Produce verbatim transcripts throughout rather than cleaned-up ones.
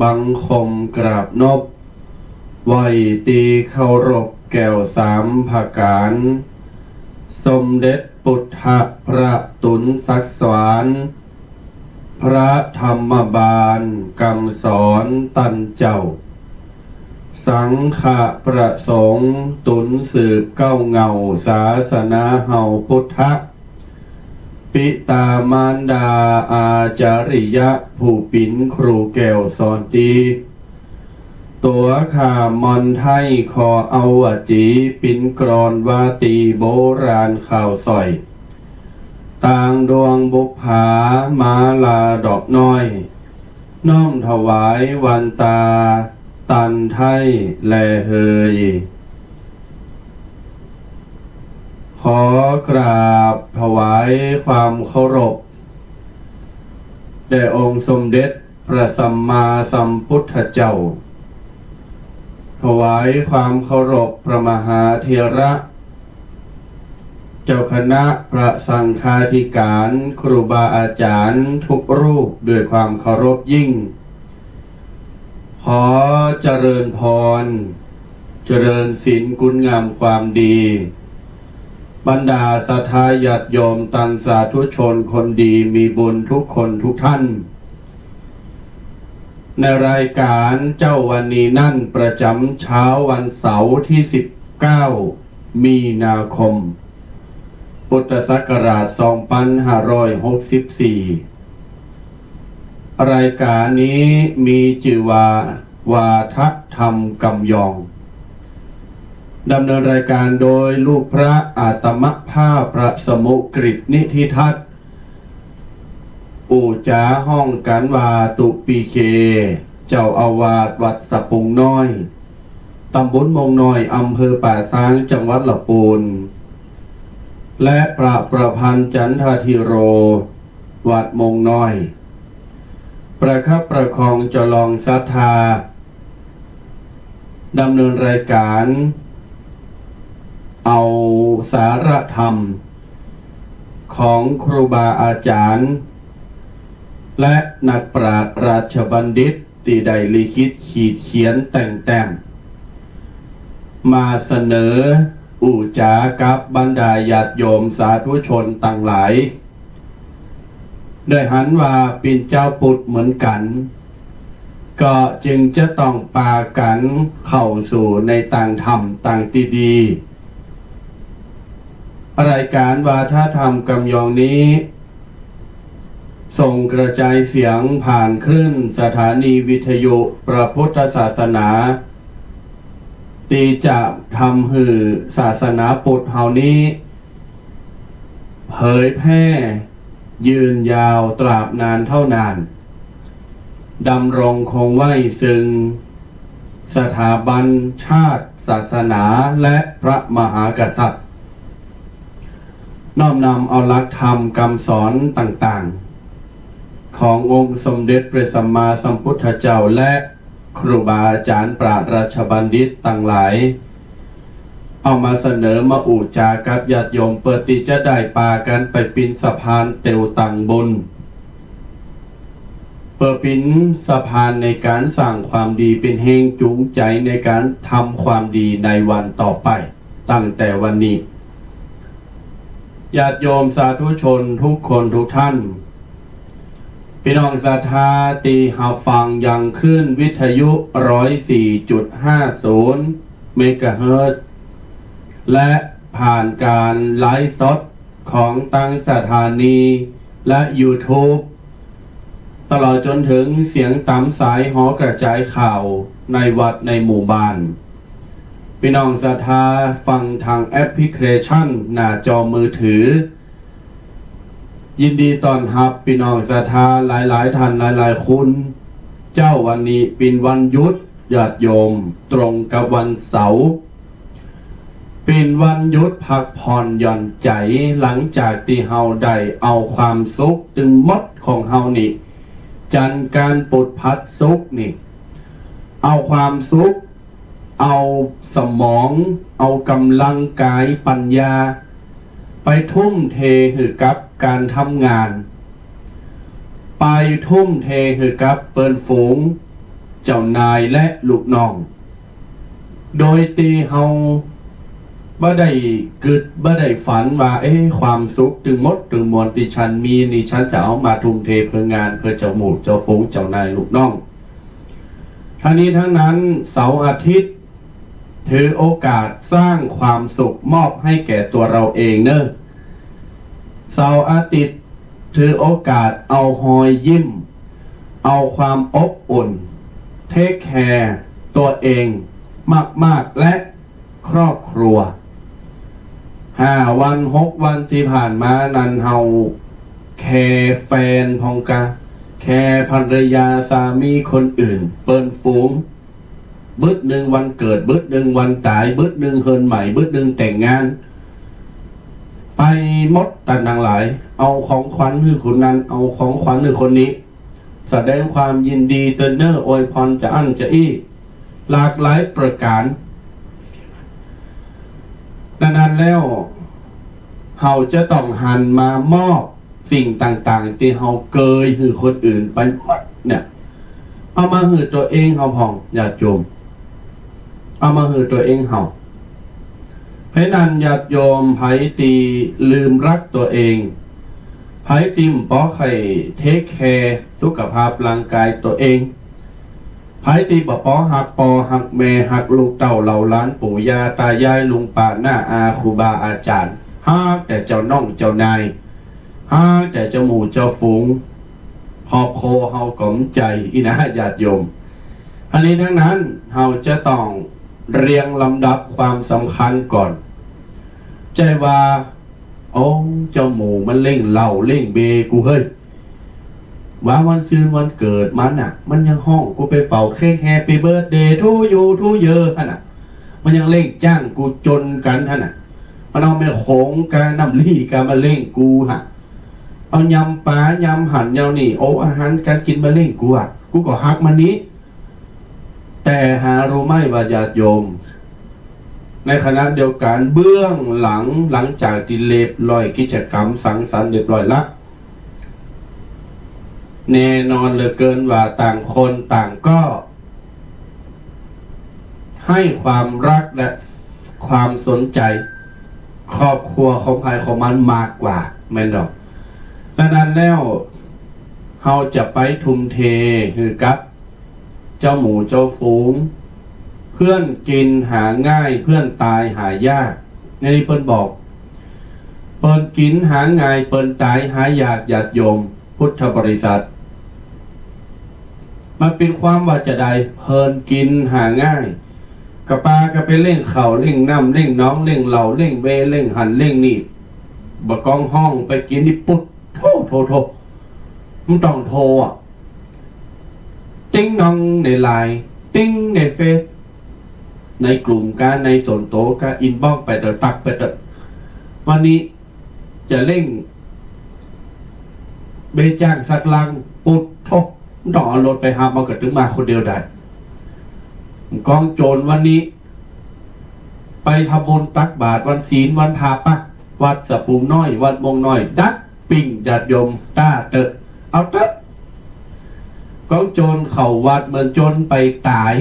บังคมกราบนบ ไหว้ตี้เคารพแก้วสามประก๋าน สมเด็จปุทธะพระตุ๋นศักดิ์สวรรค์ พระธรรมบาลกำสอนต้านเจ้า สังฆะพระสงฆ์ตุ๋นสืบเก๊าเหง้าศาสนาเฮาพุทธะ ปิตามารดาอาจาริยะผู้เป๋นครูแก้วสอนตี ตั๋วข้าม่อนไท้ขอเอาวจีเป๋นกลอนวาตีโบราณข่าวสร้อย ตางดวงบุปผามาลาดอกน้อย น้อมถวายวันตาตันไท้แลเหย ขอกราบถวายความเคารพแด่องค์สมเด็จพระสัมมาสัมพุทธเจ้า ถวายความเคารพพระมหาเถระ เจ้าคณะพระสังฆาธิการ ครูบาอาจารย์ทุกรูปด้วยความเคารพยิ่ง ขอเจริญพร เจริญศีลคุณงามความดี บรรดาศรัทธาญาติโยมตังสาธุชนคนดีมีบุญทุกคนทุกท่าน ในรายก๋านเจ๊าวันนี้นั้นประจ๋ำเช้าวันเสาร์ตี้สิบเก้า มีนาคม พุทธศักราชสองปันห้าร้อยหกสิบสี่ รายก๋านนี้มีจื้อว่า วาทะธรรมกำยอง ดำเนินรายก๋านโดยลูกพระอาตมภาพพระสมุกฤตนิธิทัศน์ อู้จ๋าฮ้องกั๋นว่าตุ๊ปีเค เจ้าอาวาสวัดสะปุงน้อย ต๋ำบลมงน้อย อำเภอป่าซาง จังหวัดละปูน และพระประพันธ์จันทธีโร วัดมงน้อย ประคับประคองจลองศรัทธา ดำเนินรายก๋าน เอาสาระธรรมของครูบาอาจ๋ารย์ และนักปราชญ์ราชบัณฑิตตี้ได้ลิขิตขีดเขียนแต่งแต้ม มาเสนออู้จ๋ากับบรรดาญาติโยมสาธุชนตังหลาย ได้หันว่าเป๋นจาวปุทธเหมือนกั๋น ก็จึงจะต้องปากั๋นเข้าสู่ในตางธรรมตางตี้ดี รายก๋านวาทะธรรมกำยองนี้ ส่งกระจายเสียงผ่านคลื่นสถานีวิทยุพระพุทธศาสนา ตี้จะทำหื้อศาสนาปุทธเฮานี้ เผยแพร่ยืนยาวตราบนานเท่านาน ดำรงคงไว้ซึ่งสถาบันชาติ ศาสนา และพระมหากษัตริย์ น้อมนำเอาหลักธรรมกำสอนต่างๆ ขององค์สมเด็จพระสัมมาสัมพุทธเจ้า และครูบาอาจ๋ารย์ปราชญ์ราชบัณฑิตตังหลาย เอามาเสนอมาอู้จ๋ากับญาติโยม เปื้อตี้จะได้ปากั๋นไปเป๋นสะพานเตียวตางบุญ เปื้อเป๋นสะพานในก๋านสร้างความดี เป๋นแฮงจูงใจ๋ในก๋านทำความดีในวันต่อไป ตั้งแต่วันนี้ ญาติโยมสาธุชนทุกคนทุกท่าน ปี้น้องศรัทธาตี้ฮับฟังยังคลื่นวิทยุร้อยสี่จุดห้าศูนย์เมกะเฮิรตซ์ และผ่านก๋านไลฟ์สดของตังสถานีและยูทูบ ตลอดจ๋นเถิงเสียงต๋ามสายหอกระจ๋ายข่าวในวัดในหมู่บ้าน ปี้น้องศรัทธาฟังตางแอปพลิเคชันหน้าจอมือถือ ยินดีต้อนฮับปี้น้องศรัทธาหลายๆ ท่านหลายๆ คน เจ๊าวันนี้เป๋นวันหยุดญาติโยม ตรงกับวันเสาร์ เป๋นวันหยุดพักผ่อนหย่อนใจ๋ หลังจากตี้เฮาได้เอาความสุขตึงหมดของเฮานี่ จันทร์กานต์ ปุธ พฤหัส ศุกร์นี่ เอาความสุข เอาสมอง เอาก๋ำลังกายปัญญา ไปทุ่มเทหื้อกับก๋านทำงาน ไปทุ่มเทหื้อกับเปิ้นฝูง เจ้านายและลูกน้อง โดยตี้เฮาบ่ได้กึ๊ด บ่ได้ฝันว่า เอ๊ะ ความสุขตึงหมดตึงมวลตี้ฉันมีนี่ ฉันจะเอามาทุ่มเทเพื่องาน เพื่อเจ้าหมู่เจ้าฝูง เจ้านายลูกน้อง ทั้งนี้ทั้งนั้น เสาร์อาทิตย์ ถือโอกาสสร้างความสุขมอบให้แก่ตัวเราเองเนอะ เสาร์อาทิตย์ ถือโอกาสเอาฮอยยิ้ม เอาความอบอุ่น เทคแคร์ตัวเองมากๆ และครอบครัว ห้าวันหกวันตี้ผ่านมานั้น เฮาแคร์แฟนพ่องกา แคร์ภรรยาสามีคนอื่น เปิ้นฝูง บึดนึ่งวันเกิด บึดนึ่งวันต๋าย บึดนึ่งเฮือนใหม่ บึดนึ่งแต่งงาน ไปหมดตันตังหลาย เอาของขวัญหื้อคนนั้น เอาของขวัญหื้อคนนี้ แสดงความยินดีเต๊อะเน่อ อวยพรจะอั้นจะอี้ หลากหลายประก๋าน ดังนั้นแล้ว เฮาจะต้องหันมามอบสิ่งต่างๆ ตี้เฮาเกยหื้อคนอื่นไปหมดเนี่ย เอามาหื้อตัวเองเฮาพ่อง ญาติโยม เอามาหื้อตัวเองเฮา เพราะนั้นญาติโยม ใผตี้ลืมฮักตัวเอง ใผตี้บ่ใค่เทคแคร์สุขภาพร่างกายตัวเอง ใผตี้บ่ปอฮักป้อฮักแม่ ฮักลูกเต้าเหล่าหลาน ปู่ย่าต๋ายาย ลุงป้าน้าอา ครูบาอาจ๋ารย์ ฮักแต่เจ้าน้องเจ้านาย ฮักแต่เจ้าหมู่เจ้าฝูง ครอบครัวเฮาก็บ่ใจ้อี้นะ ญาติโยม อันนี้ดังนั้น เฮาจะต้องเรียงลำดับความสำคัญก่อน ใจ้ว่า โอ้ เจ้าหมู่มันเล่งเหล้าเล่งเบียร์กูเฮ้ย ว่าวันซืนวันเกิดมันน่ะ มันยังฮ้องกูไปเป่าเค้ก Happy birthday to you to you หั้นน่ะ มันยังเล่งจ้างกูจนกั๋นหั้นน่ะ มันเอาแม่โขงกาน้ำลี้กามาเล่งกูหั้น เอายำป๋ายำหันยำนี่ โอ้ อาหารก๋านกิ๋นมาเล่งกูอะ กูก็ฮักมันนี้ แต่หาฮู้ไหมว่าญาติโยม ในขณะเดียวกั๋น เบื้องหลัง หลังจากตี้เรียบร้อย กิจก๋รรมสังสรรค์เรียบร้อยละ แน่นอนเหลือเกินว่าต่างคนต่างก็ให้ความฮักและความสนใจ๋ครอบครัวของใผของมันมากกว่า แม่นดอก ดังนั้นแล้ว เฮาจะไปทุ่มเทหื้อกับ เจ้าหมู่เจ้าฝูง เพื่อนกิ๋นหาง่าย เพื่อนต๋ายหายาก ในนี้เปิ้นบอก เปิ้นกิ๋นหาง่าย เปิ้นต๋ายหายาก ญาติโยมพุทธบริษัท มันเป๋นความว่าจาใด เปิ้นกิ๋นหาง่าย กาปาก็ไปเล่งเข้าเล่งน้ำ เล่งหนอง เล่งเหล้า เล่งเบียร์ เล่งหันเล่งนี่ บ่ากองฮ้องไปกิ๋นนี่ ปุ๊ดโธ่โธ่โธ่ บ่ต้องโทรอะ ติ๊งน้องในไลน์ ติ๊งในเฟซ ในกลุ่มกา ในส่วนตั๋วกา inbox ไปเต๊อะ ตั๊กไปเต๊อะ วันนี้จะเล่งเบียร์จ้างสักลัง ปุ๊ดโธ่ บ่ต้องเอารถไปฮับ มันก็ตึงมาคนเดียวได้ กองโจรวันนี้ ไปทำบุญตักบาตรวันศีลวันพระปะ วัดสะปุงน้อย วัดม่วงน้อย ดัดปิ้ง ญาติโยม ต้าเต๊อะ เอาเต๊อะ กองโจรเข้าวัด เหมือนโจรไปต๋าย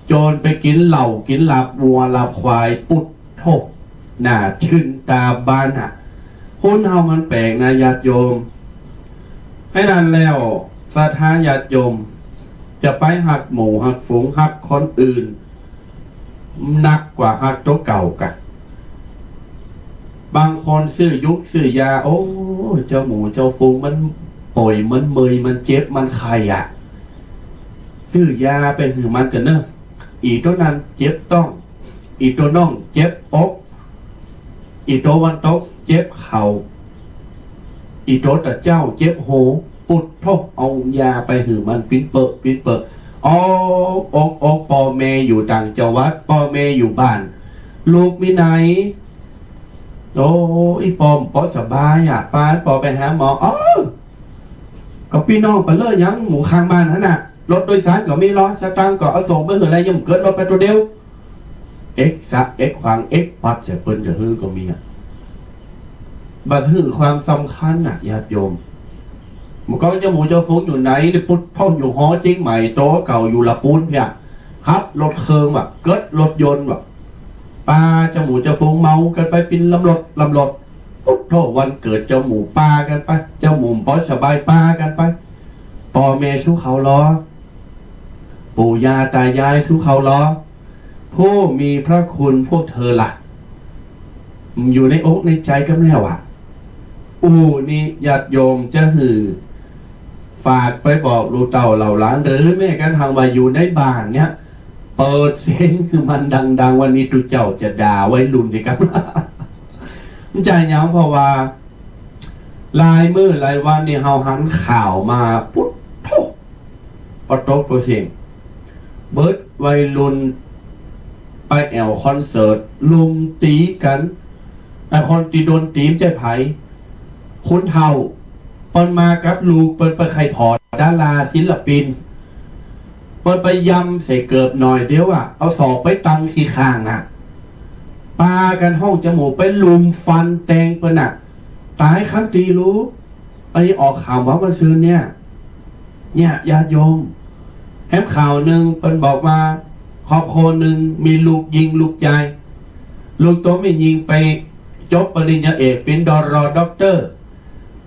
โจรไปกิ๋นเหล้า กิ๋นลาบวัว ลาบควาย ปุ๊ดโธ่ หน้าจื้นต๋าบานอะ คนเฮามันแปลกนะ ญาติโยม เพราะนั้นแล้ว ศรัทธาญาติโยม จะไปฮักหมู่ฮักฝูง ฮักคนอื่น หนักกว่าฮักตั๋วเก่ากะ บางคนซื้อยุกซื้อยา โอ้ เจ้าหมู่เจ้าฝูงมันป่วย มันเมื่อย มันเจ็บ มันไข้อะ ซื้อยาไปหื้อมันก่อเน่อ อี่ตั๋วนั้นเจ็บต๊อง อี่ตั๋วน้องเจ็บอก อี่ตั๋ววันตกเจ็บเข่า อี่ตั๋วตะเจ๊าเจ็บหัว ปุ๊ดโธ่ เอายาไปหื้อมันปิ๊นเปอะปิ๊นเปอะ โอ้ อกอก ป้อแม่อยู่ต่างจังหวัด ป้อแม่อยู่บ้าน ลูกมีไหน โอ้ อี่ป้อบ่สบายอะ ปาป้อไปหาหมอ เอ้อ ก็ปี้น้องไปเลย ยังหมู่ข้างบ้านหั้นน่ะ รถโดยสารก็มี รอสตางค์ก็เอาส่งไปหื้อแล ยังบ่เกิด รถไปตั๋วเดียว เอ็กซะ เอ็กขวาง เอ็กปัด จะเปิ้นจะหื้อก็มีอะ บ่หื้อความสำคัญน่ะ ญาติโยม เมื่อก่อนเจ้าหมู่เจ้าฝูงอยู่ไหนนี่ ปุ๊ดโธ่ อยู่หอเจียงใหม่ ตั๋วเก่าอยู่ละปูนเพีย ขับรถเครื่องว่ะ เกิดรถยนต์ว่ะ ปาเจ้าหมู่เจ้าฝูงเมากั๋นไปเป๋นลำรถลำรถ ปุ๊ดโธ่ วันเกิดเจ้าหมู่ปากั๋นไป เจ้าหมู่บ่สบายปากั๋นไป ป้อแม่สู้เขาลอ ปู่ย่าตายายสู้เขาลอ ผู้มีพระคุณพวกเธอล่ะ อยู่ในอกในใจ๋กั๋นแล้วอะ อู้ นี่ญาติโยมจะหื้อ ฝากไปบอกลูกเต้าเหล่าหลาน หรือแม้กระทั่งว่าอยู่ในบ้านเนี่ย เปิดเสียงหื้อมันดังๆ วันนี้ตุ๊เจ้าจะด่าวัยรุ่นนี่ครับ มันจะหยัง เพราะว่าหลายมื้อหลายวันนี่เฮาหันข่าวมา ปุ๊ดโธ่ ปะตกตัวเสียง เบิดวัยรุ่นไปแอ่วคอนเสิร์ต ลุมตี๋กั๋น แต่คนตี้โดนตี๋บ่ใจ้ใผ คนเฒ่า เปิ้นมากับลูก เปิ้นไปใค่ผ่อดาราศิลปิน เปิ้นไปยำใส่เกิบหน่อยเดียวอะ เอาศอกไปตังขี้ข้างอะ ปากั๋นห้องเจ้าหมู่ไปลุมฟันแตงเปิ้นอะ ต๋ายคาตี้ลูก อันนี้ออกข่าวเมื่อวันซืนเนี่ย เนี่ยญาติโยม แหมข่าวนึ่งเปิ้นบอกว่า ครอบครัวนึ่งมีลูกญิงลูกจาย ลูกโตแม่ญิงไปจบปริญญาเอก เป๋น ดร ด็อกเตอร์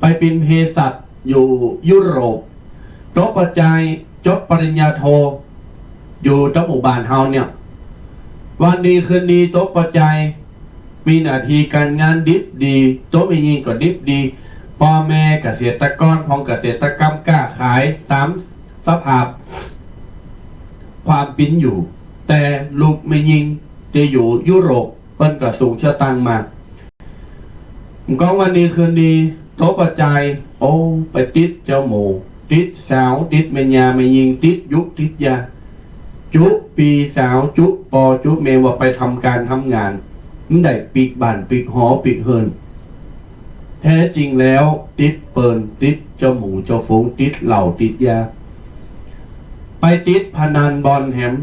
ไปเป๋นเภสัชอยู่ยุโรป โตป้อจายจบปริญญาโท อยู่ต๋ามหมู่บ้านเฮาเนี่ย วันดีคืนดีโตป้อจาย มีหน้าตี้ก๋านงานดิบดี โตแม่ญิงก็ดิบดี ป้อแม่เกษตรกร พ่องเกษตรกรรม ก๊าขายต๋ามสภาพความเป๋นอยู่ แต่ลูกแม่ญิงตี้อยู่ยุโรป เปิ้นก็สูงสตางค์มา ก็วันดีคืนดี โตป้อจาย โอ้ ไปติดเจ้าหมู่ ติดสาว ติดแม่ย่าแม่ญิง ติดยุกติดยา จุ๊ปี้สาว จุ๊ป้อจุ๊แม่ว่าไปทำก๋านทำงาน บ่ได้ปิ๊กบ้านปิ๊กหอปิ๊กเฮือน แท้จริงแล้วติดเปิ้น ติดเจ้าหมู่เจ้าฝูง ติดเหล้าติดยา ไปติดพนันบ่อนแหม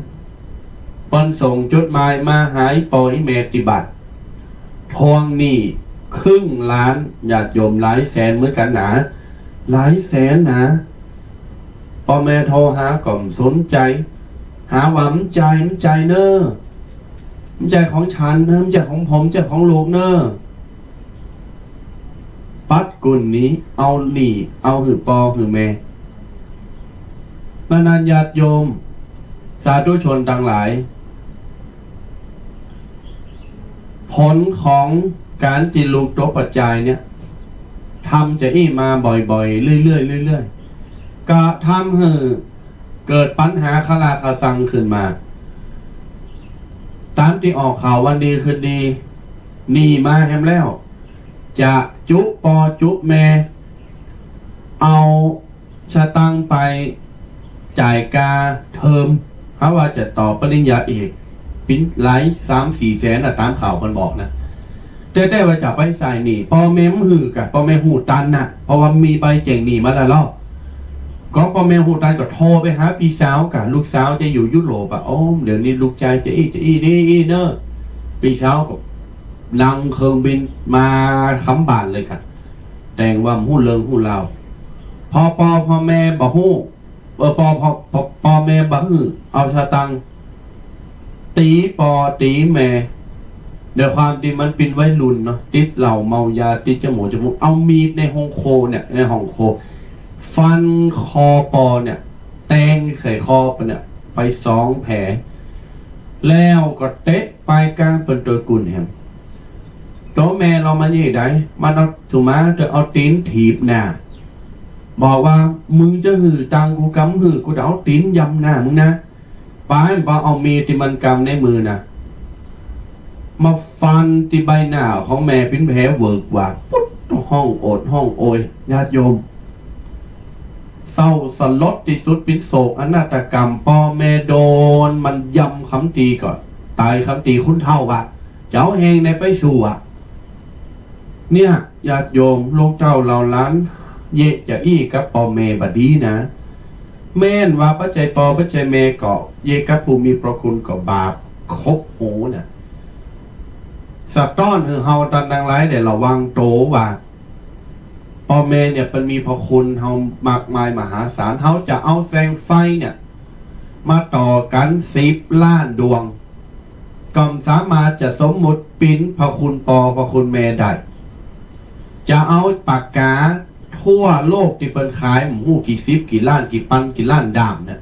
เปิ้นส่งจดหมายมาหาป้ออีแม่ตี้บ้าน ทวงหนี้ครึ่งล้าน ญาติโยม หลายแสนเหมือนกั๋นนา หลายแสนนา ป้อแม่โทรหาก็บ่สนใจ๋ หาว่าบ่ใจ้ บ่ใจ้เน่อ บ่ใจ้ของฉันเน่อ บ่ใจ้ของผม บ่ใจ้ของลูกเน่อ ปัดกุ่นหนี เอาหนี้ เอาหื้อป้อหื้อแม่ นั้นๆ ญาติโยม สาธุชนตังหลาย ผลของก๋านตี้ลูกโตป้อจายเนี่ย ทำจาอี้มาบ่อยๆ เรื่อยๆ เรื่อยๆ ก็ทำหื้อเกิดปัญหาคาราคาซังขึ้นมา ต๋ามตี้ออกข่าววันดีคืนดี หนี้มาแหมแล้ว จะจุ๊ป้อจุ๊แม่ เอาสตางค์ไปจ่ายค่าเทอม หาว่าจะต่อปริญญาเอก เป๋นหลายสามสี่แสนน่ะ ต๋ามข่าวเปิ้นบอกนะ แต่ แต่ว่าจะไปใส่หนี้ ป้อแม่บ่หื้อก่ะ ป้อแม่ฮู้ตันน่ะ เพราะว่ามีใบแจ้งหนี้มาแล้วเล่า ก็ป้อแม่ฮู้ตันก็โทรไปหาปี้สาวก่ะ ลูกสาวตี้อยู่ยุโรปอะ โอ้ เดี๋ยวนี้ลูกจายจาอี้จาอี้ดีอี้เน่อ ปี้สาวก็นั่งเครื่องบินมาคำบ้านเลยก่ะ แต่งว่าบ่ฮู้เรื่องฮู้ราว พอป้อ พอแม่บ่ฮู้ เออ ป้อ ป้อ ป้อ ป้อแม่บ่หื้อ เอาสตางค์ ตี๋ป้อตี๋แม่ ด้วยความตี้มันเป๋นวัยรุ่นเนาะ ติดเหล้าเมายา ติดเจ้าหมู่เจ้าฝูง เอามีดในห้องครัวเนี่ย ในห้องครัว ฟันคอป้อเนี่ย แตงใส่คอเปิ้นเนี่ย ไปสองแผล แล้วก็เตะปายก้างเปิ้นตวยกุ่นแหม โตแม่ลอมันจะใด มันเอาสุมาเถอะ เอาตี๋นถีบหน้า บอกว่า มึงจะหื้อตังค์กูก่ะ บ่หื้อ กูจะเอาตี๋นยำหน้ามึงนะ ปาย มันปาเอามีดตี้มันกำในมือน่ะ มาฟันตี้ใบหน้าของแม่เป๋นแผลเวิกวาก ปุ๊ด ฮ้องโอดฮ้องโอย ญาติโยม เศร้าสลดตี้สุด เป๋นโศกนาฏกรรม ป้อแม่โดนมันยำคำตี้ก็ต๋ายคำตี้ คนเฒ่าอะ จะเอาแฮงไหนไปสู้อะ เนี่ย ญาติโยม ลูกเต้าเหล่าหลาน เยียะจาอี้กับป้อแม่บ่ดีนะ แม้นว่าบ่ใจ้ป้อบ่ใจ้แม่ก็ เยียะกับผู้มีพระคุณก็บาปครบหูน่ะ สะต้อนหื้อเฮาตังหลายได้ระวังโตว่า ป้อแม่เนี่ยเปิ้นมีพระคุณเฮามากมายมหาศาล เฮาจะเอาแสงไฟเนี่ยมาต่อกั๋นสิบล้านดวง ก็บ่สามารถจะสมมุติปิ๋นพระคุณป้อพระคุณแม่ได้ จะเอาปากกาทั่วโลกตี้เปิ้นขายบ่ฮู้กี่สิบกี่ล้านกี่ปันกี่ล้านด้ามเนี่ย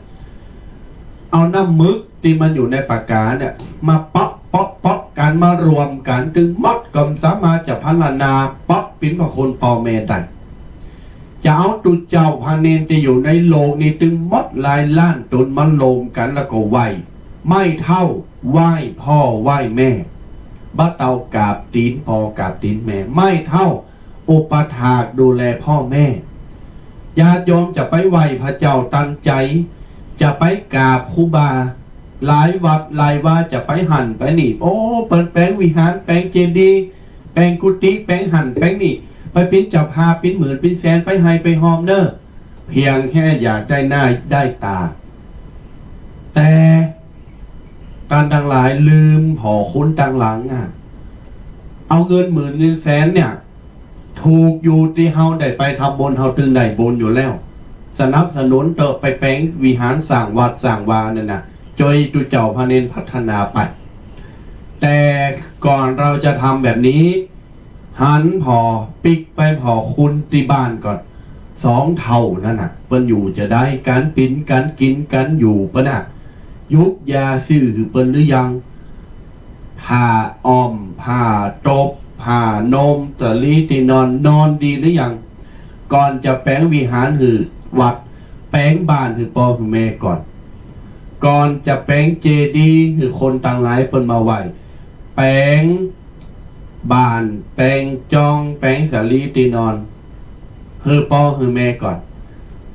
เอาน้ำหมึกตี้มันอยู่ในปากกาเนี่ยมาเปาะเปาะเปาะกั๋น มารวมกั๋นตึงหมด ก็บ่สามารถจะพรรณนาเปาะปิ๋นพระคุณป้อแม่ได้ จะเอาตุ๊เจ้าพระเณรตี้อยู่ในโลกนี้ตึงหมดหลายล้านต๋นมารวมกั๋นแล้วก็ไหว้ ไม่เท่าไหว้ป้อไหว้แม่ บ่เต้ากราบตี๋นป้อกราบตี๋นแม่ ไม่เท่าอุปถากดูแลป้อแม่ ญาติโยมจะไปไหว้พระเจ้าตังใจ๋ จะไปกราบครูบา หลายวัดหลายวา จะไปหั้นไปนี่ โอ้ เปิ้นแป๋งวิหาร แป๋งเจดีย์ แป๋งกุฏิ แป๋งหั้นแป๋งนี่ ไปเป๋นเจ้าภาพเป๋นหมื่นเป๋นแสน ไปไห้ไปฮอมเน่อ เพียงแค่อยากได้หน้าได้ต๋า แต่ ต้านตังหลายลืมผ่อคุณตังหลังอะ เอาเงินหมื่นเงินแสนเนี่ย ถูกอยู่ตี้เฮาได้ไปทำบุญ เฮาตึงได้บุญอยู่แล้ว สนับสนุนเต๊อะ ไปแป๋งวิหารสร้างวัดสร้างวานั่นน่ะ จ้วยตุ๊เจ้าพระเณรพัฒนาไป แต่ก่อนเราจะทำแบบนี้ หันผ่อปิ๊กไปผ่อคุณตี้บ้านก่อน สองเฒ่านั่นน่ะ เปิ้นอยู่จาใด ก๋านกิ๋นก๋านกิ๋นก๋านอยู่เปิ้นน่ะ ยุกยาซื้อหื้อเปิ้นหรือยัง ผ้าอ้อม ผ้าตบ ผ้านม สะหลีตี้นอน นอนดีหรือยัง ก่อนจะแป๋งวิหารหื้อวัด แป๋งบ้านหื้อป้อหื้อแม่ก่อน ก่อนจะแป๋งเจดีย์หื้อคนตังหลายเปิ้นมาไหว้ แป๋งบ้าน แป๋งจอง แป๋งสะหลีตี้นอน หื้อป้อหื้อแม่ก่อน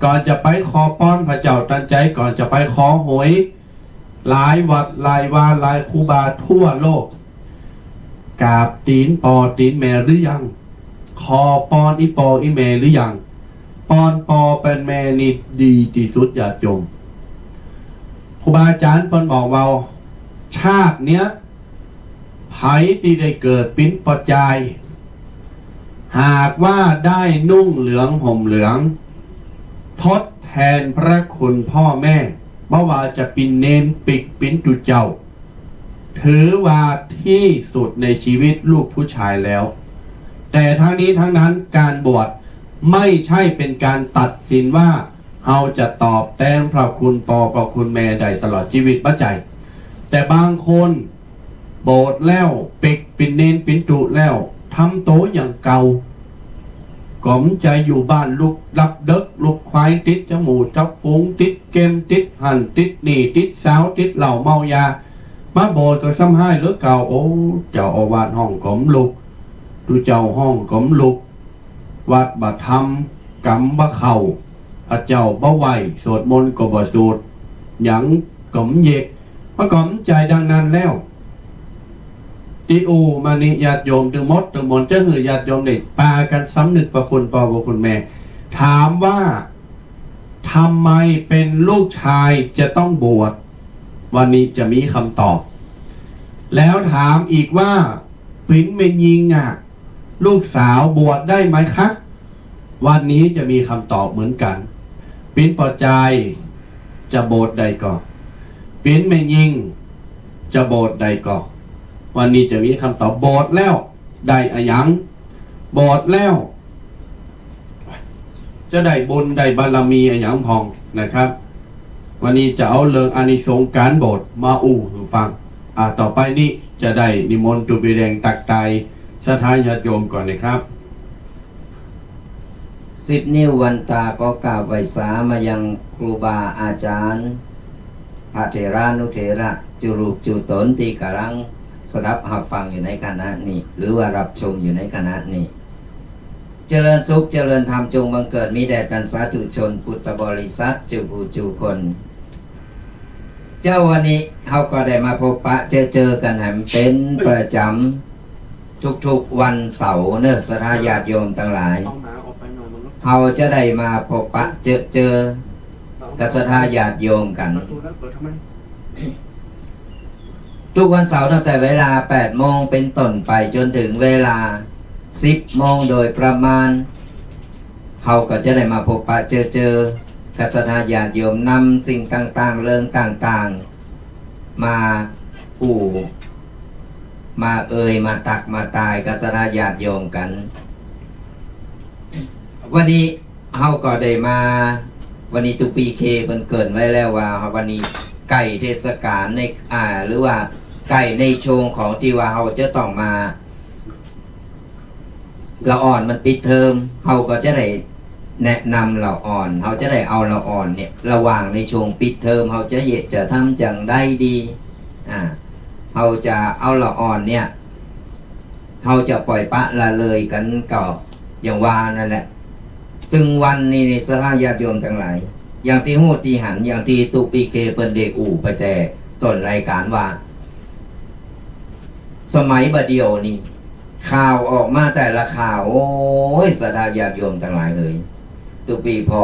ก่อนจะไปขอปอนพระเจ้าตังใจ๋ ก่อนจะไปขอหวย หลายวัดหลายวาหลายครูบาทั่วโลก กราบตี๋นป้อตี๋นแม่หรือยัง ขอปอนอี่ป้ออี่แม่หรือยัง ปอนป้อปอนแม่นี่ดีตี้สุดญาติโยม ครูบาอาจ๋ารย์เปิ้นบอกว่า ชาติเนี้ย ใผตี้ได้เกิดเป๋นป้อจาย หากว่าได้นุ่งเหลืองห่มเหลือง ทดแทนพระคุณป้อแม่ บ่ว่าจะเป๋นเณรปิ๊กเป๋นตุ๊เจ้า ถือว่าที่สุดในชีวิตลูกผู้ชายแล้ว แต่ทั้งนี้ทั้งนั้นก๋านบวชไม่ใช่เป๋นก๋านตัดสินว่า เฮาจะตอบแตนพระคุณป้อพระคุณแม่ได้ตลอดจีวิต บ่ใจ้ แต่บางคนบวชแล้วปิ๊กเป๋นเณรเป๋นตุ๊แล้ว ทำตั๋วอย่างเก่า ก็บ่ใจ้อยู่บ้านลุกลับเดิ็ก ลุกควายติดจมูกจับฝูง ติดเกม ติดหั้นติดนี่ ติดสาว ติดเหล้าเมายา มาบวชก็ซ้ำฮ้ายเหลือเก่า โอ้ เจ้าอาวาสฮ้องก็บ่ลุก ตุ๊เจ้าฮ้องก็บ่ลุก วัดบ่ทำ กรรมบ่เข้า พระเจ้าบ่ไหว้ สวดมนต์ก็บ่สวด หยังก็บ่เยาะ มันก็บ่ใจ้ดังนั้นแล้ว ตี้อู้มานี้ญาติโยมตึงหมดตึงมวล จะหื้อญาติโยมได้ปากั๋นสำนึกพระคุณป้อพระคุณแม่ ถามว่า ทำไมเป๋นลูกชายจะต้องบวช วันนี้จะมีคำตอบ แล้วถามอีกว่า เป๋นแม่ญิงอะ ลูกสาวบวชได้ไหมคะ วันนี้จะมีคำตอบเหมือนกั๋น เป๋นป้อจายจะบวชได้ก่อ เป๋นแม่ญิงจะบวชได้ก่อ วันนี้จะมีคำตอบ บวชแล้วได้อะหยัง บวชแล้ว จะได้บุญได้บารมีอะหยังพ่องนะครับ วันนี้จะเอาเรื่องอานิสงส์ก๋านบวชมาอู้หื้อฟัง อ่า ต่อไปนี้จะได้นิมนต์ตุ๊ปีแดงตักตายศรัทธาญาติโยมก่อนนะครับ สิบนิ้ววันตาขอกราบไหว้สามายังครูบาอาจารย์ พระเถรานุเถระ จุรูปจุต๋นตี้ก่ำลังสดับฮับฟังอยู่ในขณะนี้ หรือว่าฮับชมอยู่ในขณะนี้ เจริญสุขเจริญธรรมจงบังเกิดมีแด่ต้านสาธุชนพุทธบริษัทจุผู้จุคน เจ๊าวันนี้เฮาก็ได้มาพบปะเจอเจอกั๋นแหมเป๋นประจ๋ำ ทุกๆวันเสาร์เนาะ ศรัทธาญาติโยมตังหลาย เฮาจะได้มาพบปะเจอเจอกับศรัทธาญาติโยมกั๋น ทุกวันเสาร์ตั้งแต่เวลาแปดโมงเป๋นต้นไปจ๋นเถิงเวลาสิบโมงโดยประมาณ เฮาก็จะได้มาพบปะเจอเจอกับศรัทธาญาติโยม นำสิ่งต่างๆ เรื่องต่างๆ มาอู้ มาเอ่ย มาตัก มาตายกับศรัทธาญาติโยมกั๋น วันนี้เฮาก็ได้มา วันนี้ตุ๊กปี้เคเปิ้นเกริ่นไว้แล้วว่า วันนี้ใก้เทศกาลใน อ่า หรือว่าใก้ในช่วงของตี้ว่าเฮาจะต้องมา ละอ่อนมันปิดเทอม เฮาก็จะได้แนะนำละอ่อน เฮาจะได้เอาละอ่อนเนี่ย ระหว่างในช่วงปิดเทอม เฮาจะเยียะ จะทำจั่งใดดี อ่า เฮาจะเอาละอ่อนเนี่ย เฮาจะป่อยปละละเลยกั๋นก็อย่างว่านั่นแหละ ตึงวันนี้นี่ ศรัทธาญาติโยมตังหลาย อย่างตี้ฮู้ตี้หัน อย่างตี้ตุ๊กปี้เคเปิ้นได้อู้ไปแต่ต้นรายการว่า สมัยบ่าเดี่ยวนี่ ข่าวออกมาแต่ละข่าว โอ้ย ศรัทธาญาติโยมตังหลายเอ๋ย ตุ๊กปี้ผ่อ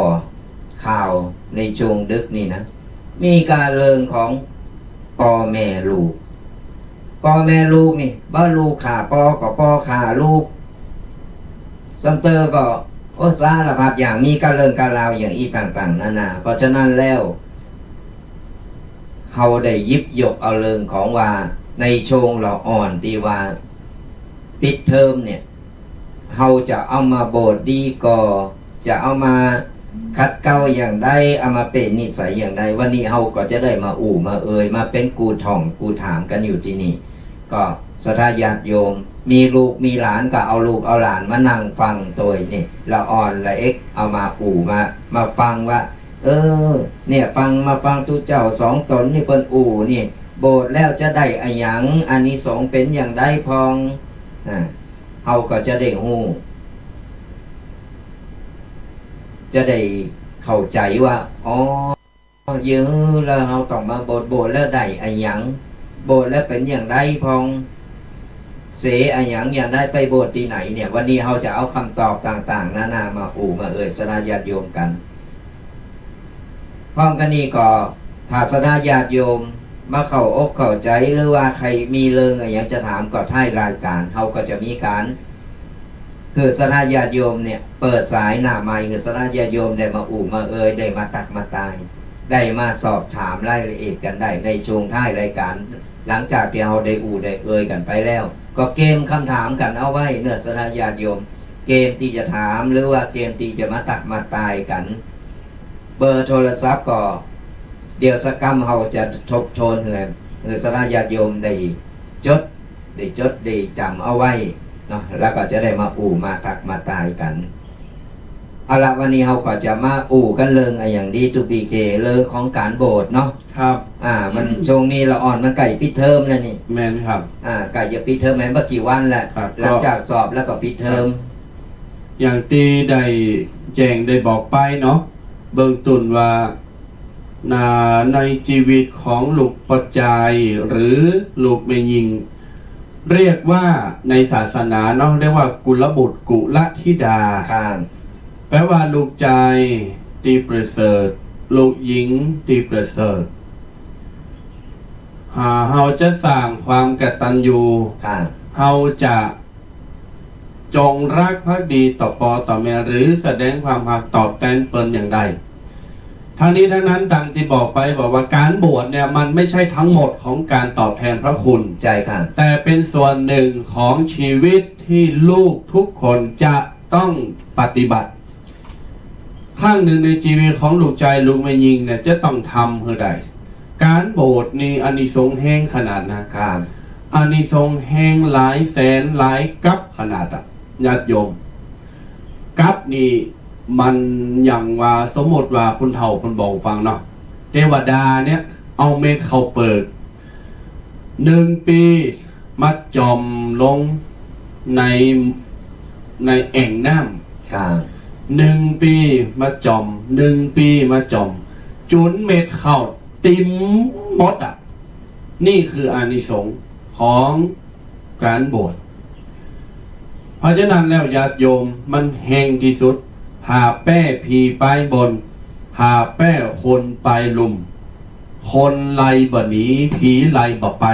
ข่าวในช่วงดึกนี่นะ มีก้าเรื่องของป้อแม่ลูก ป้อแม่ลูกนี่ บ่ลูกฆ่าป้อก็ป้อฆ่าลูก ซ้ำเตอก็ โอ้ สารพัดอย่าง มีก้าเรื่องก้าราวอย่างอี้ต่างๆ นานา เพราะฉะนั้นแล้ว เฮาได้หยิบยกเอาเรื่องของว่า ในช่วงละอ่อนตี้ว่าปิดเทอมเนี่ย เฮาจะเอามาโบสถ์ดีก่อ จะเอามาขัดเกลาอย่างใด เอามาเป๋นนิสัยอย่างใด วันนี้เฮาก็จะได้มาอู้มาเอ่ย มาเป๋นกู้ท่องกู้ถามกั๋นอยู่ตี้นี่ ก็ศรัทธาญาติโยม มีลูกมีหลานก็เอาลูกเอาหลานมานั่งฟังตวยนี่ ละอ่อนละเอ็ก เอามาอู้มา มาฟังว่า เออ เนี่ย ฟัง มาฟังตุ๊เจ้าสองต๋นนี่เปิ้นอู้นี่ โบสถ์แล้วจะได้อะหยัง อานิสงส์เป๋นอย่างใดพ่อง อ่า เฮาก็จะได้ฮู้ จะได้เข้าใจ๋ว่า อ๋อ เยียะ แล้วเฮาต้องมาโบสถ์ โบสถ์แล้วได้อะหยัง โบสถ์แล้วเป๋นอย่างใดพ่อง เสียอะหยัง อย่างใด ไปโบสถ์ตี้ไหนเนี่ย วันนี้เฮาจะเอากำตอบต่างๆ นานามาอู้มาเอ่ยศรัทธาญาติโยมกั๋น พร้อมกั๋นนี้ก็ ถ้าศรัทธาญาติโยมมาเข้าอกเข้าใจ๋ หรือว่าใผมีเรื่องอะหยังจะถามก็ท้ายรายก๋าน เฮาก็จะมีก๋าน หื้อศรัทธาญาติโยมเนี่ย เปิดสายหน้าไมค์ หื้อศรัทธาญาติโยมได้มาอู้มาเอ่ย ได้มาตักมาตาย ได้มาสอบถามรายละเอียดกั๋นได้ในช่วงท้ายรายก๋าน หลังจากตี้เฮาได้อู้ได้เอ่ยกั๋นไปแล้ว ก็เกมกำถามกั๋นเอาไว้เนาะศรัทธาญาติโยม เกมตี้จะถาม หรือว่าเกมตี้จะมาตักมาตายกั๋น เบอร์โทรศัพท์ก็ เดี๋ยวสักกำเฮาจะทบทวนหื้อ หื้อศรัทธาญาติโยมได้จด ได้จดได้จ๋ำเอาไว้เนาะ แล้วก็จะได้มาอู้มาตักมาตายกั๋น เอาละ วันนี้เฮาก็จะมาอู้กั๋นเรื่องอะหยังดีตุ๊กปี้เค เรื่องของก๋านโบสถ์เนาะ ครับ อ่า มัน ช่วงนี้ละอ่อนมันใก้ปิดเทอมแล้วนี่ แม่นครับ อ่า ใก้จะปิดเทอมแม่นบ่กี่วันแล้ว ครับ หลังจากสอบแล้วก็ปิดเทอม อย่างตี้ได้แจ้งได้บอกไปเนาะ เบื้องต้นว่า ใน ในจีวิตของลูกป้อจาย หรือลูกแม่ญิง เรียกว่าในศาสนาเนาะ เรียกว่ากุลบุตรกุลธิดา ครับ แปลว่าลูกจายตี้ประเสริฐ ลูกญิงตี้ประเสริฐ หากเฮาจะสร้างความกตัญญู ครับ เฮาจะ จงรักภักดีต่อป้อต่อแม่ หรือแสดงความฮักตอบแตนเปิ้นอย่างใด ทั้งนี้ทั้งนั้น ดังตี้บอกไป บอกว่าก๋านบวชเนี่ย มันไม่ใช่ทั้งหมดของก๋านตอบแตนพระคุณ ใช่ครับ แต่เป็นส่วนหนึ่งของชีวิตที่ลูกทุกคนจะต้องปฏิบัติ ครั้งหนึ่งในจีวิตของลูกจายลูกแม่ญิงเนี่ย จะต้องทำหื้อได้ ก๋านบวชนี่อานิสงส์แฮงขนาดนะ ครับ อานิสงส์แฮงหลายแสนหลายกับขนาดอะ ญาติโยม กับนี่มันอย่างว่า สมมติว่าคนเฒ่าเปิ้นบอกฟังเนาะ เตวดาเนี่ย เอาเม็ดข้าวเปิก หนึ่งปี๋มาจ่อมลงใน ในแอ่งน้ำ ครับ หนึ่งปี๋มาจ่อม หนึ่งปี๋มาจ่อม จ๋นเม็ดข้าวเต็มหมดอะ นี่คืออานิสงส์ของก๋านบวช เพราะฉะนั้นแล้วญาติโยม มันแฮงตี้สุด ผาแป้ผีไปบน ผาแป้คนไปลุ่ม คนไล่บ่หนี ผีไล่บ่ไป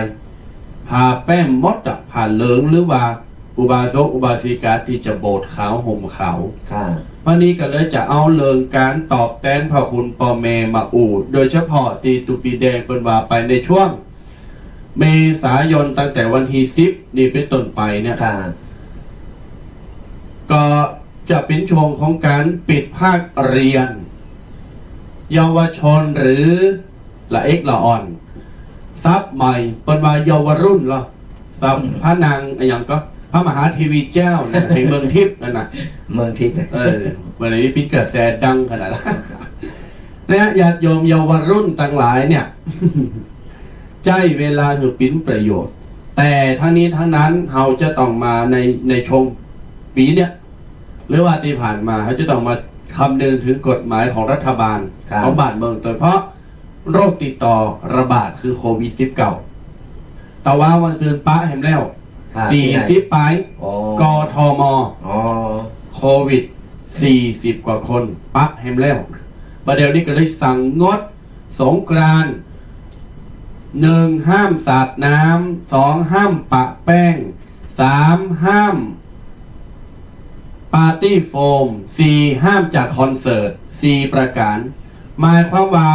ผาแป้หมดอะ ผ้าเหลือง หรือว่าอุบาสกอุบาสิกาตี้จะโบสถ์ขาวห่มขาว ครับ วันนี้ก็เลยจะเอาเรื่องก๋านตอบแตนพระคุณป้อแม่มาอู้ โดยเฉพาะตี้ตุ๊ปีแดงเปิ้นว่าไปในช่วงเมษายนตั้งแต่วันตี้สิบนี่เป๋นต้นไปเนี่ย ค่ะ ก็จะเป๋นช่วงของก๋านปิดภาคเฮียน เยาวชนหรือละเอกละอ่อน ศัพท์ใหม่เปิ้นว่าเยาวรุ่นเหรอ ศัพท์พระนางอะหยังก็ พระมหาเทวีเจ้าเนี่ย แห่งเมืองทิพย์นั่นน่ะ เมืองทิพย์ เออ วันนี้เป๋นกระแสดังขนาดนั้น เนี่ย ญาติโยมเยาวรุ่นตังหลายเนี่ย ใจ๊เวลาหื้อเป๋นประโยชน์ แต่ทั้งนี้ทั้งนั้นเฮาจะต้องมาใน ในช่วงปี๋เนี่ย หรือว่าตี้ผ่านมา เฮาจะต้องมาคำนึงเถิงกฎหมายของรัฐบาล ครับ ของบ้านเมือง โดยเฉพาะโรคติดต่อระบาดคือโควิดสิบเก้า ตะวาวันซืนปะแหมแล้ว ครับ สี่สิบ ตี้ไหน ปาย อ๋อ กทม อ๋อ โควิดสี่สิบกว่าคน ปะแหมแล้ว บ่าเดี่ยวนี้ก็เลยสั่งงดสงกรานต์ หนึ่ง ห้ามสาดน้ำ สอง ห้ามปะแป้ง สาม ห้ามปาร์ตี้โฟม สี่ ห้ามจัดคอนเสิร์ต สี่ ประก๋าน หมายความว่า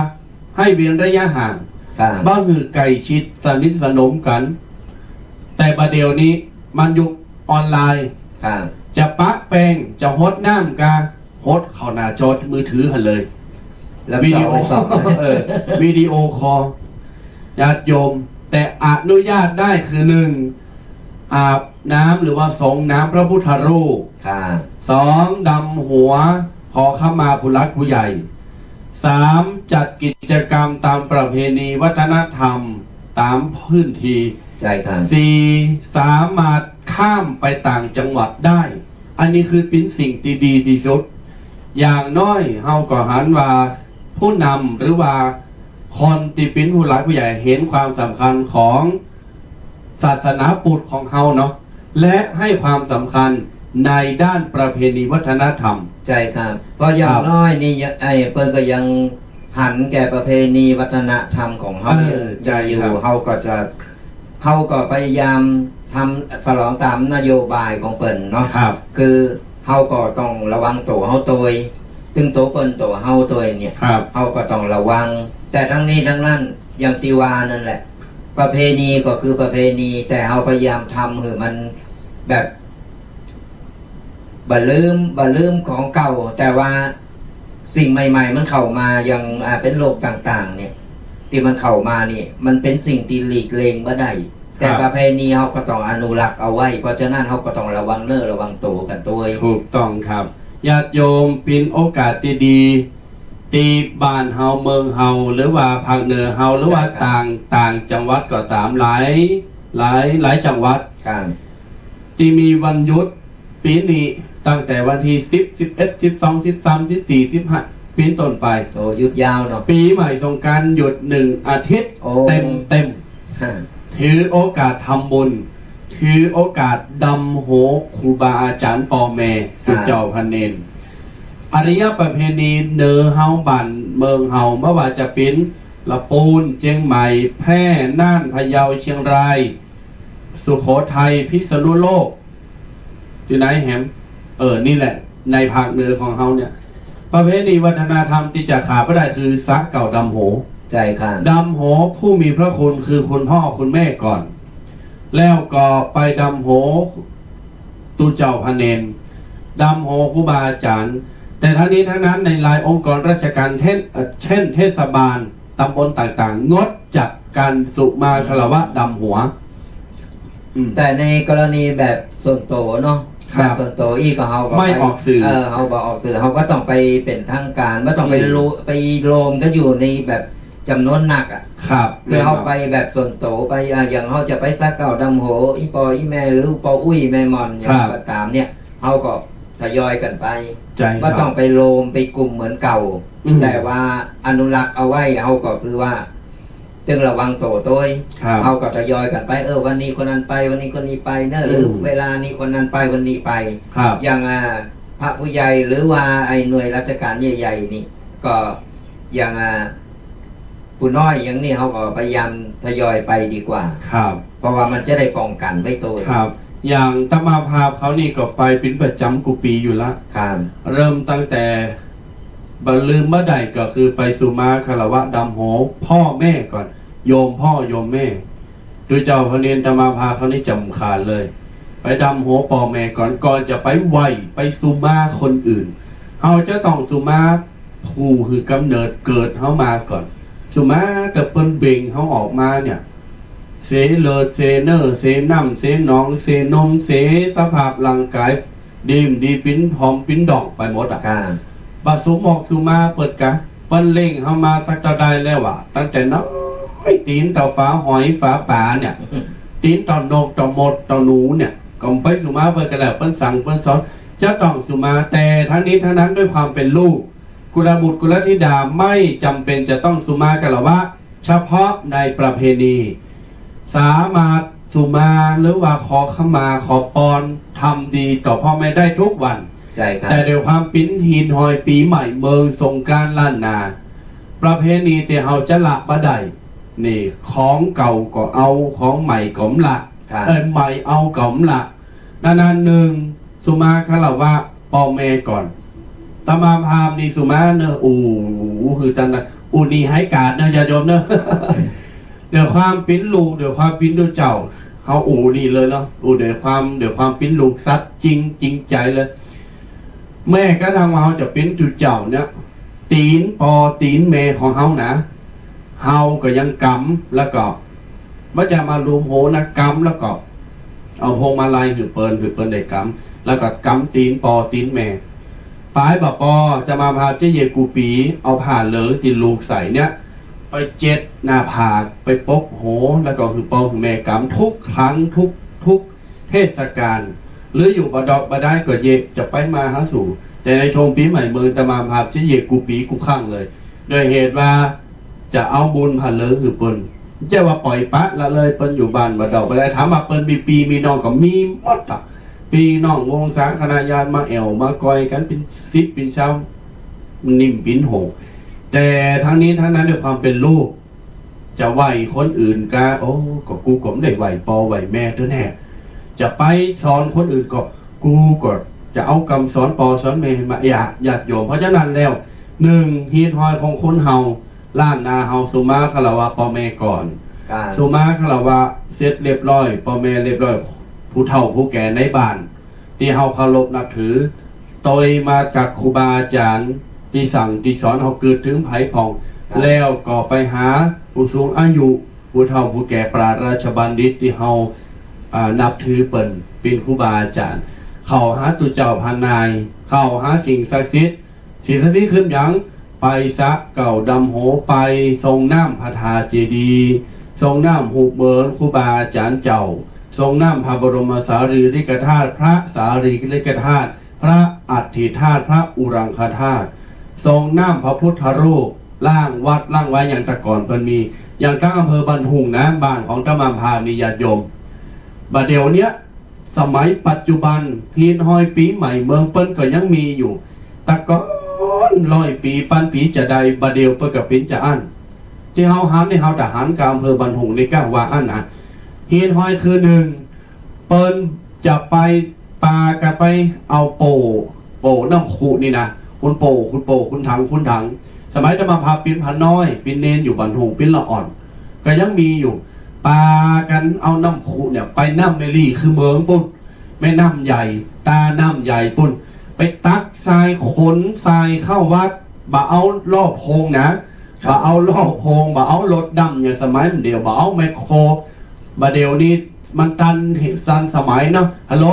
ให้เว้นระยะห่าง ครับ บ่หื้อใก้ชิดสนิทสนมกั๋น แต่บ่าเดี่ยวนี้มันยุคออนไลน์ ครับ จะปะแป้ง จะหดน้ำกา หดเข้าหน้าจอมือถือหั้นเลย แล้ว วิดีโอ ก็เอาไปส่อง เออ วิดีโอคอล ญาติโยม แต่อนุญาตได้คือ หนึ่ง อาบน้ำหรือว่าสรงน้ำพระพุทธรูป ค่ะ สอง ดำหัว ขอขมาผู้หลักผู้ใหญ่ สาม จัดกิจกรรมต๋ามประเพณีวัฒนธรรมต๋ามพื้นที่ ใจ้ค่ะ สี่ สามารถข้ามไปต่างจังหวัดได้ อันนี้คือเป๋นสิ่งตี้ดีตี้สุด อย่างน้อยเฮาก็หันว่าผู้นำหรือว่าคนตี้เป๋นผู้หลักผู้ใหญ่หันความสำคัญของ ศาสนาพุทธของเฮาเนาะ และให้ความสำคัญในด้านประเพณีวัฒนธรรม ใจ้ครับ เพราะอย่าง ครับ น้อยนี่ยัง ไอ้ เปิ้นก็ยังหันแก่ประเพณีวัฒนธรรมของเฮา เออ อยู่ ใจ้ครับ เฮาก็จะ เฮาก็พยายามทำสนองต๋ามนโยบายของเปิ้นเนาะ ครับ คือเฮาก็ต้องระวังตั๋วเฮาตวย ตึงตั๋วเปิ้นตั๋วเฮาตวยเนี่ย ครับ เฮาก็ต้องระวัง แต่ทั้งนี้ทั้งนั้น อย่างตี้ว่านั่นแหละ ประเพณีก็คือประเพณี แต่เฮาพยายามทำหื้อมันแบบ บ่ลืม บ่ลืมของเก่า แต่ว่าสิ่งใหม่ๆ มันเข้ามา อย่าง อ่า เป๋นโรคต่างๆ เนี่ย ตี้มันเข้ามานี่ มันเป๋นสิ่งตี้หลีกเลี่ยงบ่ได้ แต่ ครับ ประเพณีเฮาก็ต้องอนุรักษ์เอาไว้ เพราะฉะนั้นเฮาก็ต้องระวังเนื้อระวังตั๋วกั๋นตวย ถูกต้องครับ ญาติโยม เป๋นโอกาสตี้ดี ตี้บ้านเฮาเมืองเฮา หรือว่าภาคเหนือเฮา หรือว่า ใจ้ครับ ต่าง ต่างจังหวัดก็ต๋าม หลาย หลาย หลายจังหวัด ครับ ตี้มีวันหยุดปี๋นี้ตั้งแต่วันตี้สิบ สิบเอ็ด สิบสอง สิบสาม สิบสี่ สิบห้า เป๋นต้นไป โอ้ หยุดยาวเนาะ ปี๋ใหม่สงกรานต์หยุดหนึ่งอาทิตย์ โอ้ เต็มๆ ฮะ ถือโอกาสทำบุญ ถือโอกาสดำหัวครูบาอาจ๋ารย์ป้อแม่ ครับ ตุ๊เจ้าพระเณร อาริยประเพณีเหนือเฮา บ้านเมืองเฮา บ่ว่าจะเป๋นละปูน เจียงใหม่ แพร่ น่าน พะเยา เชียงราย สุโขทัย พิษณุโลก ตี้ไหนแหม เออ นี่แหละ ในภาคเหนือของเฮาเนี่ย ประเพณีวัฒนธรรมตี้จะขาดบ่ได้คือสระเก๊าดำหัว ใจ้ค่ะ ดำหัวผู้มีพระคุณคือคุณพ่อคุณแม่ก่อน แล้วก็ไปดำหัวตุ๊เจ้าพระเณร ดำหัวครูบาอาจ๋ารย์ แต่ทั้งนี้ทั้งนั้นในหลายองค์กรราชการ เช่น เอ่อ เช่นเทศบาล ตำบลต่างๆ งดจัดการสุมาคารวะดำหัว อืม แต่ในกรณีแบบส่วนตั๋วเนาะ ครับ แบบส่วนตั๋วอี้ก็เฮาก็ ไม่ ไป ออกสื่อ เออ เฮาบ่ออกสื่อ เฮาบ่ต้องไปเป๋นทางก๋าน บ่ต้องไป อืม โล- ไปรวมกั๋นอยู่ในแบบจ๋ำนวนนักอะ ครับ คือเฮา แน่นอน ไปแบบส่วนตั๋วไป อ่ะ อย่างเฮาจะไปสระเก๊าดำหัว อี่ป้ออี่แม่ หรือป้ออุ๊ยแม่หม่อน อย่าง ครับ ก็ต๋ามเนี่ย เฮาก็ทยอยกั๋นไป ใจ้ครับ บ่ต้องไปรวมไปกลุ่มเหมือนเก่า อืม แต่ว่าอนุรักษ์เอาไว้ เฮาก็คือว่า ตึงระวังตั๋วตวย ครับ เฮาก็ทยอยกั๋นไป เออ วันนี้คนนั้นไป วันนี้คนนี้ไปเนอะ หรือ อืม เวลานี้คนนั้นไป คนนี้ไป ครับ อย่าง อ่า พระผู้ใหญ่ หรือว่าไอ้หน่วยราชการใหญ่ๆ นี่ ก็อย่าง อ่า ผู้น้อยอย่างนี้ เฮาก็พยายามทยอยไปดีกว่า ครับ เพราะว่ามันจะได้ป้องกั๋นไว้ตวย ครับ อย่างอาตมาภาพเขานี่ก็ไปเป๋นประจ๋ำกู้ปี๋อยู่ละ ครับ เริ่มตั้งแต่บ่ลืมบ่ได้ก็คือไปสุมาคารวะดำหัวป้อแม่ก่อน โยมป้อโยมแม่ คือเจ้าพระเณรอาตมาภาพเขานี่จ๋ำขาดเลย ไปดำหัวป้อแม่ก่อน ก่อนจะไปไหว้ ไปสุมาคนอื่น เฮาจะต้องสุมาผู้หื้อกำเนิดเกิดเฮามาก่อน สุมาแต่เปิ้นเบ่งเฮาออกมาเนี่ย เสเลือด เสเนื้อ เสน้ำ เสหนอง เสนม เสสภาพร่างกาย ดีบ่ดี ปิ๋นผอมปิ๋นด่องไปหมดอะ ครับ บ่สุมอกสุมาเปิ้นกา เปิ้นเล็งเฮามาสักเต้าใดแล้วอะ ตั้งแต่น้อยตี๋นเต้าฝาหอยฝาป๋าเนี่ย ตี๋นเต้านกเต้ามดเต้าหนูเนี่ย ก็ไปสุมาเปิ้นกาแล้ว เปิ้นสั่งเปิ้นสอน จะต้องสุมา แต่ทั้งนี้ทั้งนั้นด้วยความเป๋นลูก กุลบุตรกุลธิดาไม่จ๋ำเป๋นจะต้องสุมาคารวะ เฉพาะในประเพณี สามารถสุมาหรือว่าขอขมาขอปอนทำดีต่อป้อแม่ได้ทุกวัน ใจ้ครับ แต่ด้วยความเป๋นฮีทฮอยปี๋ใหม่เมิงสงกรานต์ล้านนา ประเพณีตี้เฮาจะละบ่ได้ นี่ ของเก่าก็เอา ของใหม่ก็บ่ละ ครับ เอ้ย ใหม่เอาก็บ่ละ นั้น นั้นนึ่ง สุมาคารวะป้อแม่ก่อน อาตมาภาพนี่สุมาเนาะ อู้ หื้อตันนะ อู้นี่หายกาดเนาะ ญาติโยมเนาะ ด้วยความเป๋นลูก ด้วยความเป๋นตุ๊เจ้า เฮาอู้นี่เลยเนาะ อู้ด้วยความ ด้วยความเป๋นลูกสัตย์จริง จริงใจ๋เลย แม้กระทั่งว่าเฮาจะเป๋นตุ๊เจ้าเนี่ย ตี๋นป้อตี๋นแม่ของเฮานะ เฮาก็ยังกำ แล้วก็ บ่ใจ้มาลูบหัวนะ กำ แล้วก็ เอาพวงมาลัยหื้อเปิ้น หื้อเปิ้นได้กำ แล้วก็กำตี๋นป้อตี๋นแม่ ป๋ายบ่ปอ อาตมาภาพจะเยียะกู้ปี๋ เอาผ้าเหลืองตี้ลูกใส่เนี่ย ไปเจ็ดหน้าผาก ไปปกหัว แล้วก็หื้อป้อหื้อแม่กำทุกครั้ง ทุก ทุกเทศกาล หรืออยู่บ่ดอกบ่ดายก็เยียะ จะไปมาหาสู่ แต่ในช่วงปี๋ใหม่เมิงอาตมาภาพจะเยียะกู้ปี๋กู้ครั้งเลย ด้วยเหตุว่าจะเอาบุญผ้าเหลืองหื้อเปิ้น บ่ใจ้ว่าป่อยปละละเลย เปิ้นอยู่บ้านบ่ดอกบ่ดาย ถามว่าเปิ้นมีปี้มีน้องก็มีหมดอะ ปี้น้องวงศาคณะญาติมาแอ่วมาก่อยกั๋นเป๋นสิบเป๋นซาว มันนิ่มปิ๋นโห แต่ทั้งนี้ทั้งนั้นด้วยความเป๋นลูก จะไหว้คนอื่นกา โอ้ ก็กูก็บ่ได้ไหว้ป้อไหว้แม่ตั๊วแน่ จะไปสอนคนอื่นก็ กูก็จะเอากำสอนป้อสอนแม่มา ญาติ ญาติโยม เพราะฉะนั้นแล้ว นึ่ง ฮีทฮอยของคนเฮา ล้านนาเฮาสุมาคารวะป้อแม่ก่อน ครับ สุมาคารวะเสร็จเรียบร้อย ป้อแม่เรียบร้อย ผู้เฒ่าผู้แก่ในบ้าน ตี้เฮาเคารพนับถือ โตยมาจากครูบาอาจ๋ารย์ตี้สั่งตี้สอนเฮา กึ๊ดเถิงใผพ่อง ครับ แล้วก็ไปหาผู้สูงอายุ ผู้เฒ่าผู้แก่ ปราชญ์ราชบัณฑิตตี้เฮา อ่า นับถือเปิ้นเป๋นครูบาอาจ๋ารย์ เข้าหาตุ๊เจ้าพระนาย เข้าหาสิ่งศักดิ์สิทธิ์ สิ่งศักดิ์สิทธิ์คือหยัง ไปสระเก๊าดำหัว ไปส่งน้ำพระธาตุเจดีย์ ส่งน้ำหุบเหมินครูบาอาจ๋ารย์เจ้า ส่งน้ำพระบรมสารีริกธาตุ พระสารีริกธาตุ พระอัฐิธาตุ พระอุรังคธาตุ ส่งน้ำพระพุทธรูป ล้างวัดล้างวาอย่างแต่ก่อนเปิ้นมี อย่างตังอำเภอบ้านหุ่งนะ บ้านของอาตมาภาพนี่ญาติโยม บ่าเดี่ยวเนี้ย สมัยปัจจุบัน ฮีทฮอยปี๋ใหม่เมิงเปิ้นก็ยังมีอยู่ แต่ก่อนร้อยปี๋ ปันปี๋จาใด บ่าเดี่ยวเปิ้นก็เป๋นจาอั้น ตี้เฮาหันนี่ เฮาตะหันกาอำเภอบ้านหุ่งนี่ก้าว่าอั้นนะ ฮีทฮอยคือนึ่ง เปิ้นจะไปปากั๋นไปเอาโป่ โป่น้ำขุนี่นะ ขุนโป่ ขุนโป่ ขุนถัง ขุนถัง สมัยอาตมาภาพเป๋นพระน้อย เป๋นเณรอยู่บ้านหุ่ง เป๋นละอ่อน ก็ยังมีอยู่ ปากั๋นเอาน้ำขุเนี่ย ไปน้ำแม่ลี่คือเมิงปุ้น แม่น้ำใหญ่ ต๋าน้ำใหญ่ปุ้น ไปตักทราย ขนทรายเข้าวัด บ่เอาลอกโพงนะ ครับ บ่เอาลอกโพง บ่เอารถดำอย่างสมัยบ่าเดี่ยว บ่เอาแมคโคร บ่าเดี่ยวนี้มันตัน ตันสมัยเนาะ ฮัลโหล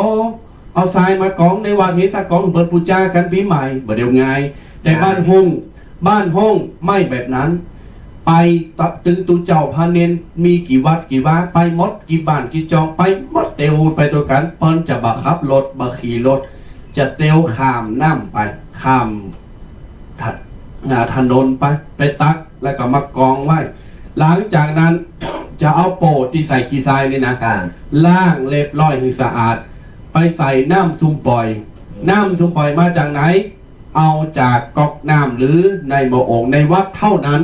เอาทรายมากองในวัด หื้อสักกอง เปิ้นปู๋จากั๋นปี๋ใหม่ บ่าเดี่ยวง่าย แต่ ครับ บ้านหุ่ง บ้านหุ่งไม่แบบนั้น ไปตะ ตึงตุ๊เจ้าพระเณรมีกี่วัดกี่วา ไปหมด กี่บ้านกี่จอง ไปหมด เตียวไปตวยกั๋น เปิ้นจะบ่ขับรถ บ่ขี่รถ จะเตียวข้ามน้ำไป ข้ามถ- อ่า ถนนไป ไปตักแล้วก็มากองไว้ หลังจากนั้น จะเอาโป่ตี้ใส่ขี้ทรายนี่นะ ครับ ล้างเรียบร้อยหื้อสะอาด ไปใส่น้ำซุมป่อย น้ำซุมป่อยมาจากไหน เอาจากก๊อกน้ำหรือในหม้อโอ่งในวัดเท่านั้น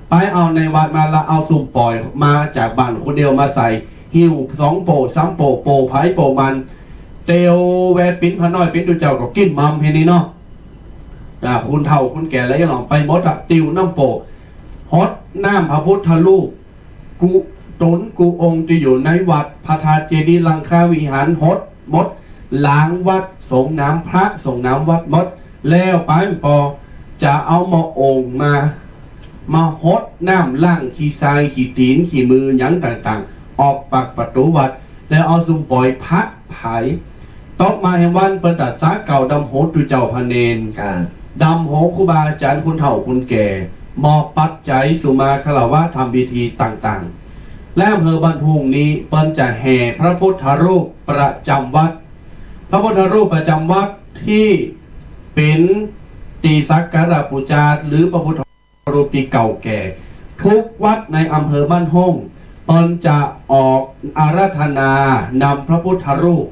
ไปเอาในวัดมาละ เอาซุมป่อยมาจากบ้านคนเดียวมาใส่ หิ้วสองโป้สามโป้ โป้ใผโป้มัน เตียวแวดปิ๋นพระน้อยปิ๋นตุ๊เจ้าก็กิ๋นม่ำเหียนี่เนาะ อ่า คนเฒ่าคนแก่แล้วยังหลงไปหมดอะ ติ้วน้ำโป้ หดน้ำพระพุทธรูป กุ ต๋นกุองค์ตี้อยู่ในวัด พระธาตุเจดีย์ หลังคาวิหาร หดหมด ล้างวัด สรงน้ำพระ สรงน้ำวัดหมด แล้วไปปอจะเอาหม้อโอ่งมา มาหดน้ำล้างขี้ทรายขี้ตี๋นขี้มือหยังต่างๆ ออกปากประตู๋วัด แล้วเอาสุมป๋อยพระผาย ตกมาแหมวันเปิ้นตรัสสาเกล้าดำหัวตุ๊เจ้าพระเณร ครับ ดำหัวครูบาอาจ๋ารย์คนเฒ่าคนแก่ มอบปัจจัยสุมาฆะละวะทำพิธีต่างๆ และอำเภอบ้านฮุ่งนี้เปิ้นจะแห่พระพุทธรูปประจำวัด พระพุทธรูปประจำวัดตี้เป๋นตี้สักการะบูชา หรือพระพุทธ รูปตี้เก่าแก่ ทุกวัดในอำเภอบ้านฮุ่ง เปิ้นจะออกอาราธนานำพระพุทธรูป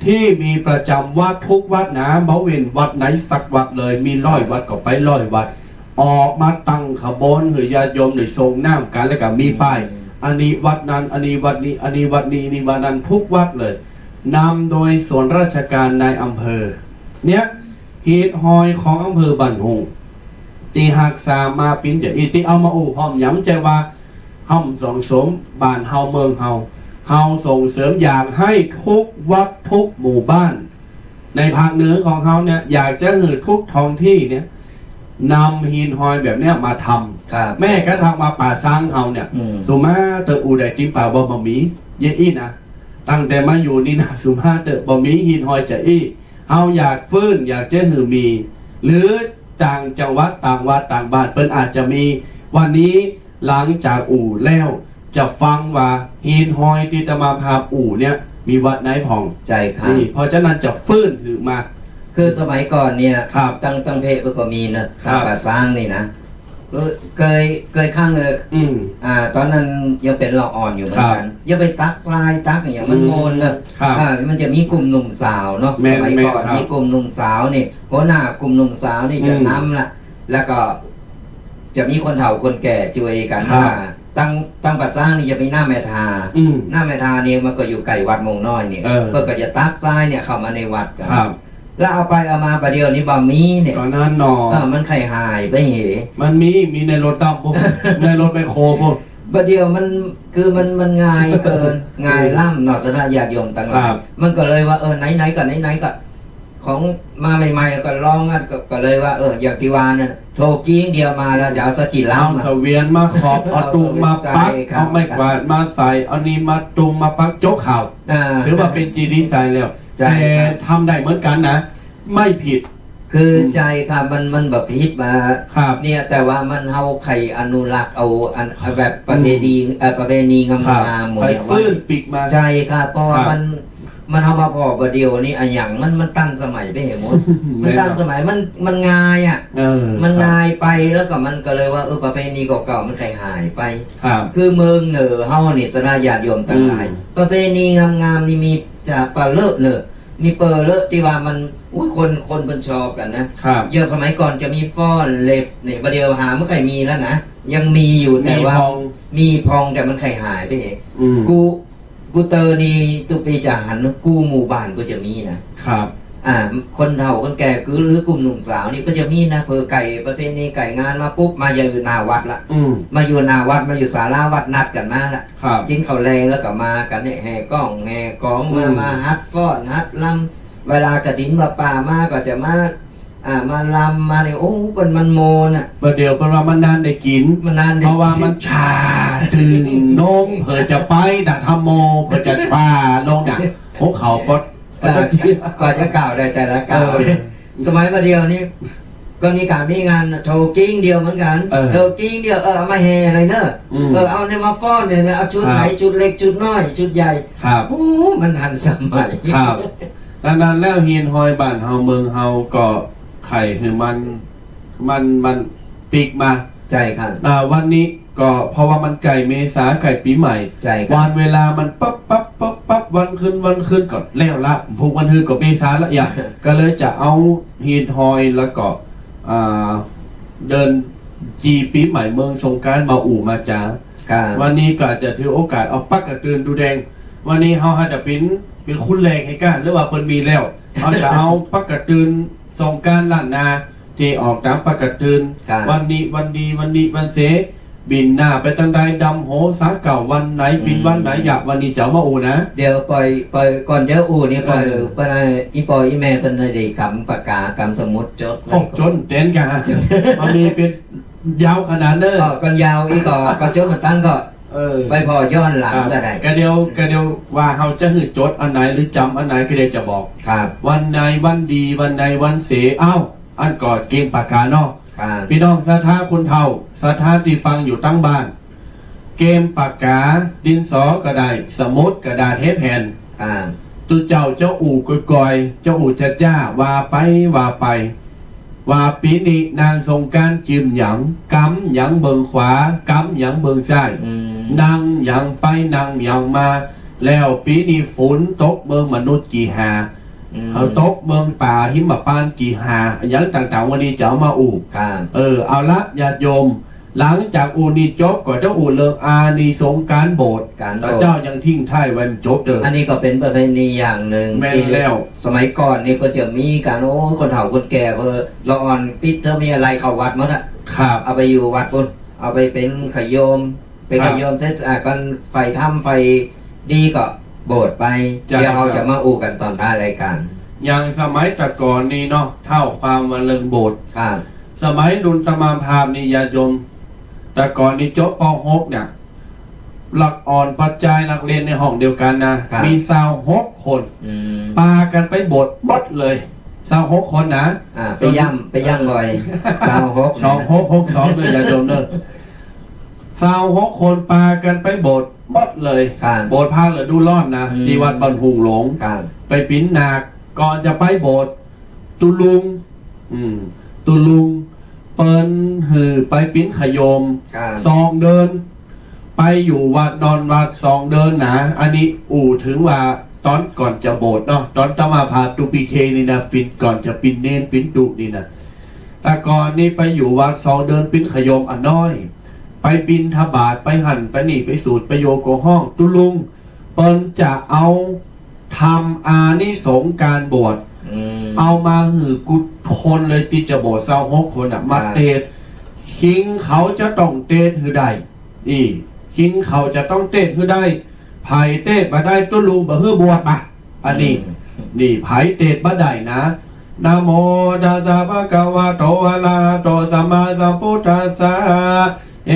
ตี้มีประจำวัดทุกวัดนะ บ่เว้นวัดไหนสักวัดเลย มีร้อยวัดก็ไปร้อยวัด ออกมาตั้งขบวนหื้อญาติโยมได้สรงน้ำกั๋น แล้วก็มีป้าย อืม อันนี้วัดนั้น อันนี้วัดนี้ อันนี้วัดนี้ อันนี้วัดนั้น ทุกวัดเลย นำโดยส่วนราชการนายอำเภอ เนี่ย ฮีตฮอยของอำเภอบ้านฮุ่ง ตี้ฮักษามาปิ๋นจาอี้ ตี้เอามาอู้พร้อม หยังบ่ใจ้ว่าเฮาส่งเสริมบ้านเฮาเมืองเฮา เฮาส่งเสริมอยากหื้อทุกวัดทุกหมู่บ้าน ในภาคเหนือของเฮาเนี่ย อยากจะหื้อทุกท้องตี้เนี่ย นำฮีตฮอยแบบเนี้ยมาทำ ครับ แม้กระทั่งว่าป่าซางเฮาเนี่ย อืม สุมาเต๊อะ อู้ได้ติดปากว่าบ่มี เยียะอี้นะ ตั้งแต่มาอยู่นี่นะ สุมาเต๊อะ บ่มีฮีตฮอยจาอี้ เฮาอยากฟื้น อยากจะหื้อมี หรือต่างจังหวัด ต่างวัด ต่างบ้าน เปิ้นอาจจะมี วันนี้หลังจากอู้แล้ว จะฟังว่าฮีตฮอยตี้อาตมาภาพอู้เนี่ย มีวัดไหนพ่อง ใจ้ครับ นี่ เพราะฉะนั้นจะฟื้นหื้อมา คือสมัยก่อนเนี่ย ครับ ตัง ตังเพเปิ้นก็มีนะ ครับ ป่าซางนี่นะ เออ เกย เกยครั้งเออ อืม อ่า ต๋อนนั้นยังเป๋นละอ่อนอยู่เหมือนกั๋น ครับ ยังไปตักทรายตักอะหยัง มัน อืม ม่วนเนาะ ครับ อ่า มันจะมีกลุ่มหนุ่มสาวเนาะ แม่น สมัยก่อน แม่นครับ มีกลุ่มหนุ่มสาวนี่ หัวหน้ากลุ่มหนุ่มสาวนี่ อืม จะนำละ แล้วก็จะมีคนเฒ่าคนแก่จ้วยกั๋น ครับ ว่า ตัง ตังป่าซางนี่จะมีน้าแม่ทา อืม น้าแม่ทานี่มันก็อยู่ใก้วัดม่วงน้อยนี่ เออ เปิ้นก็จะตักทรายเนี่ยเข้ามาในวัดกั๋น ครับ แล้วเอาไปเอามาบ่าเดี่ยวนี้บ่มีเนี่ย ต๋อนนั้นเนาะ เออ มันใค่หายไปเห มันมี มีในรถดำพุ้น ในรถแมคโครพุ้น บ่าเดี่ยวมัน คือมัน มันง่ายเกิน ง่ายล้ำเนาะ สำหรับญาติโยมตังหลาย ครับ มันก็เลยว่า เออ ไหนๆ ก็ไหนๆ ก็ ของมาใหม่ๆ ก็ลองอ่ะ ก็ ก็เลยว่า เออ อย่างตี้ว่าเนี่ย โทรกริ้งเดียวมาแล้ว จะเอาสักกี่ลำอ่ะ เอาเสวียนมาขอบ เอาตุงมาปัก เอาเสวียน ใจ้ครับ เอาไม้กวาดมาใส่ เอานี่มาตุงมาปัก จบข่าว อ่า ถือว่าเป๋นจิตนิสัยแล้ว ใจ้ครับ แต่ทำได้เหมือนกั๋นนะ ไม่ผิด คือ อืม ใจ้ครับ มัน มันบ่ผิดว่า ครับ เนี่ย แต่ว่ามัน เฮาใค่อนุรักษ์เอาอัน เอาแบบประเพณี อืม เอ่อ ประเพณีงามๆ ครับ หมู่เนี่ย ไปฟื้น ไว้ ปิ๊กมา ใจ้ครับ เพราะว่า ครับ มัน มันเอามาผ่อบ่าเดี่ยวนี้อะหยังมัน มันตันสมัยไปเหมด มันตันสมัย แม่นครับ มัน มันง่ายอะ เออ มัน ครับ ง่ายไป แล้วก็มันก็เลยว่า เออ ประเพณีเก่าๆ มันใค่หายไป ครับ คือเมืองเหนือเฮานี่ สำหรับญาติโยมตังหลาย อืม ประเพณีงามๆ นี่มีจะปะเลอะเนอะ มีเปอเละตี้ว่ามัน อุ๊ย คน คนเปิ้นชอบกั๋นนะ ครับ อย่างสมัยก่อนจะมีฟ้อนเล็บเนี่ย บ่าเดี่ยวหาบ่ใค่มีแล้วนะ ยังมีอยู่ แต่ว่า มีพ่อง มีพ่อง แต่มันใค่หายไปเห อืม กู้ กู้เตอนี่ ตุ๊ปี๋จะหัน กู้หมู่บ้านก็จะมีนะ ครับ อ่า คนเฒ่าคนแก่ คือ หรือกลุ่มหนุ่มสาวนี่ก็จะมีนะ เผลอใก้ประเพณีใก้งานมาปุ๊บ มาอยู่หน้าวัดละ อืม มาอยู่หน้าวัด มาอยู่ศาลาวัด นัดกั๋นมาละ ครับ กิ๋นข้าวแลงแล้วก็มากั๋นเนี่ย แห่ก้องแห่ก๋องมา อืม มาหัดฟ้อนหัดรำ เวลากฐินผ้าป่ามาก็จะมา อ่า มารำมาเนี่ย โอ้ เปิ้นมันม่วนน่ะ บ่าเดี่ยวเปิ้นว่ามันบ่ทันได้กิ๋น บ่ทันได้กิ๋น เพราะว่ามันช้า ตึงนง เผื่อจะไปน่ะ ธัมโม เผื่อจะช้าลงน่ะ หัวเข่าปวด เออ กว่าจะก้าวได้แต่ละก้าว เออ สมัยบ่าเดี่ยวนี้ ก็มีก๋านมีงาน โทรกริ้งเดียวเหมือนกั๋น เออ โทรกริ้งเดียว เออ เอามาแห่หน่อยเนอะ อืม เออ เอาเนี่ยมาฟ้อนเนี่ยนะ เอาชุดไหน ครับ ชุดเล็ก ชุดน้อย ชุดใหญ่ ครับ โอ้ มันทันสมัย ครับ ดังนั้นแล้ว ฮีตฮอยบ้านเฮาเมืองเฮาก็ใค่หื้อมัน มัน มันปิ๊กมา ใจ้ครับ อ่า วันนี้ก็เพราะว่ามันใก้เมษา ใก้ปี๋ใหม่ ใจ้ครับ วันเวลามันปั๊บปั๊บปั๊บปั๊บ วันคืน วันคืนก็แล้วละ พุกวันคืนก็เมษาละ อย่าง ก็เลยจะเอาฮีตฮอยแล้วก็ อ่า เดินจีปี๋ใหม่เมืองสงกรานต์มาอู้มาจ๋า วันนี้ก็จะถือโอกาสเอาปักกระตื่นดูแดง วันนี้เฮาหาจะเป๋น เป๋นคนแรกหื้อก้า หรือว่าเปิ้นมีแล้ว เฮาจะเอาปักกระตื่นสงกรานต์ล้านนา ตี้ออกต๋ามปักกระตื่น วันนี้วันดี วันนี้วันเส บินหน้าไปตางใด ดำหัวสาเก้าวันไหน บินวันไหน อย่างวันนี้จะเอามาอู้นะ เดี๋ยวปล่อย ปล่อยก่อนจะอู้นี่ ปล่อย เออ เปิ้น อีป้ออีแม่เปิ้นได้กำปากกากำสมุดจดไว้ โอ้ ก่อน จ๋นเต๋นกา มันมีเป๋น ยาวขนาดเน้อ ก็ ก็ยาวอี้ก็ ก็จดมาตั้งก็ เออ ไปผ่อย้อนหลังก็ได้ ก็เดี๋ยว ก็เดี๋ยวว่าเฮาจะหื้อจดอันไหนหรือจ๋ำอันไหนก็เดี๋ยวจะบอก ครับ วันไหนวันดี วันไหนวันเส เอ้า อันก่อนเกมปากกาเนาะ ครับ ปี้น้องศรัทธาคนเฒ่า ศรัทธาตี้ฟังอยู่ตางบ้าน เกมปากกา ดินสอก็ได้ สมุด กระดาษ เฮแผ่น อ่า ตุ๊เจ้าจะอู้ก่อยๆ จะอู้จ๊าๆ ว่าไป ว่าไป ว่าปี๋นี้นางสงกรานต์จื้อหยัง กำหยังเบิ่งขวา กำหยังเบิ่งซ้าย อืม นั่งหยังไปนั่งหยังมา แล้วปี๋นี้ฝนตกเมืองมนุษย์กี่หา อืม เขาตกเมืองป่าหิมพานต์กี่หา อะหยังต่างๆ วันนี้จะเอามาอู้ ครับ เออ เอาละ ญาติโยม หลังจากอู้นี้จบก็จะอู้เรื่องอานิสงส์ก๋านบวช ก๋านบวช แต่เจ้ายังทิ้งท้ายไว้บ่จบเด้อ อันนี้ก็เป๋นประเพณีอย่างนึ่ง แม่นแล้ว ตี้สมัยก่อนนี่เปิ้นจะมีกั๋น โอ้ คนเฒ่าคนแก่เปิ้นละอ่อนปิ๊ดเทอมนี่ไล่เข้าวัดหมดอะ ครับ เอาไปอยู่วัดปู๊น เอาไปเป๋นขะโยม เป๋น ครับ ขะโยมเสร็จ อ่ะ ก่อนไปทำไปดีก็บวชไป ใช่ เดี๋ยวเฮา ครับ จะมาอู้กั๋นตอนท้ายรายก๋าน อย่างสมัยแต่ก่อนนี่เนาะ เท้าความว่าเรื่องบวช ครับ สมัยรุ่นอาตมาภาพนี่ญาติโยม แต่ก่อนนี่จบ ป.หก เนี่ย ละอ่อนปอดจายนักเรียนในห้องเดียวกั๋นนะ ครับ มีซาวหกคน อืม ปากั๋นไปบวชหมดเลย ซาวหกคนนะ อ่า ไปย่ำ ไปย่ำบ่อย ซาวหก สองหกหกสอง เด้อญาติโยมเด้อ ซาวหกคนปากั๋นไปบวชหมดเลย ครับ บวชพระฤดูร้อนนะ อืม ตี้วัดบ้านหุงหลง ครับ ไปเป๋นนาค ก่อนจะไปบวช ตุ๊ลุง อืม ตุ๊ลุง เปิ้นหื้อไปเป๋นขะโยม ครับ สองเดือน ไปอยู่วัดนอนวัดสองเดือนนะ อันนี้อู้เถิงว่าต๋อนก่อนจะบวชเนาะ ต๋อนอาตมาภาพตุ๊ปิเคนี่นะ เป๋นก่อนจะเป๋นเณรเป๋นตุ๊นี่นะ แต่ก่อนนี่ไปอยู่วัดสองเดือนเป๋นขะโยมอะน้อย ไปบิณฑบาตไปหั้นไปนี่ไปสูตรไปโยก็ฮ้องตุ๊ลุง เปิ้นจะเอา ทำอานิสงส์ก๋านบวช อืม เอามาหื้อกู้คนเลยตี้จะบวชซาวหกคนน่ะ มา ครับ เตสน์ คิงเขาจะต้องเตสน์หื้อได้ นี่ คิงเขาจะต้องเตสน์หื้อได้ ใผเตสน์บ่ได้ตุ๊ลุงบ่หื้อบวชบ่ะ อันนี้ อืม นี่ ใผเตสน์บ่ได้นะ นะโมตัสสะภะคะวะโต อะระหะโต สัมมาสัมพุทธัสสะ เอ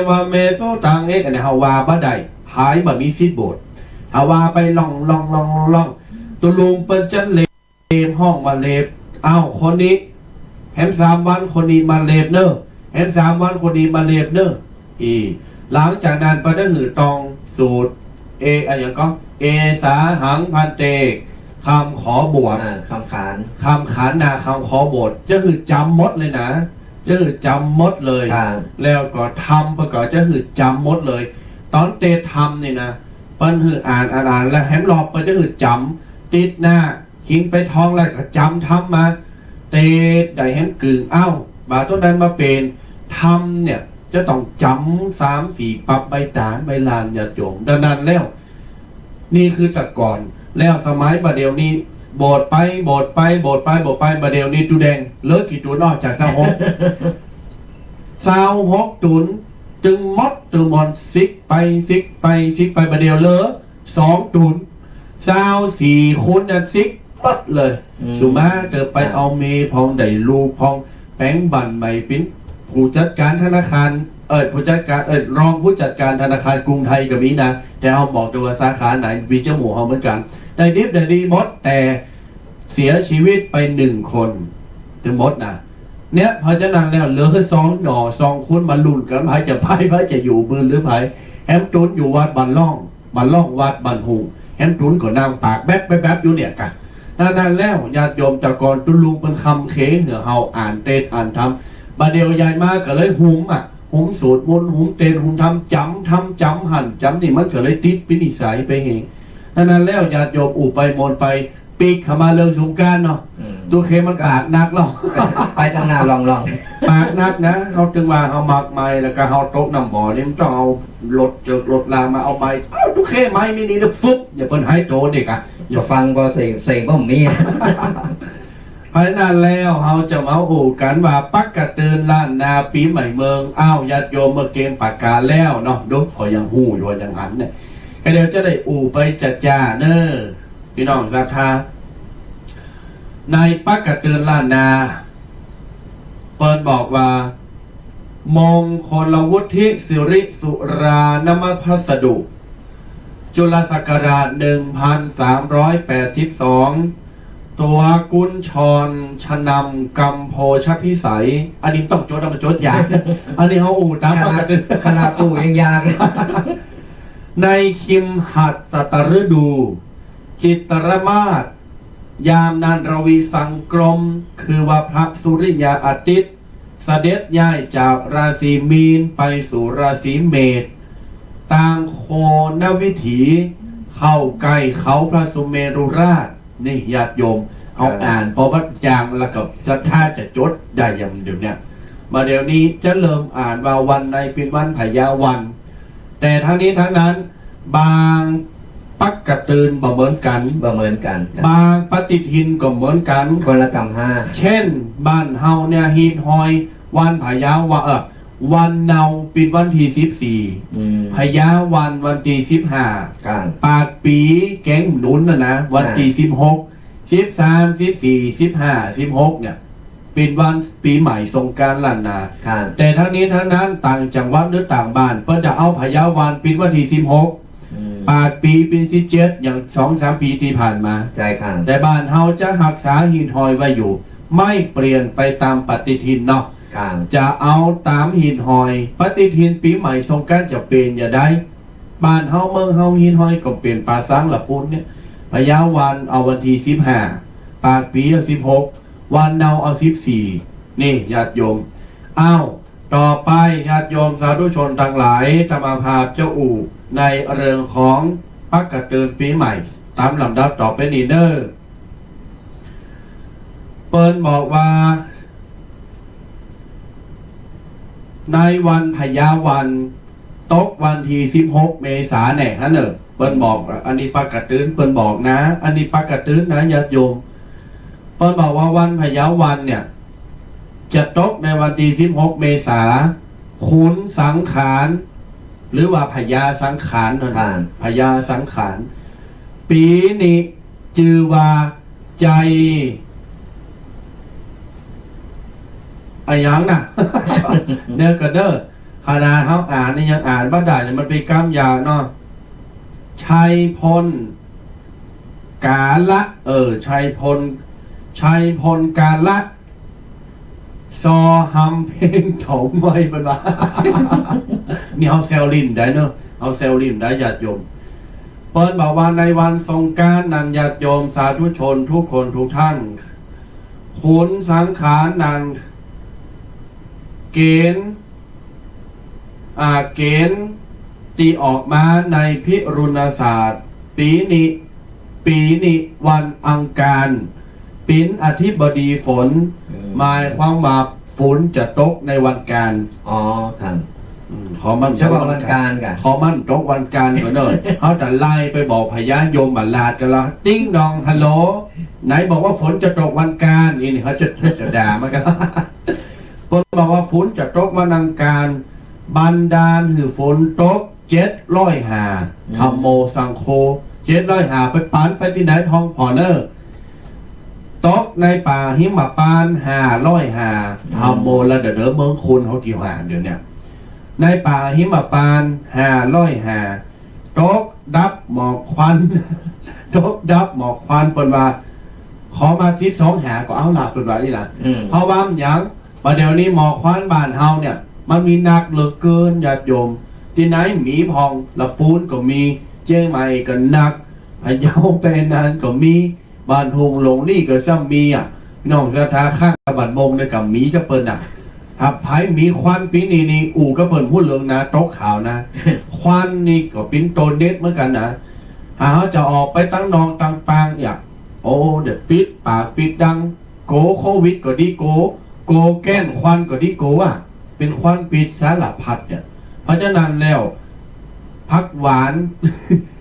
วะเม สุตัง เอ อันนี้เฮาว่าบ่ได้ ใผบ่มีสิทธิ์บวช ถ้าว่าไปล่องล่องล่องล่อง ตุ๊ลุงเปิ้นจะเหลบ ฮ้องว่าเหลบ อ้าว คนนี้ แหมสามวันคนนี้มาเหลบเน้อ แหมสามวันคนนี้มาเหลบเน้อ อี หลังจากนั้นเปิ้นได้หื้อต้องสูตร เอ อะหยังก็ เอสาหังภันเต คำขอบวช อ่า คำขาน คำขานนาม คำขอบวช จะหื้อจ๋ำหมดเลยนะ จะหื้อจ๋ำหมดเลย ครับ แล้วก็ธรรมเปิ้นก็จะหื้อจ๋ำหมดเลย ต๋อนเตสน์ธรรมนี่นะ เปิ้นหื้ออ่าน อ่าน อ่าน แล้วแหมรอบเปิ้นจะหื้อจ๋ำ ติดหน้า คิงไปท่องแล้วก็จ๋ำธรรมมา เตสน์ได้แหมกึ่ง อ้าว บ่าโต้นนั้นมาเป๋น ธรรมเนี่ย จะต้องจ๋ำสามสี่ปั๊บ ใบต๋านใบลาน ญาติโยม ดังนั้นแล้ว นี่คือแต่ก่อน แล้วสมัยบ่าเดี่ยวนี้ บวชไป บวชไป บวชไป บวชไป บ่าเดี่ยวนี้ตุ๊แดง เหลือกี่ตุ๊น นอกจากซาวหก ซาวหกตุ๊น ตึงหมด ตึงมวล สิกไป สิกไป สิกไป บ่าเดี่ยวเหลือ สองตุ๊น ซาวสี่คนน่ะสิกหมดเลย อืม สุมาเต๋อไป ครับ เอาเมย์พ่อง ได้ลูกพ่อง แป๋งบ้านใหม่เป๋นผู้จัดก๋านธนาคาร เอ่อ ผู้จัดก๋าน เอ่อ รองผู้จัดก๋านธนาคารกรุงไทยก็มีนะ แต่เฮาบอกเตอะว่าสาขาไหน มีเจ้าหมู่เฮาเหมือนกั๋น ได้ดิบได้ดีหมด แต่เสียชีวิตไปหนึ่งคน ตึงหมดนะ เนี่ย เพราะฉะนั้นแล้ว เหลือแค่สองหน่อ สองคนมาลุ้นกั๋น ใผจะไป ใผจะอยู่ปืนหรือใผ แหมตุ๊นอยู่วัดบ้านล่อง บ้านล่องวัดบ้านหุง แหมตุ๊นก็นั่งปากแบ๊บแบ๊บแบ๊บอยู่เนี่ยกะ ดังนั้นแล้ว ญาติโยม แต่ก่อนตุ๊ลุงเปิ้นคำเขงหื้อเฮาอ่านเตสน์อ่านธรรม บ่าเดี่ยวใหญ่มาก็เลยหุมอะ หุมสวดมนต์ หุมเตสน์ หุมธรรม จ๋ำธรรม จ๋ำหั้น จ๋ำนี่ มันก็เลยติดเป๋นนิสัยไปเอง ดังนั้นแล้ว ญาติโยม อู้ไปมนต์ไป ปิ๊กเข้ามาเรื่องสงกรานต์เนาะ อืม ตุ๊เขมันปากหนักเนาะ ไป ไปตังหน้าลองๆ ปากหนักนะ เฮาตึงว่าเฮามักใหม่ แล้วก็เฮาตกน้ำบ่อนี่มันต้องเอารถเจิกรถลามาเอาใหม่ เอ้า ตุ๊เขใหม่มีนี่นะ ฟึบ อย่าเปิ้นหายโจรอีกอะ อย่าฟังบ่เสพ เสพบ่มี เพราะฉะนั้นแล้วเฮาจะมาอู้กั๋นว่าปักกะเตือนล้านนาปี๋ใหม่เมือง อ้าว ญาติโยมเมื่อเกมประกาศแล้วเนาะ ดู พอยังฮู้อยู่ ยังหันเนี่ย ก็เดี๋ยวจะได้อู้ไปจ่าๆ เน้อ พี่น้องศรัทธา ในปักกะเตือนล้านนา เปิ้นบอกว่า มงคลวุฒิสิริสุรานมพัสดุ จุลศักราช หนึ่งพันสามร้อยแปดสิบสอง ตั๋วกุญชรชนำกัมโพชพิสัย อันนี้ต้องจด เอามาจดยา อันนี้เฮาอู้ต๋ามปักกะเตือน ขนาด ขนาดอู้ยังยาก ในคิมหัสสตฤดู จิตรมาส ยามนั้นระวีสังกรม คือว่าพระสุริยาอาทิตย์ เสด็จย้ายจากราศีมีนไปสู่ราศีเมษ ตางโคนวิถี เข้าใก้เขาพระสุเมรุราช นี่ญาติโยม เอา ครับ อ่านประวัติอย่างแล้วก็ศรัทธาจะจดได้อย่างเดี๋ยวเนี้ย มาเดี๋ยวนี้จะเริ่มอ่านว่าวันไหนเป๋นวันพญาวัน แต่ทั้งนี้ทั้งนั้น บางปักกะเตือนบ่เหมือนกั๋น บ่เหมือนกั๋น ครับ บางปฏิทินก็เหมือนกั๋น คนละกำห้า เช่น บ้านเฮาเนี่ย ฮีตฮอยวันพญาวัน เอ่อ วันเนาเป๋นวันตี้สิบสี่ อืม พญาวันวันตี้สิบห้า ครับ ปากปี๋แกงหนุนน่ะนะ วันตี้ อ่า สิบหก สิบสาม สิบสี่ สิบห้า สิบหก เนี่ย เป๋นวันปี๋ใหม่สงกรานต์ล้านนา ครับ แต่ทั้งนี้ทั้งนั้น ต่างจังหวัดหรือต่างบ้าน เปิ้นจะเอาพญาวันเป๋นวันตี้สิบหก อืม ปากปี๋เป๋นสิบเจ็ด อย่างสองสามปี๋ตี้ผ่านมา ใจ้ครับ แต่บ้านเฮาจะฮักษาฮีตฮอยไว้อยู่ ไม่เปลี่ยนไปต๋ามปฏิทินเนาะ ครับ จะเอาต๋ามฮีตฮอย ปฏิทินปี๋ใหม่สงกรานต์จะเป๋นอย่างใด บ้านเฮาเมืองเฮาฮีตฮอยก็เป๋นปาสังละปูนเนี่ย พญาวันเอาวันตี้สิบห้า ปากปี๋เอาสิบหก วันเนาเอาสิบสี่ นี่ญาติโยม อ้าว ต่อไปญาติโยมสาธุชนตังหลาย อาตมาภาพจะอู้ในเรื่องของปักกะเตือนปี๋ใหม่ ต๋ามลำดับต่อไปนี้เน้อ เปิ้นบอกว่า ในวันพญาวัน ตกวันตี้สิบหก เมษาแหน่หั้นเน่อ เปิ้นบอก อันนี้ปักกะเตือนเปิ้นบอกนะ อันนี้ปักกะเตือนนะญาติโยม เปิ้นบอกว่าวันพญาวันเนี่ย จะตกในวันตี้สิบหก เมษา ขุนสังขาร หรือว่าพญาสังขารนั่น ครับ พญาสังขาร ปี๋นี้จื่อว่า ไจ อะหยังน่ะ เดี๋ยวก่อนเน้อ ขนาดเฮาอ่านนี่ยังอ่านบ่ได้เลย มันเป๋นกำยากเนาะ ชัยพล กาละ เออ ชัยพล ชัยพล กาละ ซอหำเพลงเถาไม้ เปิ้นว่า นี่เฮาแซวเล่นได้เนาะ เฮาแซวเล่นได้ญาติโยม เปิ้นบอกว่าในวันสงกรานต์นั้นญาติโยมสาธุชนทุกคนทุกท่าน ขุนสังขารนั้น เกณฑ์ อ่า เกณฑ์ตี้ออกมาในพิรุณศาสตร์ ปี๋นี้ ปี๋นี้วันอังคาร เป๋นอธิบดีฝน อืม หมายความว่าฝนจะตกในวันอังคาร อ๋อ ครับ อืม ขอมัน เฉพาะวันอังคารก่ะ ขอมันตกวันอังคารก่อนเน้อ เฮาจะไล่ไปบอกพญายมราชกันละ ติ๊งดอง ฮัลโหล ไหนบอกว่าฝนจะตกวันอังคาร นี่ นี่เขาจะ จะด่ามันกัน เปิ้นบอกว่าฝนจะตกวันอังคาร บันดาลหื้อฝนตกเจ็ดร้อยหา อืม ธัมโมสังโฆ เจ็ดร้อยหา ไปปันไปตี้ไหนทองผ่อเน้อ ตกในป่าหิมพานต์ห้าร้อยหา อืม ธัมโม ละเด้อ เมืองคนเฮากี่หาเดี๋ยวเนี้ย ในป่าหิมพานต์ห้าร้อยหา ตกดับหมอกควัน ตกดับหมอกควัน เปิ้นว่า ขอมาสิบสองหาก็เอาละ เปิ้นว่าอี้ละ อืม เพราะว่าหยัง บ่าเดี่ยวนี้หมอกควันบ้านเฮาเนี่ย มันมีนักเหลือเกินญาติโยม ตี้ไหนมีพ่อง ละปูนก็มี เจียงใหม่ก็นัก พะเยาแปนานก็มี บ้านทุ่งหลงนี่ก็ซ้ำมีอ่ะ พี่น้องศรัทธา ข้างบ้านมงเนี่ยก็มีจ้ะเปิ้นน่ะ ถ้าใผมีควันปี๋นี้นี่ อู้กับเปิ้นฮู้เลิงนะ ตกขาวนะ ควันนี่ก็เป๋นโตเด็ดเหมือนกั๋นนะ ถ้าเฮาจะออกไปตังนอกตังปางเนี่ย โอ้ เดี๋ยวปิดปากปิดดัง กั๋วโควิดก็ดีกั๋ว กั๋วแก๊สควันก็ดีกั๋ว เป๋นควันปิดสารพัดเนี่ย เพราะฉะนั้นแล้ว ผักหวาน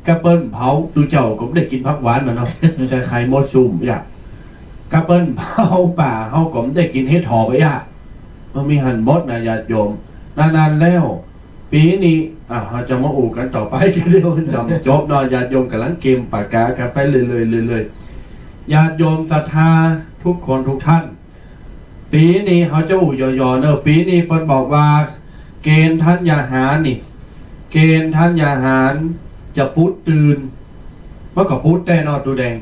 กาเปิ้นเผา ตุ๊เจ้าก็บ่ได้กิ๋นผักหวานมาเนาะ ใส่ไข่มดซุ่ม ยะ กาเปิ้นเผาป่า เฮาก็บ่ได้กิ๋นเห็ดหอมไป ยะ มันมีหั้นหมดนะ ญาติโยม นั้นๆ แล้ว ปี๋นี้ อ่ะ เฮาจะมาอู้กั๋นต่อไป เดี๋ยวมันจะบ่จบเนาะ ญาติโยมก่ำลังเก็มปากก๋ากั๋นไปเรื่อยๆ เรื่อยๆ ญาติโยมศรัทธาทุกคนทุกท่าน ปี๋นี้เฮาจะอู้ย่อๆ เนาะ ปี๋นี้เปิ้นบอกว่า เกณฑ์ธัญญาหารนี่ เกณฑ์ธัญญาหารจะปูดตื่น มันก็ปูดแต๊เนาะ ตุ๊แดง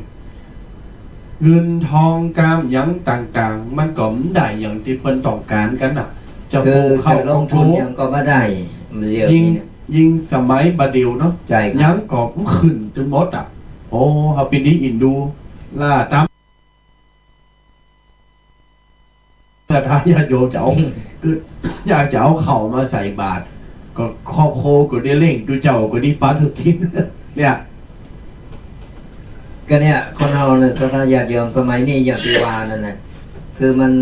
เงินทองกามหยังต่างๆ มันก็บ่ได้อย่างตี้เปิ้นต้องก๋านกั๋นน่ะ จะ คือ ปลูกข้าว จะลงทุน ปลูก หยังก็บ่ได้ เดี๋ยวนี้ ยิ่ง เนี่ย ยิ่งสมัยบ่าเดี่ยวเนาะ ใช่ครับ หยังก็ขึ้นตึงหมดอ่ะ โอ้ เฮาเป๋นตี้อินดูล่าต๋าม ศรัทธาญาติโยมจะเอา คือ อยากจะเอาข้าวมาใส่บาตร ก็ครอบครัวก็ได้เร่ง ตุ๊เจ้าก็ได้ปัดหื้อกิ๋น เนี่ย ก็เนี่ย คนเฮาเนี่ย ศรัทธาญาติโยม สมัยนี้อย่างตี้ว่านั่นแหละ คือมัน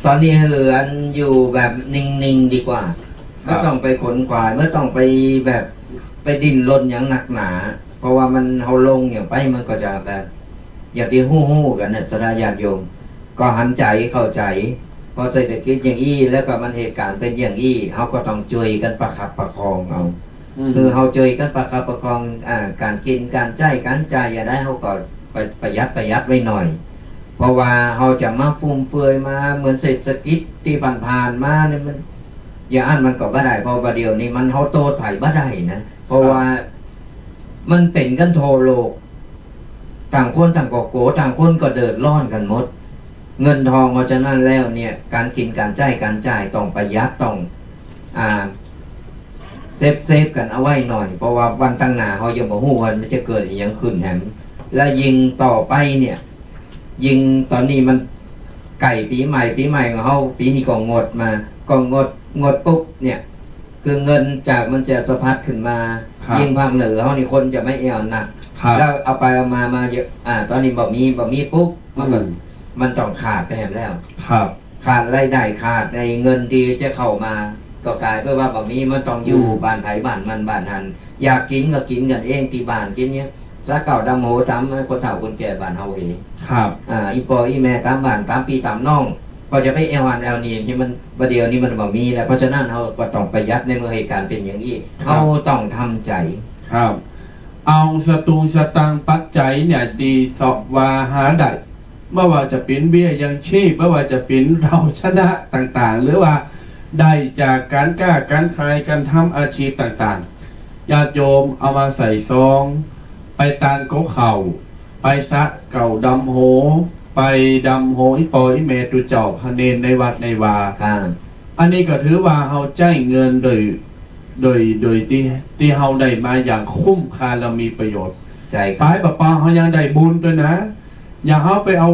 ต๋อนนี้หื้ออันอยู่แบบนิ่งๆ ดีกว่า ครับ บ่ต้องไปขนขวาย บ่ต้องไปแบบ ไปดิ้นรนหยังนักหนา เพราะว่ามัน เฮาลงหยังไป มันก็จะแบบ อย่างตี้ฮู้ๆ กั๋นน่ะ ศรัทธาญาติโยม ก็หันใจ๋เข้าใจ๋ เพราะเศรษฐกิจอย่างอี้ แล้วก็มันเหตุก๋ารณ์เป๋นอย่างอี้ เฮาก็ต้องจ้วยกั๋นประคับประคองเอา อืม คือเฮาจ้วยกั๋นประคับประคอง อ่า ก๋านกิ๋น ก๋านใจ๊ ก๋านจ่าย อย่างใดเฮาก็ประ ประหยัด ประหยัดไว้หน่อย เพราะว่าเฮาจะมาฟุ่มเฟือยมาเหมือนเศรษฐกิจตี้ผ่านๆ มาเนี่ยมัน อย่างอั้นมันก็บ่ได้ เพราะว่าเดี๋ยวนี้มัน เฮาโต้ษใผบ่ได้นะ เพราะว่า ครับ มันเป๋นกั๋นทั่วโลก ต่างคนต่างก็กั๋ว ต่างคนก็เดือดร้อนกั๋นหมด เงินทอง เพราะฉะนั้นแล้วเนี่ย ก๋านกิ๋น ก๋านใจ๊ ก๋านจ่าย ต้องประหยัด ต้อง อ่า เซฟ เซฟกั๋นเอาไว้หน่อย เพราะว่าวันตังหน้าเฮายังบ่ฮู้ว่ามันจะเกิดอิหยังขึ้นแหม และยิ่งต่อไปเนี่ย ยิ่งต๋อนนี้มันใก้ปี๋ใหม่ ปี๋ใหม่ของเฮา ปี๋นี้ก็งดมา ก็งด งดปุ๊บเนี่ย คือเงินจากมันจะสะพัดขึ้นมา ครับ ยิ่งภาคเหนือเฮานี่คนจะมาแอ่วหนัก ครับ แล้วเอาไปเอามา มาเยอะ อ่า ต๋อนนี้บ่มี บ่มีปุ๊บ มันก็ อืม มันต้องขาดไปแหมแล้ว ครับ ขาดรายได้ ขาดไอ้เงินตี้จะเข้ามา ก็ก๋ายเป๋นว่าบ่มี มันต้องอยู่ อืม บ้านใผบ้านมัน บ้านหั้น อยากกิ๋นก็กิ๋นกั๋นเองตี้บ้าน กิ๋นเนี่ย สาเก๊าดำโหต๋ามคนเฒ่าคนแก่บ้านเฮาเอง ครับ อ่า อี่ป้ออี่แม่ต๋ามบ้าน ต๋ามปี้ต๋ามน้อง ก็จะไปแอ่วหั้นแอ่วนี่ ตี้มัน บ่าเดี่ยวนี้มันบ่มีแล้ว เพราะฉะนั้นเฮาก็ต้องประหยัดในเมื่อเหตุก๋ารณ์เป๋นอย่างอี้ ครับ เฮาต้องทำใจ๋ ครับ เอาสตุ้งสตางค์ปัจจัยเนี่ย ตี้เสาะว่าหาได้ บ่ว่าจะเป๋นเบี้ยยังชีพ บ่ว่าจะเป๋นเราชนะต่างๆ หรือว่าได้จากก๋านก๊าก๋านขาย ก๋านทำอาชีพต่างๆ ญาติโยมเอามาใส่ซอง ไปตานกั๊วข้าว ไปสาเก๊าดำโห ไปดำโหอี่ป้ออี่แม่ตุ๊เจ้าพระเณรในวัดในวา ครับ อันนี้ก็ถือว่าเฮาใจ๊เงินโดย โดย โดยตี้ ตี้เฮาได้มาอย่างคุ้มค่าและมีประโยชน์ ใช่ครับ ไปเป๋าๆ เฮายังได้บุญตวยนะ อย่างเฮาไปเอา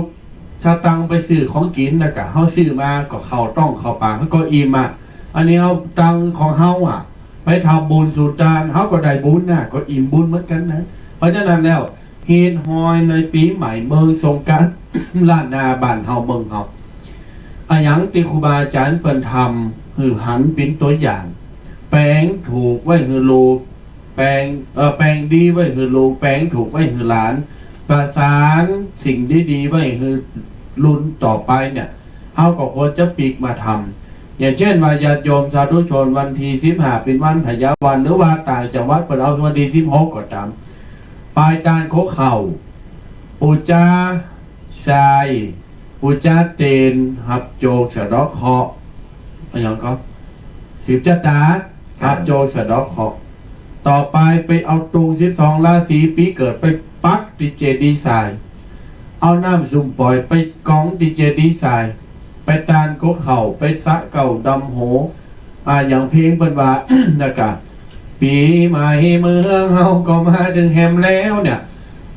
สตางค์ไปซื้อของกิ๋นแล้วก็ เฮาซื้อมาก็เข้าต๊องเข้าปาก เฮาก็อิ่มอ่ะ อันนี้เฮาตังค์ของเฮาอ่ะ ไปทำบุญสุนทาน เฮาก็ได้บุญนะ ก็อิ่มบุญเหมือนกั๋นนะ เพราะฉะนั้นแล้ว เหตุหอยในปี๋ใหม่เมืองสงกรานต์ ล้านนาบ้านเฮาเมืองเฮา อะหยังตี้ครูบาอาจ๋ารย์เปิ้นทำหื้อหันเป๋นตั๋วอย่าง แป๋งถูกไว้หื้อลูก แป๋ง เอ่อ แป๋งดีไว้หื้อลูก แป๋งถูกไว้หื้อหลาน ประสานสิ่งดีๆ ไว้หื้อรุ่นต่อไปเนี่ย เฮาก็ควรจะปิ๊กมาทำ อย่างเช่นว่าญาติโยมสาธุชน วันตี้สิบห้าเป๋นวันพญาวัน หรือว่าต่างจังหวัดเปิ้นเอาวันตี้สิบหกก็ต๋าม ไปตานกั๊วข้าว ปู๋จาทราย ปู๋จาเตียน ฮับโจคสะเดาะเคราะห์ อะหยังก็ สืบจะต๋า ครับ ฮับโจคสะเดาะเคราะห์ ต่อไปไปเอาตุงสิบสองราศีปี๋เกิดไปปักตี้เจดีย์ทราย เอาน้ำส้มป่อยไปกองตี้เจดีย์ทราย ไปตานกั๊วข้าว ไปสาเก๊าดำโห อ่า อย่างเพลงเปิ้นว่า แล้วก็ ปี๋ใหม่เมืองเฮาก็มาเถิงแหมแล้วเนี่ย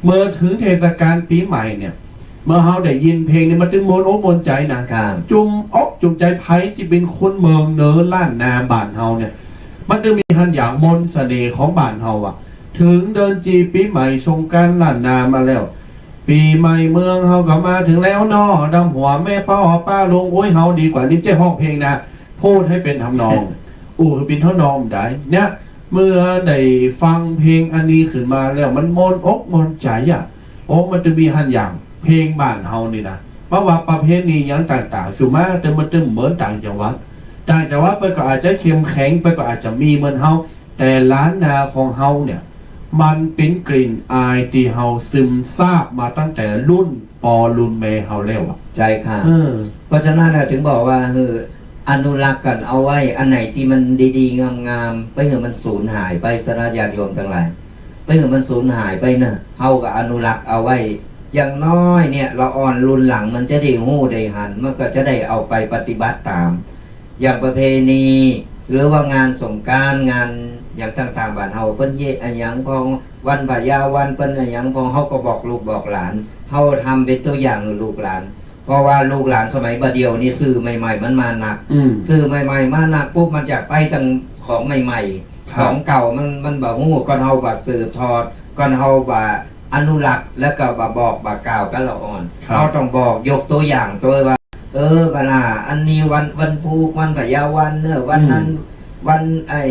เมื่อเถิงเทศกาลปี๋ใหม่เนี่ย เมื่อเฮาได้ยินเพลงนี่มันตึงม่วนอกม่วนใจ๋นะ ครับ จุ่มอกจุ่มใจ๋ ใผตี้เป๋นคนเมืองเหนือล้านนาบ้านเฮาเนี่ย มันตึงมีหั้นอย่างมนต์เสน่ห์ของบ้านเฮาอะ เถิงเดือนจีนปี๋ใหม่สงกรานต์ล้านนามาแล้ว ปี๋ใหม่เมืองเฮาก็มาเถิงแล้วเนาะ ดำหัวแม่ป้อป้าลุง โอ๊ย เฮาดีกว่า นี่บ่ใจ้ฮ้องเพลงนะ พูดให้เป็นทำนอง อู้ หื้อเป๋นทำนองได้ เนี่ย เมื่อได้ฟังเพลงอันนี้ขึ้นมาแล้ว มันม่วนอกม่วนใจ๋อะ โอ้ มันจะมีหั้นอย่าง เพลงบ้านเฮานี่นะ บ่ว่าประเพณีหยังต่างๆ สุมาเติม มันเติมเหมือนต่างจังหวัด ต่างจังหวัดเปิ้นก็อาจจะเข้มแข็ง เปิ้นก็อาจจะมีเหมือนเฮา แต่ล้านนาของเฮาเนี่ย มันเป๋นกลิ่นอายตี้เฮาซึมซาบมาตั้งแต่รุ่นป้อรุ่นแม่เฮาแล้วอะ ใจ้ค่ะ เออ เพราะฉะนั้นน่ะ เถิงบอกว่า เออ อนุรักษ์กั๋นเอาไว้ อันไหนตี้มันดีๆ งามๆ บ่หื้อมันสูญหายไปเสียนะ ญาติโยมตังหลาย บ่หื้อมันสูญหายไปเน่อ เฮาก็อนุรักษ์เอาไว้ อย่างน้อยเนี่ย ละอ่อนรุ่นหลังมันจะได้ฮู้ได้หัน มันก็จะได้เอาไปปฏิบัติต๋าม อย่างประเพณี หรือว่างานสงกรานต์ งานหยังต่างๆ บ้านเฮา เปิ้นเยียะอะหยังพ่อง วันพยาวัน เปิ้นอะหยังพ่อง เฮาก็บอกลูกบอกหลาน เฮาทำเป๋นตั๋วอย่างหื้อลูกหลาน เพราะว่าลูกหลานสมัยบ่าเดี่ยวนี้ สื่อใหม่ๆ มันมาหนัก อืม สื่อใหม่ๆ มาหนักปุ๊บ มันจะไปตางของใหม่ๆ ครับ ของเก่ามัน มันบ่ฮู้ ก่อนเฮาบ่สืบทอด ก่อนเฮาบ่อนุรักษ์ แล้วก็บ่บอกบ่กล่าวกั๋นละอ่อน ครับ เฮาต้องบอก ยกตั๋วอย่างตั๋วว่า เออ บ่าล่ะ อันนี้วัน วันพูก วันพยาวันเน่อ วันนั้น อืม วันไอ้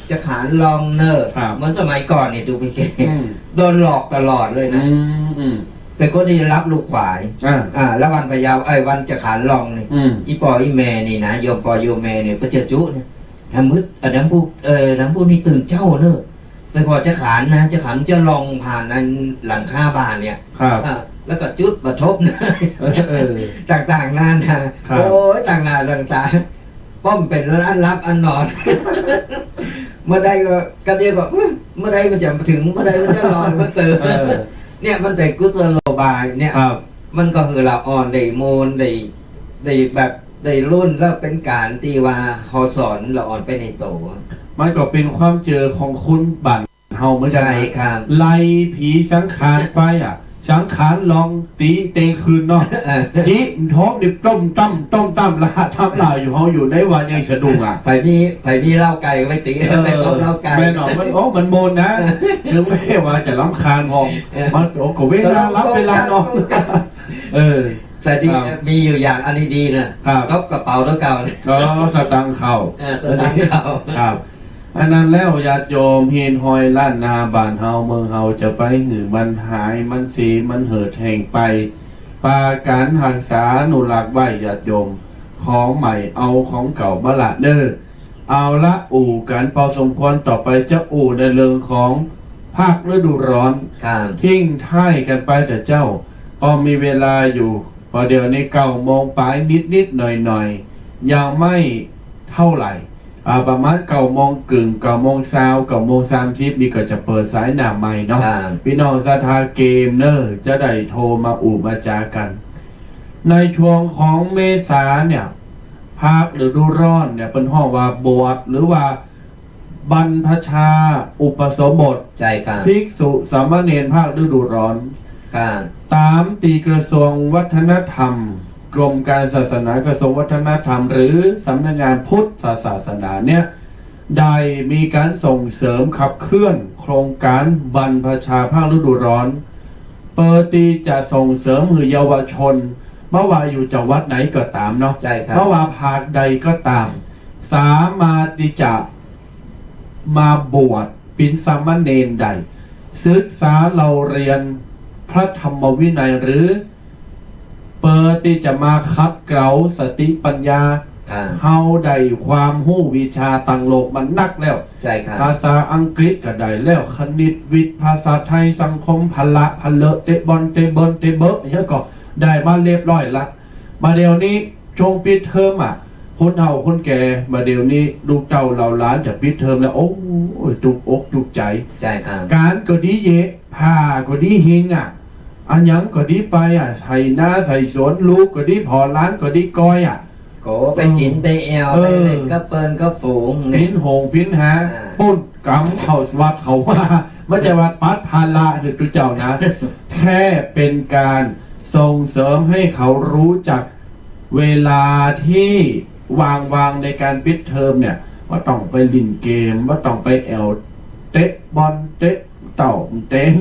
จะขานลองเน่อ ครับ เหมือนสมัยก่อนนี่ ตุ๊กพี่เก๋ อืม โดนหลอกตลอดเลยนะ อืม อืม เป๋นคนตี้ฮับลูกขวาย อ่า อ่า แล้ววันพยา ไอ้วันจะขานลองนี่ อืม อี่ป้ออี่แม่นี่นะ โยมป้อโยมแม่นี่ เปิ้นจะจุเนี่ย ดำมืด เอ่อ ดำพูก เอ่อ ดำพูกนี่ตื่นเจ๊าเน่อ ไปผ่อจะขานนะ จะขานจะลองผ่านอันหลังคาบ้านเนี่ย ครับ อ่า แล้วก็จุดบ่ทบนะ เออ เออ ต่างๆ นานา ครับ โอ๊ย ต่างหน้าต่างต๋า ป้อมเป๋นอันหลับอันนอน เมื่อใดก็ ก็เดี๋ยวก็ อุ๊ย เมื่อใดมันจะเถิง เมื่อใดมันจะลองสักเตื้อ เออ เนี่ยมันเป๋นกุศโลบายเนี่ย ครับ มันก็หื้อละอ่อนได้ม่วน ได้ ได้แบบ ได้ลุ้น แล้วเป๋นก๋านตี้ว่าเฮาสอนละอ่อนไปในตั๋ว มันก็เป๋นความเจื้อของคนบ้านเฮาเหมือนกั๋นนะ ใจ้ครับ ไล่ผีสังขารไปอะ สังขารลองตี๋เต็งคืนเนาะ เออ จิโทบนี่ต้มตั้ม ต้มตั้ม ละทำลายอยู่ เฮาอยู่ในวัดยังสะดุ้งอะ ใผมี ใผมีเหล้าไก่ไว้ตี๋ เออ ไปต้มเหล้าไก่ แม่นออก มัน โอ้ มันม่วนนะ คือบ่ใจ้ว่าจะรำคาญพ่อง เออ มัน โอ้ ก็เวลาหลับเวลานอน เออ แต่ดี ครับ มีอยู่อย่างอันนี้ดีนะ ครับ ตบกระเป๋าตั๋วเก่า อ๋อ สตางค์เข้า เออ สตางค์เข้า ครับ อันนั้นแล้วญาติโยม ฮีนฮอยล้านนาบ้านเฮาเมืองเฮาจะไปหื้อมันหาย มันเสีย มันเหิดแห้งไป ปากั๋นฮักษาอนุรักษ์ไว้ญาติโยม ของใหม่เอาของเก่าบ่ละเน่อ เอาละ อู้กั๋นปอสมควร ต่อไปจะอู้ในเรื่องของภาคฤดูร้อน ครับ ทิ้งท้ายกั๋นไปเต๊อะเจ้า ปอมีเวลาอยู่ ปอเดี๋ยวนี้เก้าโมงป๋ายนิดๆ หน่อยๆ ยังไม่เท่าไหร่ อ่า ประมาณเก้าโมงเกิ่ง เก้าโมงซาว เก้าโมงสามสิบ นี่ก็จะเปิดสายหน้าไมค์เนาะ ครับ ปี้น้องศรัทธาเกมเน่อ จะได้โทรมาอู้มาจ๋ากั๋น ในช่วงของเมษาเนี่ย ภาคฤดูร้อนเนี่ย เปิ้นฮ้องว่าบวช หรือว่าบรรพชาอุปสมบท ใจ้ครับ ภิกษุสามเณรภาคฤดูร้อน ครับ ต๋ามตี้กระทรวงวัฒนธรรม กรมการศาสนากระทรวงวัฒนธรรม หรือสำนักงานพุทธศาสนาเนี่ย ได้มีก๋านส่งเสริมขับเคลื่อนโครงก๋านบรรพชาภาคฤดูร้อน เปื้อตี้จะส่งเสริมหื้อเยาวชน บ่ว่าอยู่จังหวัดไหนก็ต๋ามเนาะ ใจ้ครับ บ่ว่าภาคใดก็ต๋าม สามารถตี้จะมาบวชเป๋นสามเณรได้ ศึกษาเล่าเรียนพระธรรมวินัย หรือ เปื้อตี้จะมาขัดเกลาสติปัญญา ครับ เฮาได้ความฮู้วิชาตางโลกมานักแล้ว ใจ้ครับ ภาษาอังกฤษก็ได้แล้ว คณิตวิทย์ ภาษาไทย สังคม พละ พะเลอะ เตะบอล เตะเบิล เตะเบอะ อย่างเงี้ยก็ได้มาเรียบร้อยละ บ่าเดี๋ยวนี้ช่วงปิดเทอมอะ คนเฒ่าคนแก่ บ่าเดี๋ยวนี้ลูกเต้าเหล่าหลานจะปิดเทอมแล้ว โอ้ย จุกอกจุกใจ๋ ใจ้ครับ ก๋านก็ดีเยะ ผ้าก็ดีเฮงอะ อะหยังก็ดีไปอะ ไถนาไถสวน ลูกก็ดีผ่อ หลานก็ดีก่อยอะ ก็ไปกิ๋นไปแอ่ว เออ ไปเล่นกับเปิ้นกับฝูงเนี่ย ปิ๊นหงปิ๊นหา อ่า ปุ้นกำเข้าวัดเข้าวา บ่ใจ้ว่าปัดภาระหื้อตุ๊เจ้านะ แค่เป๋นก๋านส่งเสริมหื้อเขาฮู้จักเวลาตี้ว่างๆ ในก๋านปิดเทอมเนี่ย บ่ต้องไปเล่นเกม บ่ต้องไปแอ่ว เตะบอลเตะเต้าเต๋ง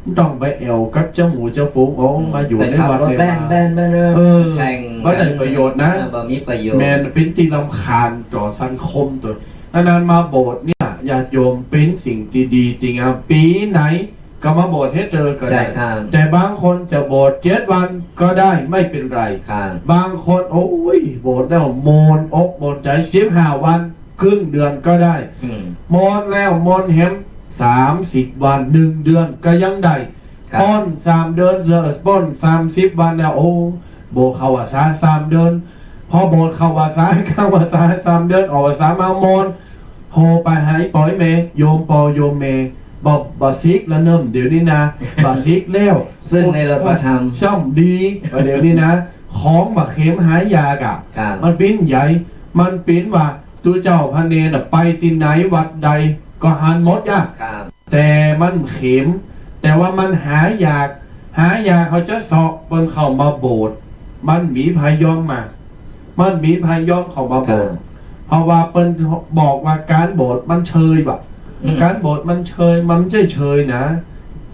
บ่ต้องไปแอ่วกับจาหมู่จาฝูง โอ้ อืม มาอยู่ในวัด ไปขับรถแบนๆๆๆ เออ แข่ง บ่ได้ประโยชน์นะ เออ บ่มีประโยชน์ แม่นเป๋นตี้รำคาญต่อสังคมตั๋ว อันนั้นมาโบสถ์เนี่ย ญาติโยม เป๋นสิ่งตี้ดีตี้งาม ปี๋ไหนก็มาโบสถ์เต๊อะก็ได้ ใช่ครับ แต่บางคนจะโบสถ์เจ็ดวันก็ได้ ไม่เป็นไร ครับ บางคน โอ้ย โบสถ์แล้วโมนอกโมนใจ๋ สิบห้าวัน ครึ่งเดือนก็ได้ อืม โมนแล้วโมนแหม สามสิบวัน หนึ่งเดือนก็ยังได้ ครับ ป๊นสามเดือนเสีย ป๊นสามสิบวันแล้ว โอ้ โบสถ์เข้าพรรษาสามเดือน พอโบสถ์เข้าพรรษา เข้าพรรษาสามเดือน ออกพรรษามาโมน โหไปหาอีป๋อแม่ โยมป้อโยมแม่ บ่ บ่ซิกแล้วเนิ่ม เดี๋ยวนี้นะ บ่ซิกแล้ว ซึ่งในหลักพระธรรม ซ่อมดี เดี๋ยวนี้นะ ของบ่เข็มหายากอะ ครับ มันเป๋นใหญ่ มันเป๋นว่า ตุ๊เจ้าพระเณรน่ะไปตี้ไหนวัดใดก็หันหมดอะ ครับ แต่มันเข็ม แต่ว่ามันหายาก หายากเขาจะเซาะเปิ้นเข้ามาโบสถ์ มันมีพยอมมา มันมีพยอมเข้ามาโบสถ์ ครับ เพราะว่าเปิ้นบอกว่าก๋านโบสถ์มันเชยบ่ะ อืม ก๋านโบสถ์มันเชย มันบ่ใจ้เชยนะ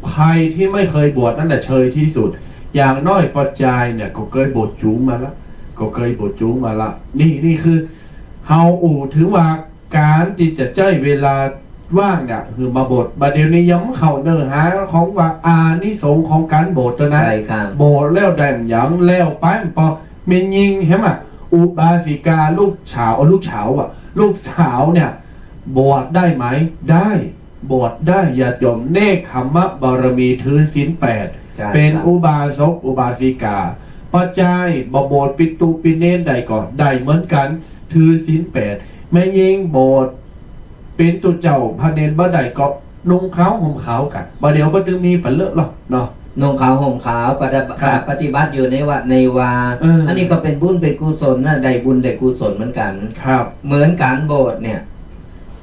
ใผตี้ไม่เกยบวชนั่นแหละเชยตี้สุด อย่างน้อยป้อจายเนี่ยก็เกยโบสถ์จู๋มาละ ก็เกยโบสถ์จู๋มาละ นี่ นี่คือ เฮาอู้เถิงว่าก๋านตี้จะใจ๊เวลาว่างเนี่ย หื้อมาโบสถ์ บ่าเดี่ยวนี้ยังเข้าเนื้อหาของว่าอานิสงส์ของก๋านโบสถ์แล้วนะ ใช่ครับ โบสถ์แล้วได้หยัง แล้วไปมันปอ แม่ญิงหันก่อ อุบาสิกา ลูกสาว ลูกสาวอะ ลูกสาวเนี่ย บวชได้ไหม ได้ บวชได้ ญาติโยม เณคขมมะบารมี ถือศีลแปด ใช่ครับ เป๋นอุบาสกอุบาสิกา ป้อจายบ่โบสถ์เป๋นตุ๊เป๋นเณรได้ก็ได้เหมือนกั๋น ถือศีลแปด แม่ญิงโบสถ์เป๋นตุ๊เจ้าพระเณรบ่ได้ก็นุ่งขาวห่มขาวกั๋น บ่าเดี่ยวบ่าเดี่ยวมีปันเลอะหรอกเนาะ นุ่งขาวห่มขาว ปฏิบัติ ครับ ปฏิบัติอยู่ในวัดในวา เออ อันนี้ก็เป๋นบุญเป๋นกุศลนะ ได้บุญได้กุศลเหมือนกั๋น ครับ เหมือนก๋านโบสถ์เนี่ย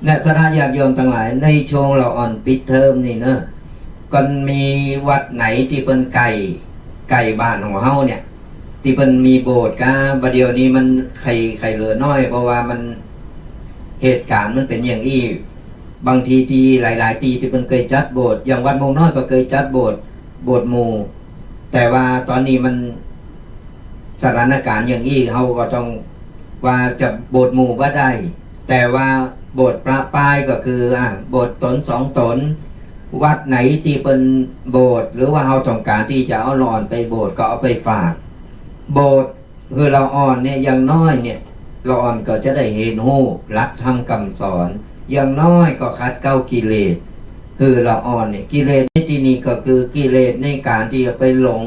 เนี่ย ศรัทธาญาติโยมตังหลาย ในช่วงละอ่อนปิดเทอมนี่เนาะ ก็มีวัดไหนตี้เปิ้นใก้ ใก้บ้านของเฮาเนี่ย ตี้เปิ้นมีโบสถ์กา บ่าเดี่ยวนี้มันใค่ ใค่เหลือน้อย เพราะว่ามัน เหตุก๋ารณ์มันเป๋นอย่างอี้ บางทีตี้หลายๆ ตี้ตี้เปิ้นเกยจัดโบสถ์ อย่างวัดม่วงน้อยก็เกยจัดโบสถ์ โบสถ์หมู่ แต่ว่าต๋อนนี้มัน สถานก๋ารณ์อย่างอี้ เฮาก็ต้องว่าจะโบสถ์หมู่บ่ได้ แต่ว่าโบสถ์ประปรายก็คือ อ่ะ โบสถ์ต๋นสองต๋น วัดไหนตี้เปิ้นโบสถ์ หรือว่าเฮาต้องก๋านตี้จะเอาละอ่อนไปโบสถ์ก็เอาไปฝาก โบสถ์หื้อละอ่อนเนี่ย อย่างน้อยเนี่ย ละอ่อนก็จะได้เห็นฮู้หลักธรรมกำสอน อย่างน้อยก็ขัดเกลากิเลส หื้อละอ่อนเนี่ย กิเลสในตี้นี้ก็คือกิเลสในก๋านตี้จะไปหลง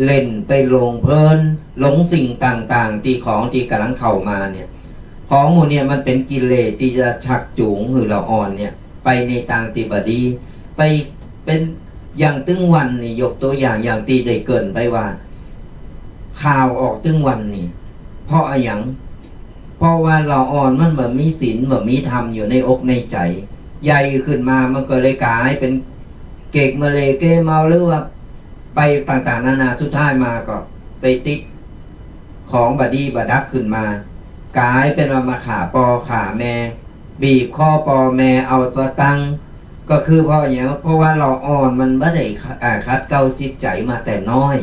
เล่น ไปหลงเพลิน หลงสิ่งต่างๆ ตี้ของตี้ก่ำลังเข้ามาเนี่ย ของหมู่เนี่ยมันเป๋นกิเลสตี้จะชักจูงหื้อละอ่อนเนี่ย ไปในตางตี้บ่ดี ไปเป๋นอย่างตึงวันนี่ ยกตั๋วอย่าง อย่างตี้ได้เกริ่นไปว่า ข่าวออกตึงวันนี่ เพราะอะหยัง เพราะว่าละอ่อนมันบ่มีศีล บ่มีธรรมอยู่ในอกในใจ๋ ใหญ่ขึ้นมามันก็เลยก๋ายเป๋นเกกเมเรเกเมา หรือว่าไปต่างๆ นานา สุดท้ายมาก็ไปติดของบ่ดีบ่ดักขึ้นมา ก๋ายเป๋นว่ามาฆ่าป้อฆ่าแม่ บีบคอป้อแม่เอาสตางค์ ก็คือเพราะอะหยัง เพราะว่าละอ่อนมันบ่ได้ อ่า ขัดเกลาจิตใจ๋มาแต่น้อย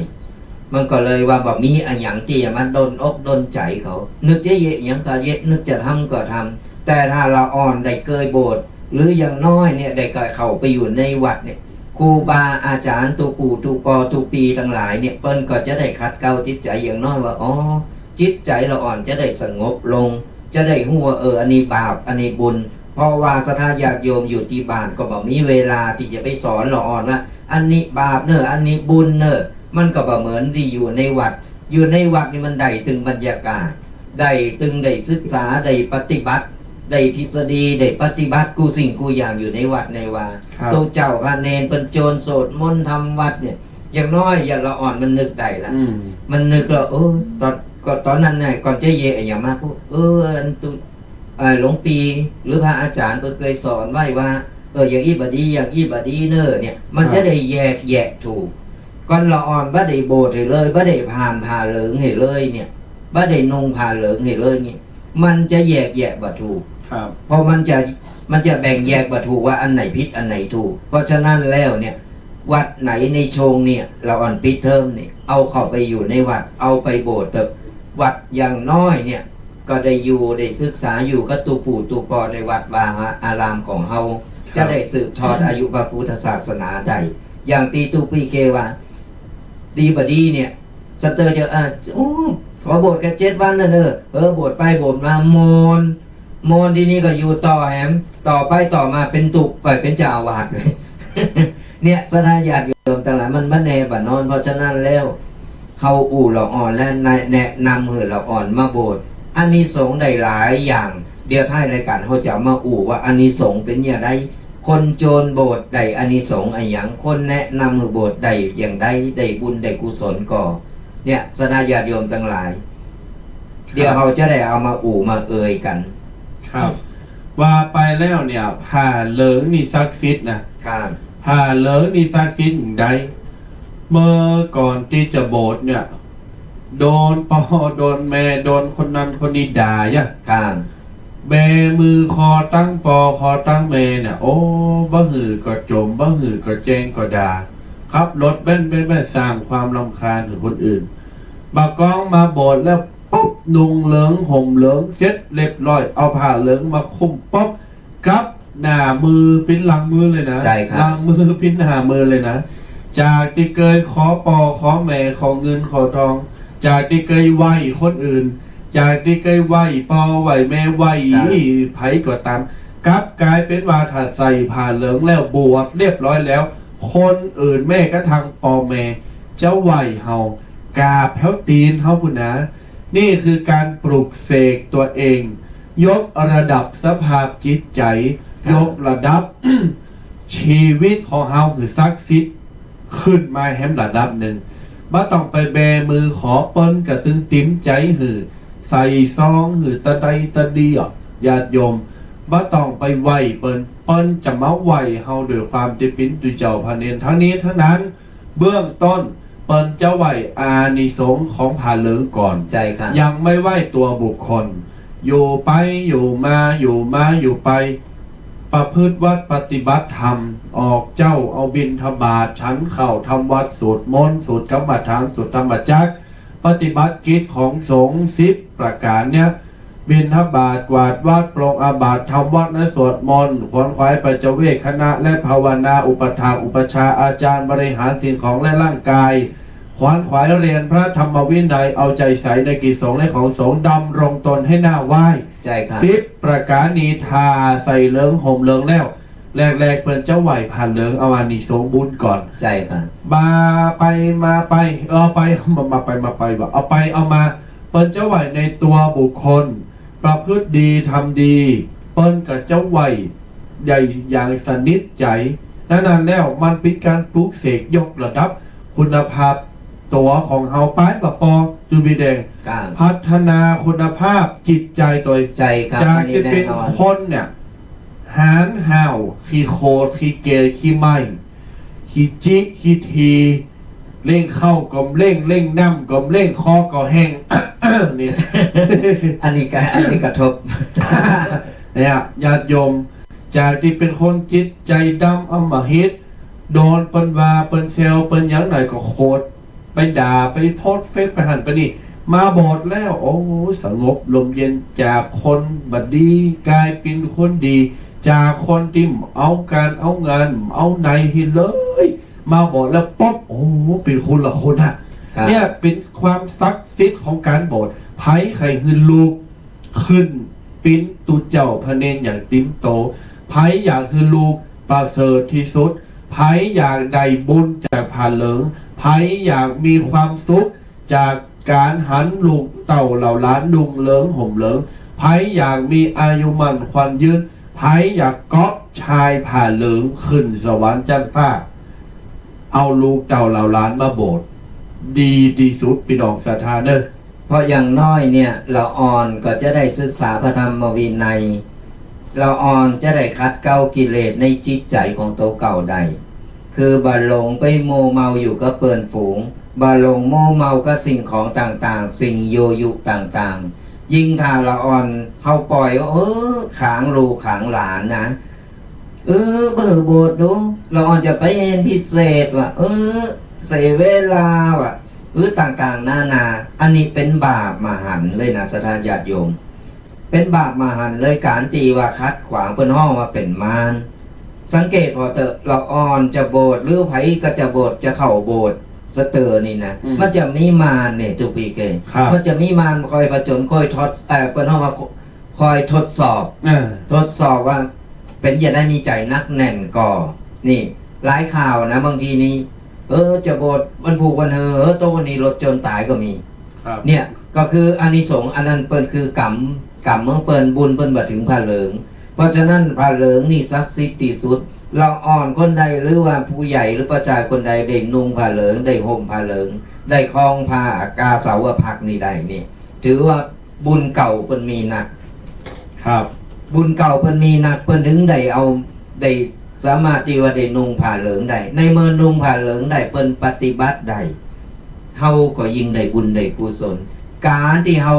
มันก็เลยว่าบ่มีอะหยังตี้จะมาดลอกดลใจ๋เขา นึกจะเยียะหยังก็เยียะ นึกจะทำก็ทำ แต่ถ้าละอ่อนได้เกยโบสถ์ หรืออย่างน้อยเนี่ยได้เกยเข้าไปอยู่ในวัดเนี่ย ครูบาอาจ๋ารย์ ตุ๊ปู่ตุ๊ปอตุ๊ปีตังหลายเนี่ย เปิ้นก็จะได้ขัดเกลาจิตใจ๋อย่างน้อยว่า อ๋อ จิตใจ๋ละอ่อนจะได้สงบลง จะได้ฮู้ว่า เออ อันนี้บาป อันนี้บุญ เพราะว่าศรัทธาญาติโยมอยู่ตี้บ้านก็บ่มีเวลาตี้จะไปสอนละอ่อนว่า อันนี้บาปเน่อ อันนี้บุญเน่อ มันก็บ่เหมือนตี้อยู่ในวัด อยู่ในวัดนี่มันได้ตึงบรรยากาศ ได้ตึงได้ศึกษา ได้ปฏิบัติ ได้ทฤษฎี ได้ปฏิบัติกู้สิ่งกู้อย่างอยู่ในวัดในวา ครับ ตุ๊เจ้าพระเณรเปิ้นโจรสวดมนต์ทำวัดเนี่ย อย่างน้อยอย่างละอ่อนมันนึกได้ละ อืม มันนึกละ เออ ต๋อน ก็ต๋อนนั้นน่ะ ก่อนจะเยียะอะหยังมาปุ๊บ เออ อันตุ๊ เอ่อ หลวงปี๋ หรือพระอาจ๋ารย์เปิ้นเกยสอนไว้ว่า เออ อย่างอี้บ่ดี อย่างอี้บ่ดีเน่อเนี่ย มัน ครับ จะได้แยกแยะถูก ก่อนละอ่อนบ่ได้โบสถ์หื้อเลย บ่ได้ผ่านผ้าเหลืองหื้อเลยเนี่ย บ่ได้นุ่งผ้าเหลืองหื้อเลยเนี่ย มันจะแยกแยะบ่ถูก ครับ เพราะมันจะ มันจะแบ่งแยกบ่ถูกว่าอันไหนผิดอันไหนถูก เพราะฉะนั้นแล้วเนี่ย วัดไหนในช่วงเนี่ย ละอ่อนปิดเทอมเนี่ย เอาเข้าไปอยู่ในวัด เอาไปโบสถ์เถอะ วัดอย่างน้อยเนี่ย ก็ได้อยู่ได้ศึกษาอยู่กับตุ๊ปู่ตุ๊ปอในวัดวาอารามของเฮา ครับ จะได้สืบทอดอายุพระพุทธศาสนาได้ อย่างตี้ตุ๊ปี้เกว่า ดีบ่ดีเนี่ย สเตอร์จะ อ่ะ โอ้ ขอโบสถ์แค่เจ็ดวันนะเนอะ เออ โบสถ์ไปโบสถ์มา มอน มอนทีนี้ก็อยู่ต่อแหม ต่อไปต่อมาเป็นตุ๊ก ไปเป็นเจ้าอาวาสเลย เนี่ย ศรัทธาญาติโยมตังหลาย มันบ่แน่บ่นอน เพราะฉะนั้นแล้ว เฮาอู้ละอ่อนและแนะ แนะนำหื้อละอ่อนมาโบสถ์ อานิสงส์ได้หลายอย่าง เดี๋ยวท้ายรายการเฮาจะมาอู้ว่าอานิสงส์เป๋นอย่างใด คนโจรโบสถ์ได้อานิสงส์อะหยัง คนแนะนำหื้อโบสถ์ได้อย่างใด ได้บุญได้กุศลก่อ เนี่ย ศรัทธาญาติโยมตังหลาย เดี๋ยวเฮาจะได้เอามาอู้มาเอ่ยกั๋น ครับ ว่าไปแล้วเนี่ย ผ้าเหลืองนี่ศักดิ์สิทธิ์นะ ครับ ผ้าเหลืองนี่ศักดิ์สิทธิ์อย่างใด เมื่อก่อนตี้จะโบสถ์เนี่ย โดนป้อโดนแม่ โดนคนนั้นคนนี้ด่าเยียะ ครับ แบมือคอตังป้อคอตังแม่เนี่ย โอ้ บ่หื้อก็จ่ม บ่หื้อก็แจ้งก็ด่า ขับรถเบ้นเบ้นเบ้น สร้างความรำคาญหื้อคนอื่น บ่ากองมาโบสถ์แล้วปุ๊บ นุ่งเหลืองห่มเหลืองเสร็จเรียบร้อย เอาผ้าเหลืองมาคลุมปุ๊บ กลับหน้ามือเป๋นหลังมือเลยนะ ใช่ครับ หลังมือเป๋นหน้ามือเลยนะ จากตี้เกยขอป้อขอแม่ ขอเงินขอทอง จากตี้เกยไหว้คนอื่น จากตี้เกยไหว้ป้อไหว้แม่ ไหว้ ครับ ใผก็ต๋าม กลับก๋ายเป๋นว่าถ้าใส่ผ้าเหลืองแล้ว บวชเรียบร้อยแล้ว คนอื่นแม้กระทั่งป้อแม่จะไหว้เฮา กราบแถวตี๋นเฮาปู้นนะ นี่คือการปลุกเสกตัวเอง ยกระดับสภาพจิตใจ๋ ครับ ยกระดับ ชีวิตของเฮาหื้อศักดิ์สิทธิ์ขึ้นมาแหมระดับนึ่ง บ่ต้องไปแบมือขอ เปิ้นก็ตึงตริมใจ๋หื้อ ใส่ซองหื้อตะใดตะดีอะ ญาติโยม บ่ต้องไปไหว้เปิ้น เปิ้นจะมาไหว้เฮาด้วยความตี้เป๋นตุ๊เจ้าพระเณร ทั้งนี้ทั้งนั้น เบื้องต้นเปิ้นจะไหว้อานิสงส์ของผ้าเหลืองก่อน ใช่ครับ ยังไม่ไหว้ตัวบุคคล อยู่ไปอยู่มา อยู่มาอยู่ไป ประพฤติวัตรปฏิบัติธรรม ออกเจ๊า เอาบิณฑบาต ฉันข้าว ทำวัตร สวดมนต์ สวดกรรมฐาน สวดธรรมจักร ปฏิบัติกิจของสงฆ์สิบประก๋านเนี่ย บิณฑบาต กวาดวัตร ปรงอาบัติ ทำวัตรและสวดมนต์ ขวนขวายปัจจเวกขณะและภาวนา อุปัฏฐากอุปัชฌาย์ อาจารย์บริหารสิ่งของและร่างกาย ขวนขวายเรียนพระธรรมวินัย เอาใจ๋ใส่ในกิจสงฆ์และของสงฆ์ ดำรงตนให้น่าไหว้ ใช่ครับ สิบประก๋านนี้ ถ้าใส่เหลืองห่มเหลืองแล้ว แรกๆ เปิ้นจะไหว้ผ้าเหลือง เอาอานิสงส์บุญก่อน ใช่ครับ มาไปมาไป เออ ไป มา มาไปมาไปว่ะ เอาไปเอามา เปิ้นจะไหว้ในตัวบุคคล ประพฤติดีทำดี เปิ้นก็จะไหว้ได้อย่างสนิทใจ๋ นั้นๆ แล้วมันเป๋นก๋านปลุกเสกยกระดับคุณภาพตั๋วของเฮาไปบ่ปอ ตุ๊ปี้แดง ครับ พัฒนาคุณภาพจิตใจ๋ตั๋ว ใช่ครับ จากตี้เป๋น อันนี้แน่นอน คนเนี่ย หานห้าว ขี้โขด ขี้เก๋ ขี้ไหม้ ขี้จิ ขี้ถี เล่งข้าวก็เล่ง เล่งน้ำก็เล่ง คอก็แห้ง นี่ อันนี้ก็ อันนี้กระทบ เนี่ย ญาติโยม จากตี้เป๋นคนจิตใจ๋ดำอำมหิต โดนเปิ้นว่า เปิ้นแซว เปิ้นหยังหน่อยก็โขด ไปด่า ไปโพสต์เฟซ ไปหั้นไปนี่ มาโบสถ์แล้ว โอ้ สงบลมเย็น จากคนบ่ดีก๋ายเป๋นคนดี จากคนตี้เอาก๋านเอางาน เอาไหนหื้อเลย มาโบสถ์แล้วปุ๊บ โอ้ เป๋นคนละคนอะ ครับ เนี่ยเป๋นความศักดิ์สิทธิ์ของก๋านโบสถ์ ใผใค่หื้อลูก ขึ้นเป๋นตุ๊เจ้าพระเณรอย่างเต๋มโต ใผอยากหื้อลูกประเสริฐตี้สุด ใผอยากได้บุญจากผ้าเหลือง ใผอยากมีความสุขจากก๋านหันลูกเต้าเหล่าหลานนุ่งเหลืองห่มเหลือง ใผอยากมีอายุมั่นขวัญยืน ใผอยากก๊อบชายผ้าเหลืองขึ้นสวรรค์จั๊นฟ้า เอาลูกเต้าเหล่าหลานมาโบสถ์ ดีตี้สุด ปี้น้องศรัทธาเน่อ เพราะอย่างน้อยเนี่ย ละอ่อนก็จะได้ศึกษาพระธรรมวินัย ละอ่อนจะได้ขัดเกลากิเลสในจิตใจ๋ของตั๋วเก่าได้ คือบ่หลงไปมัวเมาอยู่กับเปื้อนฝูง บ่หลงมัวเมากับสิ่งของต่างๆ สิ่งยั่วยุต่าง ยิ่งถ้าละอ่อนเฮาป่อยว่า เออ ขางลูกขางหลานนะ เออ เบิ่งโบสถ์ดู ละอ่อนจะไปเห็นพิเศษว่า เออ เสียเวลาว่า หรือต่างๆ นานา อันนี้เป๋นบาปมหันต์เลยนะ ศรัทธาญาติโยม เป๋นบาปมหันต์เลย ก๋านตี้ว่าขัดขวาง เปิ้นฮ้องว่าเป๋นมาร สังเกตผ่อเต๊อะ ละอ่อนจะโบสถ์ หรือใผก็จะโบสถ์ จะเข้าโบสถ์สะเตอนี่นะ อืม มันจะมีมารเนี่ย ตุ๊กปีเก ครับ มันจะมีมารคอยผจญ คอยทด เอ่อ เปิ้นฮ้องว่าคอยทดสอบ เออ ทดสอบว่าเป๋นจะได้มีใจ๋นักแน่นก่อ นี่ หลายคราวนะ บางทีนี่ เออ จะโบสถ์วันพูกวันเฮอ เออ โต๊ะวันนี้รถจนต๋ายก็มี ครับ เนี่ย ก็คืออานิสงส์อันนั้นเปิ้นคือกรรม กรรมของเปิ้น บุญเปิ้นบ่เถิงผ้าเหลือง เพราะฉะนั้นผ้าเหลืองนี่ศักดิ์สิทธิ์ตี้สุด ละอ่อนคนใด หรือว่าผู้ใหญ่หรือป้อจายคนใดได้นุ่งผ้าเหลือง ได้ห่มผ้าเหลือง ได้คล้องผ้ากาสาวพักตร์นี่ได้นี่ ถือว่าบุญเก่าเปิ้นมีนัก ครับ บุญเก่าเปิ้นมีนัก เปิ้นเถิงได้เอา ได้สามารถตี้ว่าได้นุ่งผ้าเหลืองได้ ในเมื่อนุ่งผ้าเหลืองได้ เปิ้นปฏิบัติได้ เฮาก็ยิ่งได้บุญได้กุศล ก๋านตี้เฮา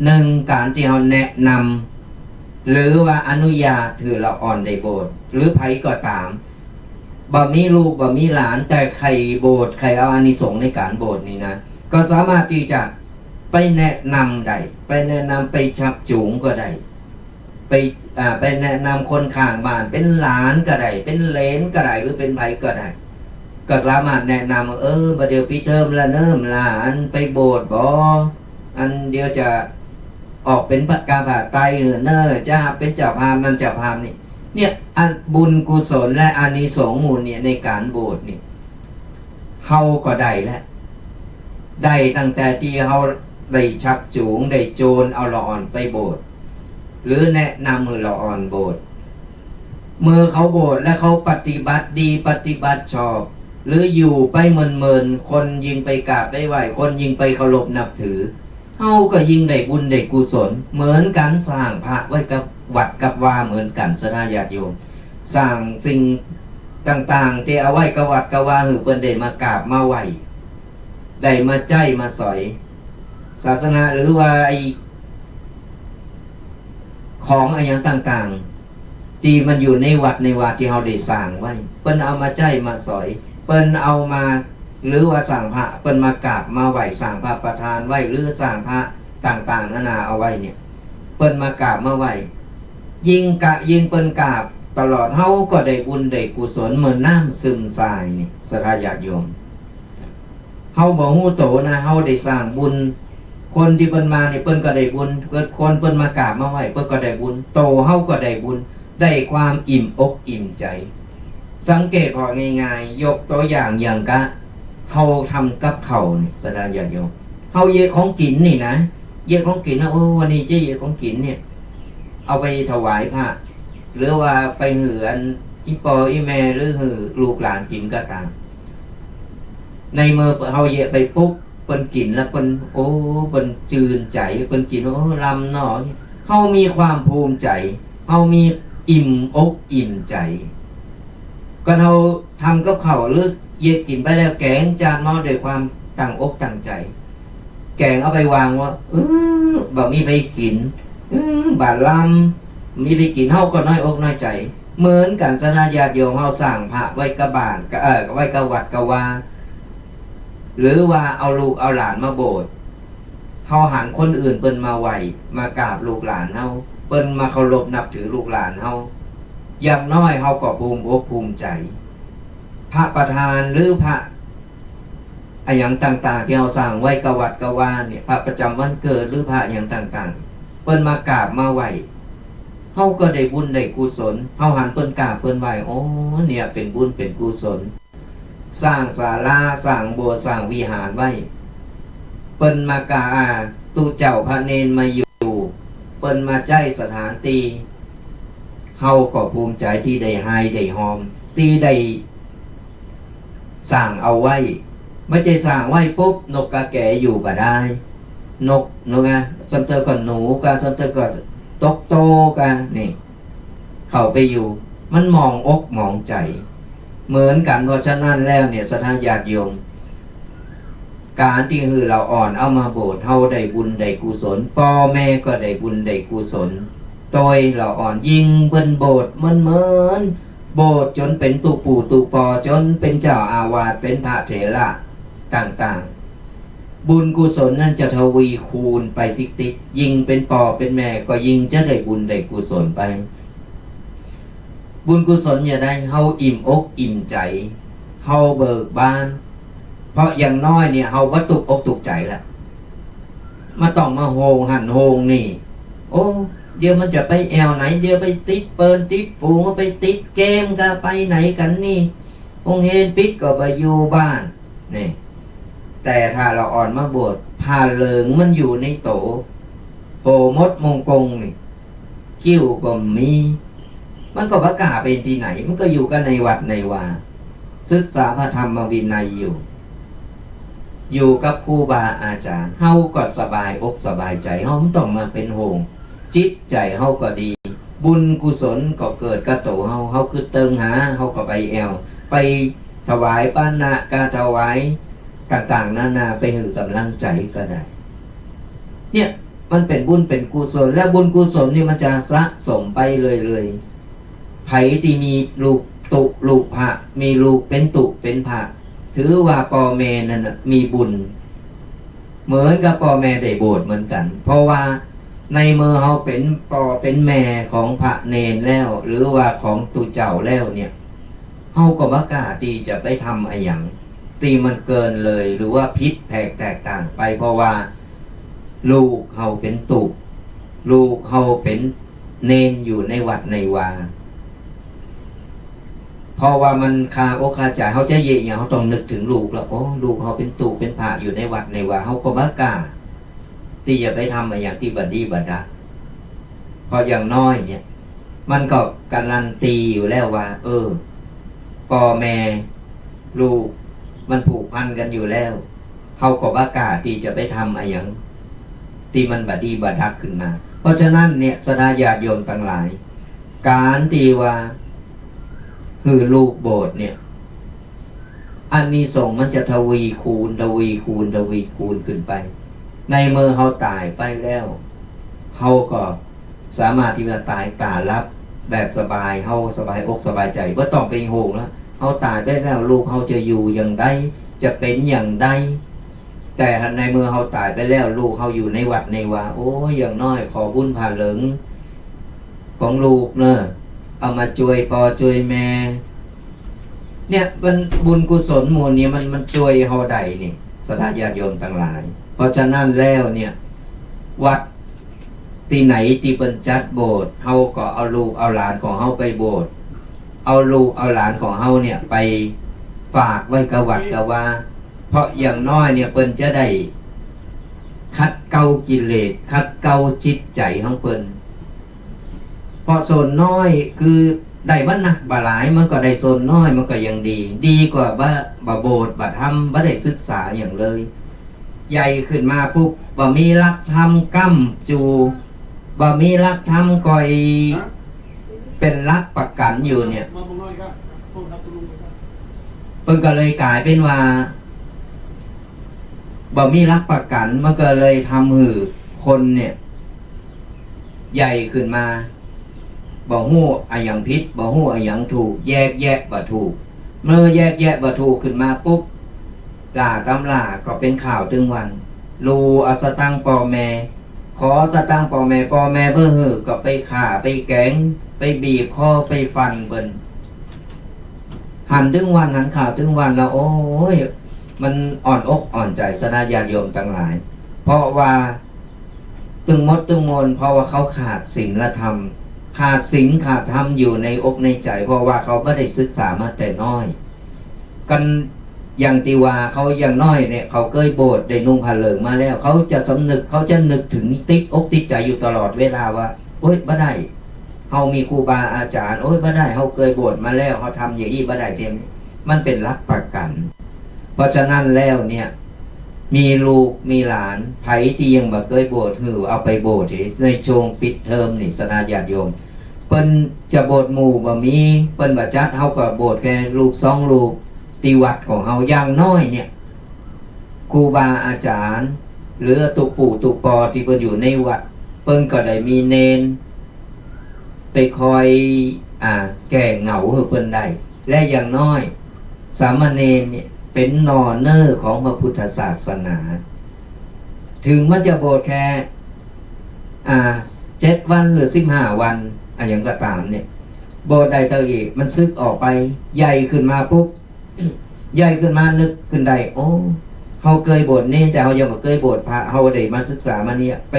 นึ่ง ก๋านตี้เฮาแนะนำ หรือว่าอนุญาตหื้อละอ่อนได้โบสถ์ หรือใผก็ต๋าม บ่มีลูกบ่มีหลาน แต่ใค่โบสถ์ ใค่เอาอานิสงส์ในก๋านโบสถ์นี่นะ ก็สามารถตี้จะไปแนะนำได้ ไปแนะนำ ไปชักจูงก็ได้ ไป อ่า ไปแนะนำคนข้างบ้าน เป๋นหลานก็ได้ เป๋นเหลนก็ได้ หรือเป๋นใผก็ได้ ก็สามารถแนะนำ เออ บ่าเดี่ยวปิดเทอมแล้วเน่อ หลานไปโบสถ์บ่ อันเดี่ยวจะออกเป๋นกาผ้าไตรหื้อเน่อ จะหับเป๋นเจ้าภาพนั่นเจ้าภาพนี่ เนี่ย อันบุญกุศลและอานิสงส์หมู่เนี่ย ในก๋านโบสถ์นี่ เฮาก็ได้แล้ว ได้ตั้งแต่ตี้เฮาได้ชักจูง ได้โจรเอาละอ่อนไปโบสถ์ หรือแนะนำหื้อละอ่อนโบสถ์ เมื่อเขาโบสถ์แล้วเขาปฏิบัติดี ปฏิบัติชอบ หรืออยู่ไปเมินๆ คนยิ่งไปกราบไปไหว้ คนยิ่งไปเคารพนับถือ เฮาก็ยิ่งได้บุญได้กุศลเหมือนกั๋น สร้างพระไว้กับวัดกับวาเหมือนกั๋น ศรัทธาญาติโยม สร้างสิ่งต่างๆ ตี้เอาไว้กับวัดกับวา หื้อเปิ้นได้มากราบมาไหว้ ได้มาใจ๊มาสอย ศาสนา หรือว่าไอ้ ของอะหยังต่างๆ ตี้มันอยู่ในวัดในวาตี้เฮาได้สร้างไว้ เปิ้นเอามาใจ๊มาสอย เปิ้นเอามา หรือว่าสร้างพระ เปิ้นมากราบมาไหว้ สร้างพระประธานไว้ หรือสร้างพระต่างๆ นานาเอาไว้เนี่ย เปิ้นมากราบมาไหว้ ยิ่งกะ ยิ่งเปิ้นกราบตลอด เฮาก็ได้บุญได้กุศลเหมือนน้ำซึมทรายนี่ ศรัทธาญาติโยม เฮาบ่ฮู้โตนะ เฮาได้สร้างบุญ คนตี้เปิ้นมานี่เปิ้นก็ได้บุญ เปิ้น คนเปิ้นมากราบมาไหว้ เปิ้นก็ได้บุญ โตเฮาก็ได้บุญ ได้ความอิ่มอกอิ่มใจ๋ สังเกตผ่อง่ายๆ ยกตั๋วอย่างอย่างกะ เฮาทำกับข้าวนี่ ศรัทธาญาติโยม เฮาเยียะของกิ๋นนี่นะ เยียะของกิ๋นนะ โอ้ วันนี้จะเยียะของกิ๋นเนี่ย เอาไปถวายพระ หรือว่าไปหื้ออันอี่ป้ออี่แม่ หรือหื้อลูกหลานกิ๋นก็ต๋าม ในเมื่อเฮาเยียะไปปุ๊บ เปิ้นกิ๋นแล้วเปิ้น โอ้ เปิ้นจืนใจ๋ เปิ้นกิ๋น โอ้ ลำหนอ เฮามีความภูมิใจ๋ เฮามีอิ่มอกอิ่มใจ๋ ก็เฮาทำกับข้าวหรือเยียะกิ๋นไปแล้ว แก๋งจานหม้อด้วยความตั้งอกตั้งใจ๋ แก๋งเอาไปวางว่า เออ บ่มีใผกิ๋น เออ บ่าลำ มีใผกิ๋น เฮาก็น้อยอกน้อยใจ๋ เหมือนกั๋น ศรัทธาญาติโยม เฮาสร้างพระไว้กับบ้าน กะ เอ่อ ไว้กับวัดกับวา หรือว่าเอาลูกเอาหลานมาโบสถ์ เฮาหันคนอื่นเปิ้นมาไหว้ มากราบลูกหลานเฮา เปิ้นมาเคารพนับถือลูกหลานเฮา อย่างน้อยเฮาก็ภูมิอกภูมิใจ๋ พระประธานหรือพระอะหยังต่างๆ ตี้เฮาสร้างไว้กับวัดกับวาเนี่ย พระประจำวันเกิดหรือพระอะหยังต่างๆ เปิ้นมากราบมาไหว้ เฮาก็ได้บุญได้กุศล เฮาหันเปิ้นกราบเปิ้นไหว้ โอ้ เนี่ยเป๋นบุญเป๋นกุศล สร้างศาลา สร้างโบสถ์ สร้างวิหารไว้ เปิ้นมากราบ อา ตุ๊เจ้าพระเณรมาอยู่ เปิ้นมาใจ๊สถานตี้ เฮาก็ภูมิใจ๋ตี้ได้ไฮได้ฮอม ตี้ได้สร้างเอาไว้ บ่ใจ้สร้างไว้ปุ๊บ นกกาแก๋อยู่บ่ได้ นก นกอะ ส่ำเติบก็หนูกา ส่ำเติบก็ตกโตกา นี่ เข้าไปอยู่ มันหมองอกหมองใจ๋ เหมือนกั๋น เพราะฉะนั้นแล้วเนี่ย ศรัทธาญาติโยม ก๋านตี้หื้อเหล่าอ่อนเอามาโบสถ์ เฮาได้บุญได้กุศล ป้อแม่ก็ได้บุญได้กุศล โตยเหล่าอ่อน ยิ่งเปิ้นโบสถ์เหมือนๆ โบสถ์จ๋นเป๋นตุ๊ปู่ตุ๊ปอ จ๋นเป๋นเจ้าอาวาส เป๋นพระเถระต่างๆ บุญกุศลนั้นจะทวีคูณไปติ๊กๆ ยิ่งเป๋นป้อเป๋นแม่ก็ยิ่งจะได้บุญได้กุศลไป บุญกุศลจะได้เฮาอิ่มอกอิ่มใจ๋ เฮาเบิกบาน เพราะอย่างน้อยเนี่ยเฮาบ่ตุ๊กอกตุ๊กใจ๋ละ บ่ต้องมาโฮงหั้นโฮงนี่ โอ้ เดี๋ยวมันจะไปแอ่วไหน เดี๋ยวไปติดเปิ้นติดฝูง ไปติดเกมกะ ไปไหนกั๋นนี่ โฮงเฮียนปิดก็บ่อยู่บ้าน นี่ แต่ถ้าเหล่าอ่อนมาโบสถ์ ผ้าเหลืองมันอยู่ในโต โหมดมงกงนี่ คิ้วก็มี มันก็บ่กล้าไปตี้ไหน มันก็อยู่กั๋นในวัดในวา ศึกษาพระธรรมวินัยอยู่ อยู่กับครูบาอาจ๋ารย์ เฮาก็สบายอกสบายใจ๋ เฮาบ่ต้องมาเป๋นโฮง จิตใจ๋เฮาก็ดี บุญกุศลก็เกิดกับโตเฮา เฮากึ๊ดเติงหา เฮาก็ไปแอ่ว ไปถวายปานะกาถวายต่างๆ นานา ไปหื้อก๋ำลังใจ๋ก็ได้ เนี่ย มันเป๋นบุญเป๋นกุศล แล้วบุญกุศลนี่มันจะสะสมไปเรื่อยๆ ใผตี้มีลูกตุ๊ลูกพระ มีลูกเป๋นตุ๊เป๋นพระ ถือว่าป้อแม่นั้นน่ะมีบุญ เหมือนกับป้อแม่ได้โบสถ์เหมือนกั๋น เพราะว่าในเมื่อเฮาเป๋นป้อเป๋นแม่ของพระเณรแล้ว หรือว่าของตุ๊เจ้าแล้วเนี่ย เฮาก็บ่กล้าตี้จะไปทำอะหยังตี้มันเกินเลย หรือว่าผิดแผกแตกต่างไป เพราะว่าลูกเฮาเป๋นตุ๊ ลูกเฮาเป๋นเณรอยู่ในวัดในวา เพราะว่ามันคาอกคาใจ๋ เฮาจะเยียะหยัง เฮาต้องนึกเถิงลูกแล้ว โอ้ ลูกเฮาเป๋นตุ๊เป๋นพระอยู่ในวัดในวา เฮาก็บ่กล้าตี้จะไปทำอะหยังตี้บ่ดีบ่ดะ เพราะอย่างน้อยเนี่ย มันก็การันตีอยู่แล้วว่า เออ ป้อแม่ลูกมันผูกพันกั๋นอยู่แล้ว เฮาก็บ่กล้าตี้จะไปทำอะหยังตี้มันบ่ดีบ่ดักขึ้นมา เพราะฉะนั้นเนี่ย ศรัทธาญาติโยมตังหลาย ก๋านตี้ว่าหื้อลูกโบสถ์เนี่ย อานิสงส์มันจะทวีคูณ ทวีคูณ ทวีคูณขึ้นไป ในเมื่อเฮาต๋ายไปแล้ว เฮาก็สามารถตี้จะต๋ายต๋าหลับแบบสบาย เฮาสบายอกสบายใจ๋ บ่ต้องเป๋นห่วงแล้ว เฮาต๋ายไปแล้ว ลูกเฮาจะอยู่อย่างใด จะเป๋นอย่างใด แต่ในเมื่อเฮาต๋ายไปแล้ว ลูกเฮาอยู่ในวัดในวา โอ้ย อย่างน้อยขอบุญผ้าเหลืองของลูกเน่อ เอามาจ้วยป้อจ้วยแม่ เนี่ย มันบุญกุศลหมู่นี้มัน มันจ้วยเฮาได้นี่ ศรัทธาญาติโยมตังหลาย เพราะฉะนั้นแล้วเนี่ย วัดตี้ไหนตี้เปิ้นจัดโบสถ์ เฮาก็เอาลูกเอาหลานของเฮาไปโบสถ์ เอาลูกเอาหลานของเฮาเนี่ยไปฝากไว้กับวัดกับวา เพราะอย่างน้อยเนี่ยเปิ้นจะได้ขัดเกลากิเลส ขัดเกลาจิตใจ๋ของเปิ้น เพราะส่วนน้อยคือได้บ่นักบ่หลาย มันก็ได้ส่วนน้อย มันก็ยังดี ดีกว่าบ่ บ่โบสถ์บ่ธรรม บ่ได้ศึกษาหยังเลย ใหญ่ขึ้นมาปุ๊บ บ่มีหลักธรรมก้ำจู บ่มีหลักธรรมคอยเป๋นหลักประกั๋นอยู่เนี่ย เปิ้นก็เลยก๋ายเป๋นว่า บ่มีหลักประกั๋น มันก็เลยทำหื้อคนเนี่ย ใหญ่ขึ้นมา บ่ฮู้อะหยังผิด บ่ฮู้อะหยังถูก แยกแยะบ่ถูก เมื่อแยกแยะบ่ถูกขึ้นมาปุ๊บ หล้าต๋ำหล้าก็เป๋นข่าวตึงวัน ลู่เอาสตางค์ป้อแม่ ขอสตางค์ป้อแม่ ป้อแม่บ่หื้อก็ไปฆ่า ไปแก๋ง ไปบีบคอ ไปฟันเปิ้น หันตึงวัน หันข่าวตึงวันแล้ว โอ้ย มันอ่อนอกอ่อนใจ๋ ศรัทธาญาติโยมตังหลาย เพราะว่า ตึงหมดตึงมวล เพราะว่าเขาขาดศีลธรรม ขาดศีลขาดธรรมอยู่ในอกในใจ๋ เพราะว่าเขาบ่ได้ศึกษามาแต่น้อย กั๋นอย่างตี้ว่าเขาอย่างน้อยเนี่ย เขาเกยโบสถ์ได้นุ่งผ้าเหลืองมาแล้ว เขาจะสำนึก เขาจะนึกเถิงติดอกติดใจ๋อยู่ตลอดเวลาว่า โอ๊ย บ่ได้ เฮามีครูบาอาจ๋ารย์ โอ๊ย บ่ได้ เฮาเกยโบสถ์มาแล้ว เฮาทำอย่างอี้บ่ได้เทียม มันเป๋นหลักประกั๋น เพราะฉะนั้นแล้วเนี่ย มีลูกมีหลาน ใผตี้ยังบ่เกยโบสถ์ หื้อเอาไปโบสถ์เถอะ ในช่วงปิดเทอมนี่ ศรัทธาญาติโยม เปิ้นจะโบสถ์หมู่บ่มี เปิ้นบ่จัด เฮาก็โบสถ์แก่ลูกสองลูก ตี้วัดของเฮา อย่างน้อยเนี่ย ครูบาอาจ๋ารย์ หรือตุ๊ปู่ตุ๊ปอตี้เปิ้นอยู่ในวัด เปิ้นก็ได้มีเณรไปคอย อ่า แก้เหงาหื้อเปิ้นได้ และอย่างน้อย สามเณรเนี่ยเป๋นหน่อเน่อของพระพุทธศาสนา เถิงมันจะโบสถ์แค่ อ่า เจ็ดวันหรือสิบห้าวัน อะหยังก็ต๋ามเนี่ย โบสถ์ได้เต้าอี้ มันสึกออกไป ใหญ่ขึ้นมาปุ๊บ ใหญ่ขึ้นมานึกขึ้นได้ โอ้ เฮาเกยโบสถ์เณร แต่เฮายังบ่เกยโบสถ์พระ เฮาได้มาศึกษามาเนี่ย ไป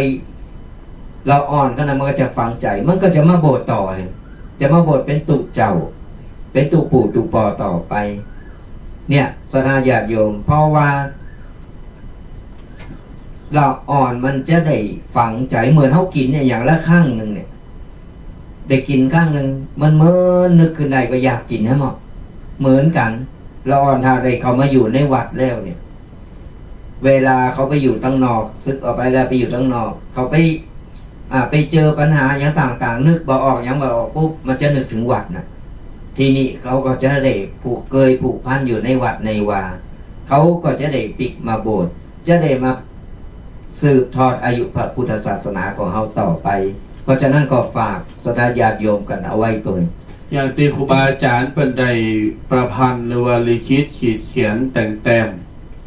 ละอ่อนขนาด มันก็จะฝังใจ๋ มันก็จะมาโบสถ์ต่อ จะมาโบสถ์เป๋นตุ๊เจ้า เป๋นตุ๊ปู่ตุ๊ปอต่อไป เนี่ย ศรัทธาญาติโยม เพราะว่า ละอ่อนมันจะได้ฝังใจ๋ เหมือนเฮากิ๋นเนี่ย อย่างละครั้งนึ่งเนี่ย ได้กิ๋นครั้งนึ่ง มันเหมือนนึกขึ้นได้ก็อยากกิ๋นหื้อหมด เหมือนกั๋น ละอ่อนถ้าได้เข้ามาอยู่ในวัดแล้วเนี่ย เวลาเขาไปอยู่ตังนอก สึกออกไปแล้วไปอยู่ตังนอก เขาไป อ่า ไปเจอปัญหาหยังต่างๆ นึกบ่ออกหยังบ่ออกปุ๊บ มันจะนึกเถิงวัดน่ะ ทีนี้เขาก็จะได้ผูก เกยผูกพันอยู่ในวัดในวา เขาก็จะได้ปิ๊กมาโบสถ์ จะได้มาสืบทอดอายุพระพุทธศาสนาของเฮาต่อไป เพราะฉะนั้นก็ฝากศรัทธาญาติโยมกั๋นเอาไว้ตวย อย่างตี้ครูบาอาจ๋ารย์เปิ้นได้ประพันธ์หรือว่าลิขิตขีดเขียนแต่งแต้ม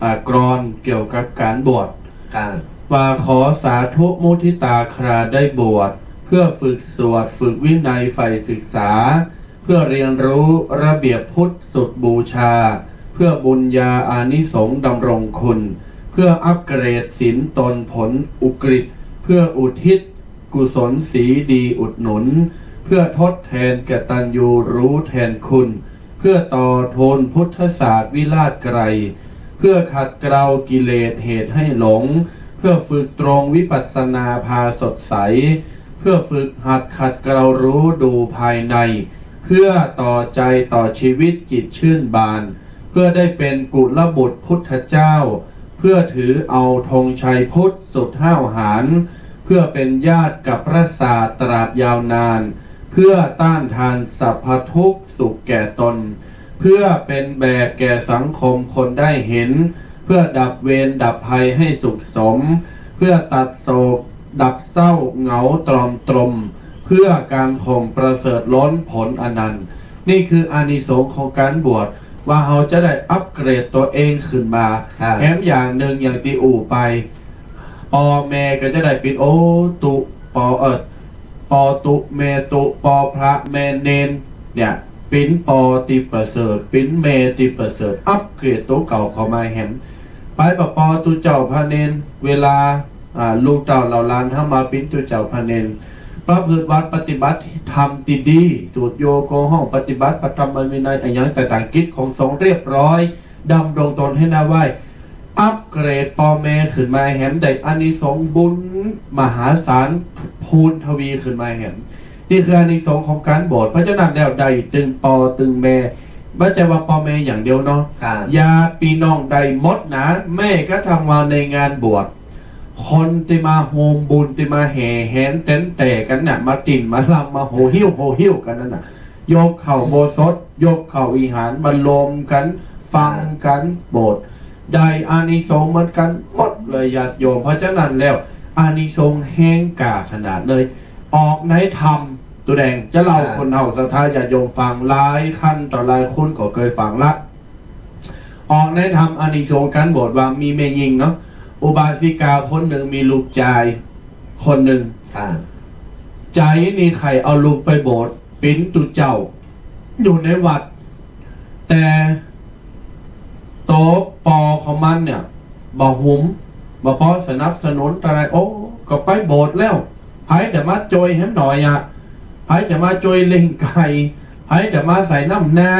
อ่า กลอนเกี่ยวกับก๋านบวช ครับ ว่าขอสาธุมุทิตาคราได้บวช เพื่อฝึกสวด ฝึกวินัยใฝ่ศึกษา เพื่อเรียนรู้ระเบียบพุทธสุดบูชา เพื่อบุญญาอานิสงส์ดำรงคุณ เพื่ออัปเกรดศีลตนผลอุกฤษ เพื่ออุทิศกุศลศีลดีอุดหนุน เพื่อทดแทนกตัญญูรู้แทนคุณ เพื่อต่อโทนพุทธศาสตร์วิราชไกร เพื่อขัดเกลากิเลสเหตุให้หลง เพื่อฝึกตรงวิปัสสนาพาสดใส เพื่อฝึกหัดขัดเกลารู้ดูภายใน เพื่อต่อใจต่อชีวิตจิตชื่นบาน เพื่อได้เป็นกุลบุตรพุทธเจ้า เพื่อถือเอาธงชัยพุทธสุดห้าวหาญ เพื่อเป็นญาติกับพระศาสดาตราบยาวนาน เพื่อต้านทานสรรพทุกข์สุขแก่ตน เพื่อเป็นแบบแก่สังคมคนได้เห็น เพื่อดับเวรดับภัยให้สุขสม เพื่อตัดโศกดับเศร้าเหงาตรอมตรม เพื่อการข่มประเสริฐล้นผลอนันต์ นี่คืออานิสงส์ของการบวช ว่าเฮาจะได้อัปเกรดตัวเองขึ้นมา ครับ แถมอย่างนึ่งอย่างตี้อู้ไป ปอแม่ก็จะได้เป๋นโอตุ ปอ เอ่อ ปอตุ แม่ตุ ปอพระ แม่เณร เนี่ย เป๋นปอตี้ประเสริฐ เป๋นแม่ตี้ประเสริฐ อัปเกรดตั๋วเก่าเข้ามาแหม ไปบ่ปอตุ๊เจ้าพระเณร เวลา อ่า ลูกเต้าเหล่าหลานเฮามาเป๋นตุ๊เจ้าพระเณร ประพฤติวัตรปฏิบัติธรรมตี้ดี สูตรโยโกห้องปฏิบัติพระธรรมวินัย อะหยังต่างๆ กิจของสงฆ์เรียบร้อย ดำรงตนหื้อหน้าไหว้ อัปเกรดปอแม่ขึ้นมาแหมได้อานิสงส์บุญมหาศาลพูนทวีขึ้นมาแหม นี่คืออานิสงส์ของการบวช เพราะฉะนั้นแล้วได้ตึงปอตึงแม่ บ่ใจ้ว่าปอแม่อย่างเดียวเนาะ ครับ ญาติปี้น้องได้หมดนะ แม้กระทั่งว่าในงานบวช คนตี้มาโฮมบุญตี้มาแห่แหนแต๋นแต๋กั๋นน่ะ มาตี๋นมาลำมาโหหิ้วโหหิ้วกั๋นนั่นน่ะ ยกเข้าอุโบสถ ยกเข้าวิหาร มาโฮมกั๋น ฟังกั๋น โบสถ์ ได้อานิสงส์เหมือนกั๋นหมดเลยญาติโยม เพราะฉะนั้นแล้ว อานิสงส์แฮงกล้าขนาดเลย ออกในธรรม ตุ๊แดงจะเล่า ครับ คนเฒ่าศรัทธาญาติโยมฟัง หลายคันต่อหลายคนก็เกยฟังละ ออกในธรรมอานิสงส์การบวชว่ามีแม่ญิงเนาะ อุบาสิกาคนนึ่งมีลูกจายคนนึ่ง ครับ ใจ๋นี่ใค่เอาลูกไปบวชเป๋นตุ๊เจ้า อยู่ในวัด แต่ โตปอของมันเนี่ย บ่หุม บ่ปอสนับสนุนเต้าใด โอ้ ก็ไปบวชแล้ว ใผจะมาจ้วยแหมหน่อยอะ ใผจะมาจ้วยเล่งไก่ ใผจะมาใส่น้ำนา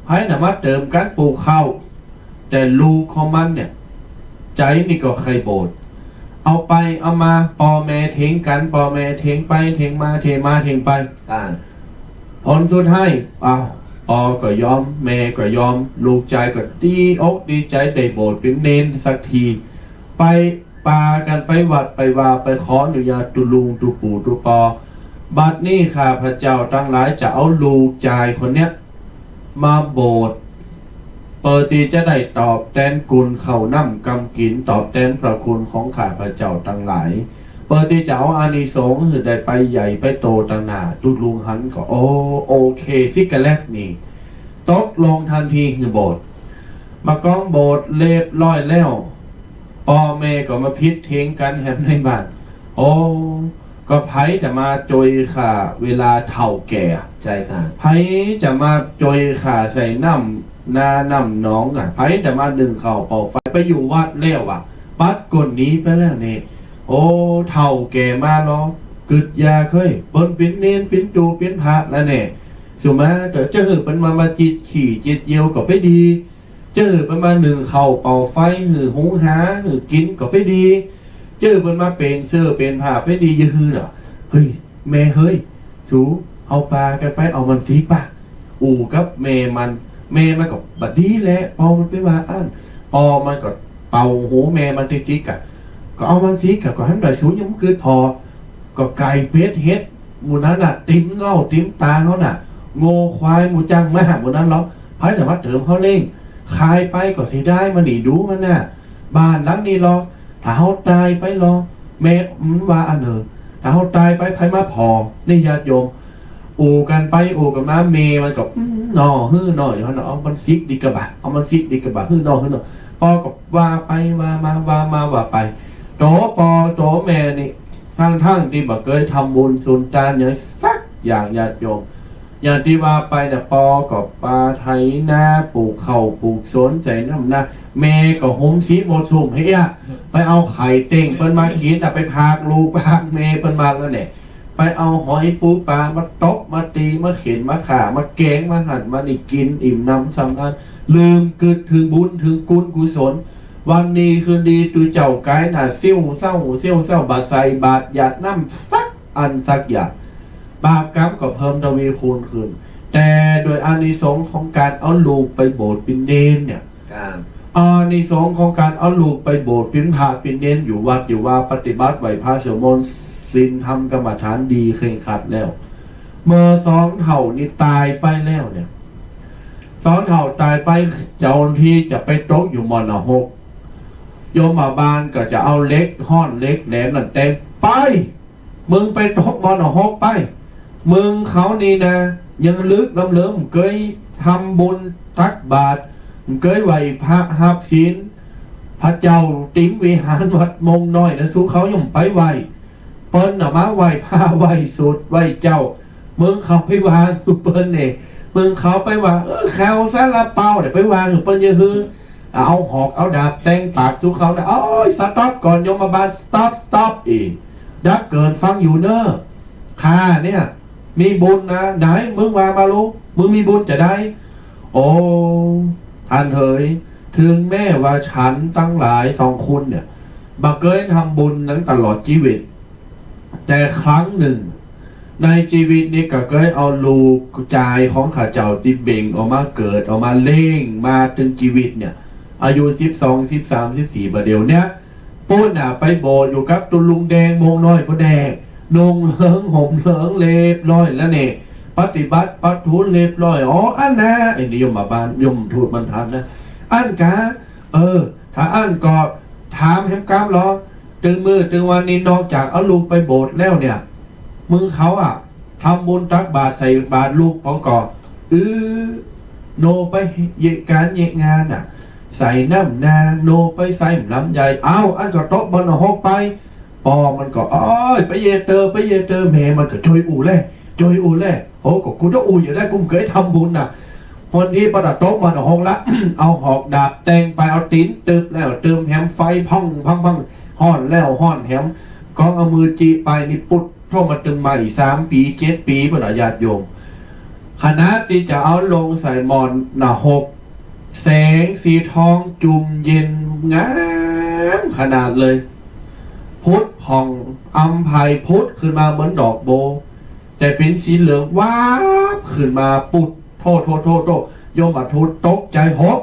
ใผจะมาเติมก๋านปลูกข้าว แต่ลูกของมันเนี่ย ใจ๋นี่ก็ใค่บวช เอาไปเอามา ปอแม่เถียงกั๋น ปอแม่เถียงไปเถียงมา เถียงมาเถียงไป อ่า ผลสุดท้าย อ้าว ปอก็ยอม แม่ก็ยอม ลูกจายก็ดีอกดีใจ๋ได้บวชเป๋นเณรสักที ไปปากั๋นไปวัดไปวา ไปขออนุญาตตุ๊ลุงตุ๊ปู่ตุ๊ปอ บัดนี้ข้าพเจ้าตังหลายจะเอาลูกจายคนเนี้ยมาบวช เปิดตี้จะได้ตอบแตนกุณข้าวน้ำกำกิ๋น ตอบแตนพระคุณของข้าพเจ้าตังหลาย เปิดตี้จะเอาอานิสงส์หื้อได้ไปใหญ่ไปโตตังหน้า ตุ๊ลุงหันก็ โอ้ โอเค สิกาแล็ดนี่ ตกลงทันที หื้อโบสถ์ มากองโบสถ์เรียบร้อยแล้ว ป้อแม่ก็มาผิดเถียงกั๋นแหมในบ้าน โอ้ ก็ใผจะมาจ้วยข้าเวลาเฒ่าแก่ ใจ้ค่ะ ใผจะมาจ้วยข้าใส่น้ำนาน้ำหนองอะ ใผจะมานึ่งข้าวเป่าไฟ ไปอยู่วัดแล้วอะ ปัดก้นหนีไปแล้วนี่ โอ้ เฒ่าแก่มาลอ กึ๊ดอยากเฮ้ย เปิ้นเป๋นเณรเป๋นโจเป๋นพระแล้วแน่ สุมาเต๊อะ จะหื้อเปิ้นมา มาจิตขี้จิตเยี่ยวก็ไปดี จะหื้อเปิ้นมานึ่งข้าวเป่าไฟ หื้อหุงหา หื้อกิ๋นก็ไปดี จะหื้อเปิ้นมาเป๋นเสื้อเป๋นผ้าไปดี อย่าหื้อเนาะ เฮ้ย แม่เฮ้ย สู เฮาปากั๋นไปเอามันสิกปะ อู้กับแม่มัน แม่มันก็บ่ดีแล ป้อมันไปว่าอั้น ป้อมันก็เป่าหูแม่มันติ๊กๆ อะ ก็เอามันสิกะ ก็หันไปสูยังบ่กึ๊ดผ่อ ก็ไก่เป็ดเห็ด หมู่นั้นน่ะ ติ๋มเล้าติ๋มตางเฮาน่ะ งัวควายหมูจ้างม้าหมู่นั้นลอ ใผจะมาเติมเฮาเล้ง ขายไปก็เสียดาย มานี่ดูมันน่ะ บ้านหลังนี้ลอ ถ้าเฮาต๋ายไปลอ แม่มันว่าอันเน่อ ถ้าเฮาต๋ายไปใผมาผ่อ นี่ญาติโยม อู้กั๋นไปอู้กั๋นมา แม่มันก็ อืม หนอ หื้อหนอ อยู่หั้นน่ะ เอามันสิกดีกะบ่า เอามันสิกดีกะบ่า หื้อหนอ หื้อหนอ ป้อก็ว่าไปว่ามา ว่ามาว่าไป โตป้อโตแม่นี่ ทั้งๆ ตี้บ่เกยทำบุญสุนตานหยังสักอย่าง ญาติโยม อย่างตี้ว่าไปน่ะ ป้อก็ปาไถนา ปลูกข้าวปลูกสวน ใส่น้ำนา แม่ก็หุงสีหมดสุมให้เอี้ย ไปเอาไข่เต่งเปิ้นมากิ๋นน่ะ ไปพากลูกพากแม่เปิ้นมาแล้วแหละ ไปเอาหอยปูปลามาตบมาตี๋มาเข็นมาฆ่า มาแก๋งมาหั่นมานี่ กิ๋นอิ่มหนำสำราญ ลืมกึ๊ดเถิงบุญเถิงกุศล วันนี้คืนดีตุ๊เจ้ากายหน้าเสี้ยวเศร้า เสี้ยวเศร้า บ่ใส่บาตรหยาดน้ำสักอันสักอย่าง บาปกรรมก็เพิ่มทวีคูณขึ้น แต่โดยอานิสงส์ของก๋านเอาลูกไปบวชเป๋นเณรเนี่ย ครับ อานิสงส์ของก๋านเอาลูกไปบวชเป๋นพระเป๋นเณรอยู่วัดอยู่วา ปฏิบัติไหว้พระสวดมนต์ศีลธรรมกรรมฐานดีเคร่งครัดแล้ว เมื่อสองเฒ่านี้ต๋ายไปแล้วเนี่ย สองเฒ่าต๋ายไป เจ้าหน้าตี้จะไปตกอยู่หม้อนรก ยมบาลก็จะเอาเหล็กฮ้อนเหล็กแหลมนั่นแตง ไป มึงไปตกหม้อนรกไป มึงเขานี่นะ ยังลึกล้ำเหลือ บ่เกยทำบุญตักบาตร บ่เกยไหว้พระฮับศีล พระเจ้าติ๋มวิหารวัดมงน้อยนะ สูเขายังไปไหว้ เปิ้นน่ะมาไหว้พระไหว้สงฆ์ไหว้เจ้า มึงเขาไปวางหื้อเปิ้นเนี่ย มึงเขาไปวาง เออ ข้าวซาลาเปาเนี่ย ไปวางหื้อเปิ้น อย่าหื้อ เอาหอกเอาดาบแตงปากสูเขานะ โอ๊ย สต็อปก่อน ยมบาล สต็อป สต็อป อีก ดักเกิดฟังอยู่เน้อ ข้าเนี่ย มีบุญนะ ไหน มึงว่ามาลูก มึงมีบุญจะใด โอ้ ท่านเหย เถิงแม้ว่าฉันตังหลายสองคนเนี่ย บ่เกยทำบุญนั้นตลอดจีวิต แต่ครั้งนึ่งในจีวิตนี้ก็เกยเอาลูกจายของข้าเจ้าตี้เบ่งออกมาเกิดออกมาเล่งมาตึงจีวิตเนี่ย อายุสิบสอง สิบสาม สิบสี่ บ่าเดี่ยวเนี้ย ปู้นน่ะไปโบสถ์อยู่กับตุ๊ลุงแดงมงน้อยปู้นแดง นุ่งเหลืองห่มเหลืองเรียบร้อยแล้วเนี่ย ปฏิบัติปะทูลเรียบร้อย อ๋อ อั้นนะ ไอ้นี่ยมบาล ยมทูตมันถามนะ อั้นกา เออ ถ้าอั้นก็ถามแหมกำลอ ตึงมื้อตึงวันนี้นอกจากเอาลูกไปโบสถ์แล้วเนี่ย มึงเขาอะ ทำบุญตักบาตรใส่บาตรลูกของก่อ อือ โนไปเยียะก๋านเยียะงานน่ะ ใส่น้ำนา โนไปใส่หม้อนลำไย เอ้า อั้นก็ตกหม้อนรกไป ป้อมันก็ โอ๊ย ไปเยียะเตอ ไปเยียะเตอ แม่มันก็จ้อยอู้แล จ้อยอู้แล โอ้ ก็กูจะอู้อยู่ได้ กูบ่เกยทำบุญน่ะ คนตี้ปะตะตกหม้อนรกละ เอาหอกดาบแตงไป เอาตี๋นตึบแล้วตึบแหม ไฟพ่องพ่องพ่อง ฮ้อนแล้วฮ้อนแหม ก้องเอามือจิไปนี่ ปุดโธ่ มาตึงใหม่ สามปี๋ เจ็ดปี๋ ปู้นน่ะ ญาติโยม ขณะตี้จะเอาลงใส่หม้อนรก แสงสีทองจุ่มเย็นงามขนาดเลย ผุดผ่องอำไพพุดขึ้นมาเหมือนดอกโบ แต่เป๋นสีเหลืองวาบขึ้นมา ปุดโธ่ โธ่ โธ่ โธ่ ยมทูตตกใจ๋หก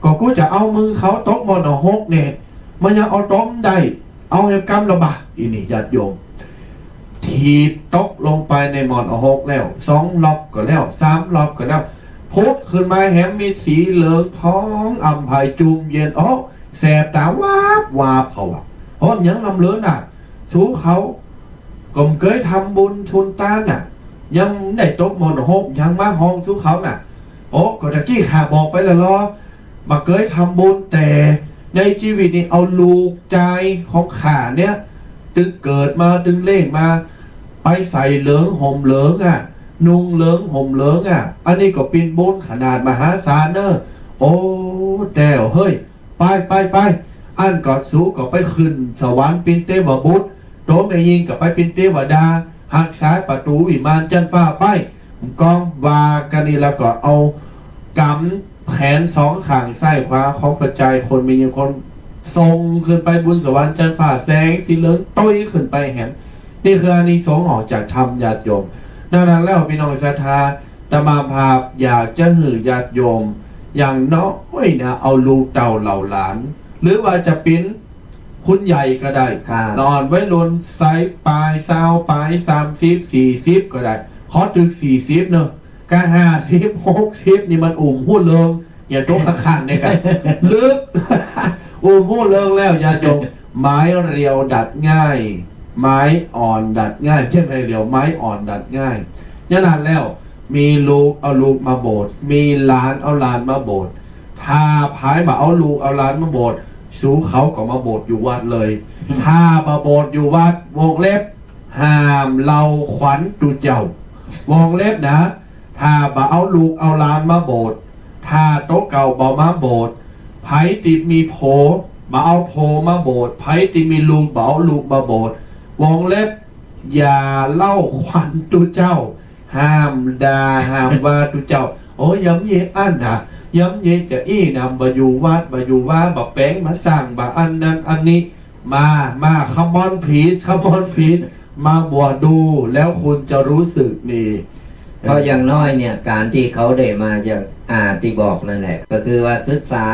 ก็กูจะเอามึงเขาตกหม้อนรกเนี่ย มันยังเอาต๋มได้ เอาแหมกำละบ่า อีนี่ญาติโยม ถีบตกลงไปในหม้อนรกแล้ว สองรอบก็แล้ว สามรอบก็แล้ว ผุดขึ้นมาแหมมีสีเหลืองทองอ่ำไพจุ่มเย็น โอ้ แสบต๋าวาบวาบ เขาว่า โอ้ หยังนำเลินน่ะ สูเขา ก็บ่เกยทำบุญทุนตานน่ะ ยังได้ตกมนต์หก ยังมาฮ้องสูเขาน่ะ โอ้ ก็ตะกี้ข้าบอกไปแล้วลอ บ่เกยทำบุญ แต่ในจีวิตนี้เอาลูกจายของข้าเนี่ย ตึงเกิดมา ตึงเล็กมา ไปใส่เหลืองห่มเหลืองอะ นุ่งเหลืองห่มเหลืองอะ อันนี้ก็เป๋นบุญขนาดมหาศาลเน่อ โอ้ แต๊วเฮ้ย ไป ไป ไป อั้นก็สูก็ไปขึ้นสวรรค์เป๋นเตวบุตร โตแม่ญิงก็ไปเป๋นเตวดา ฮักษาประตู๋วิมานจั๊นฟ้าไป กองว่ากั๋นนี่แล้วก็เอาก๋ำแขนสองข้างซ้ายขวาของพระจายคนแม่ญิงคน ส่งขึ้นไปบนสวรรค์จั๊นฟ้า แสงสีเหลืองโต้ยขึ้นไปแหม นี่คืออานิสงส์ออกจากธรรม ญาติโยม ดังนั้นแล้วพี่น้องศรัทธา อาตมาภาพอยากจะหื้อญาติโยม อย่างน้อยนะ เอาลูกเต้าเหล่าหลาน หรือว่าจะเป๋นคุณใหญ่ก็ได้ ครับ อ่อนวัยรุ่น ไส้ป๋ายซาว ป๋ายสามสิบ สี่สิบ ก็ได้ ขอตึกสี่สิบเนาะ กะห้าสิบ หกสิบ นี่มันอุ้มฮู้เริง อย่าตกข้างๆ เนี่ยกัน ลึก อุ้มฮู้เริงแล้ว ญาติโยม ไม้เรียวดัดง่าย ไม้อ่อนดัดง่าย เจ้นไม้เรียว ไม้อ่อนดัดง่าย อย่างนั้นแล้ว มีลูกเอาลูกมาโบสถ์ มีหลานเอาหลานมาโบสถ์ ถ้าใผบ่เอาลูกเอาหลานมาโบสถ์ สูเขาก็มาโบสถ์อยู่วัดเลย ถ้าบ่โบสถ์อยู่วัด วงเล็บ ห้ามเล่าขวัญตุ๊เจ้า วงเล็บนะ ถ้าบ่เอาลูกเอาหลานมาโบสถ์ ถ้าโตเก่าบ่มาโบสถ์ ใผตี้มีผัว บ่เอาผัวมาโบสถ์ ใผตี้มีลูก บ่เอาลูกมาโบสถ์ วงเล็บ อย่าเล่าขวัญตุ๊เจ้า ห้ามด่า ห้ามว่าตุ๊เจ้า โอ้ ยำเยอั้นนะ ยำเยจะอี้นะ บ่อยู่วัด บ่อยู่วา บ่แป๋งมาสร้าง บ่อันนั้นอันนี้ มา มา come on please come on please มาบวชดู แล้วคุณจะรู้สึกดี เพราะอย่างน้อยเนี่ย ก๋านตี้เขาได้มาจาก อ่า ตี้บอกนั่นแหละ ก็คือว่าศึกษา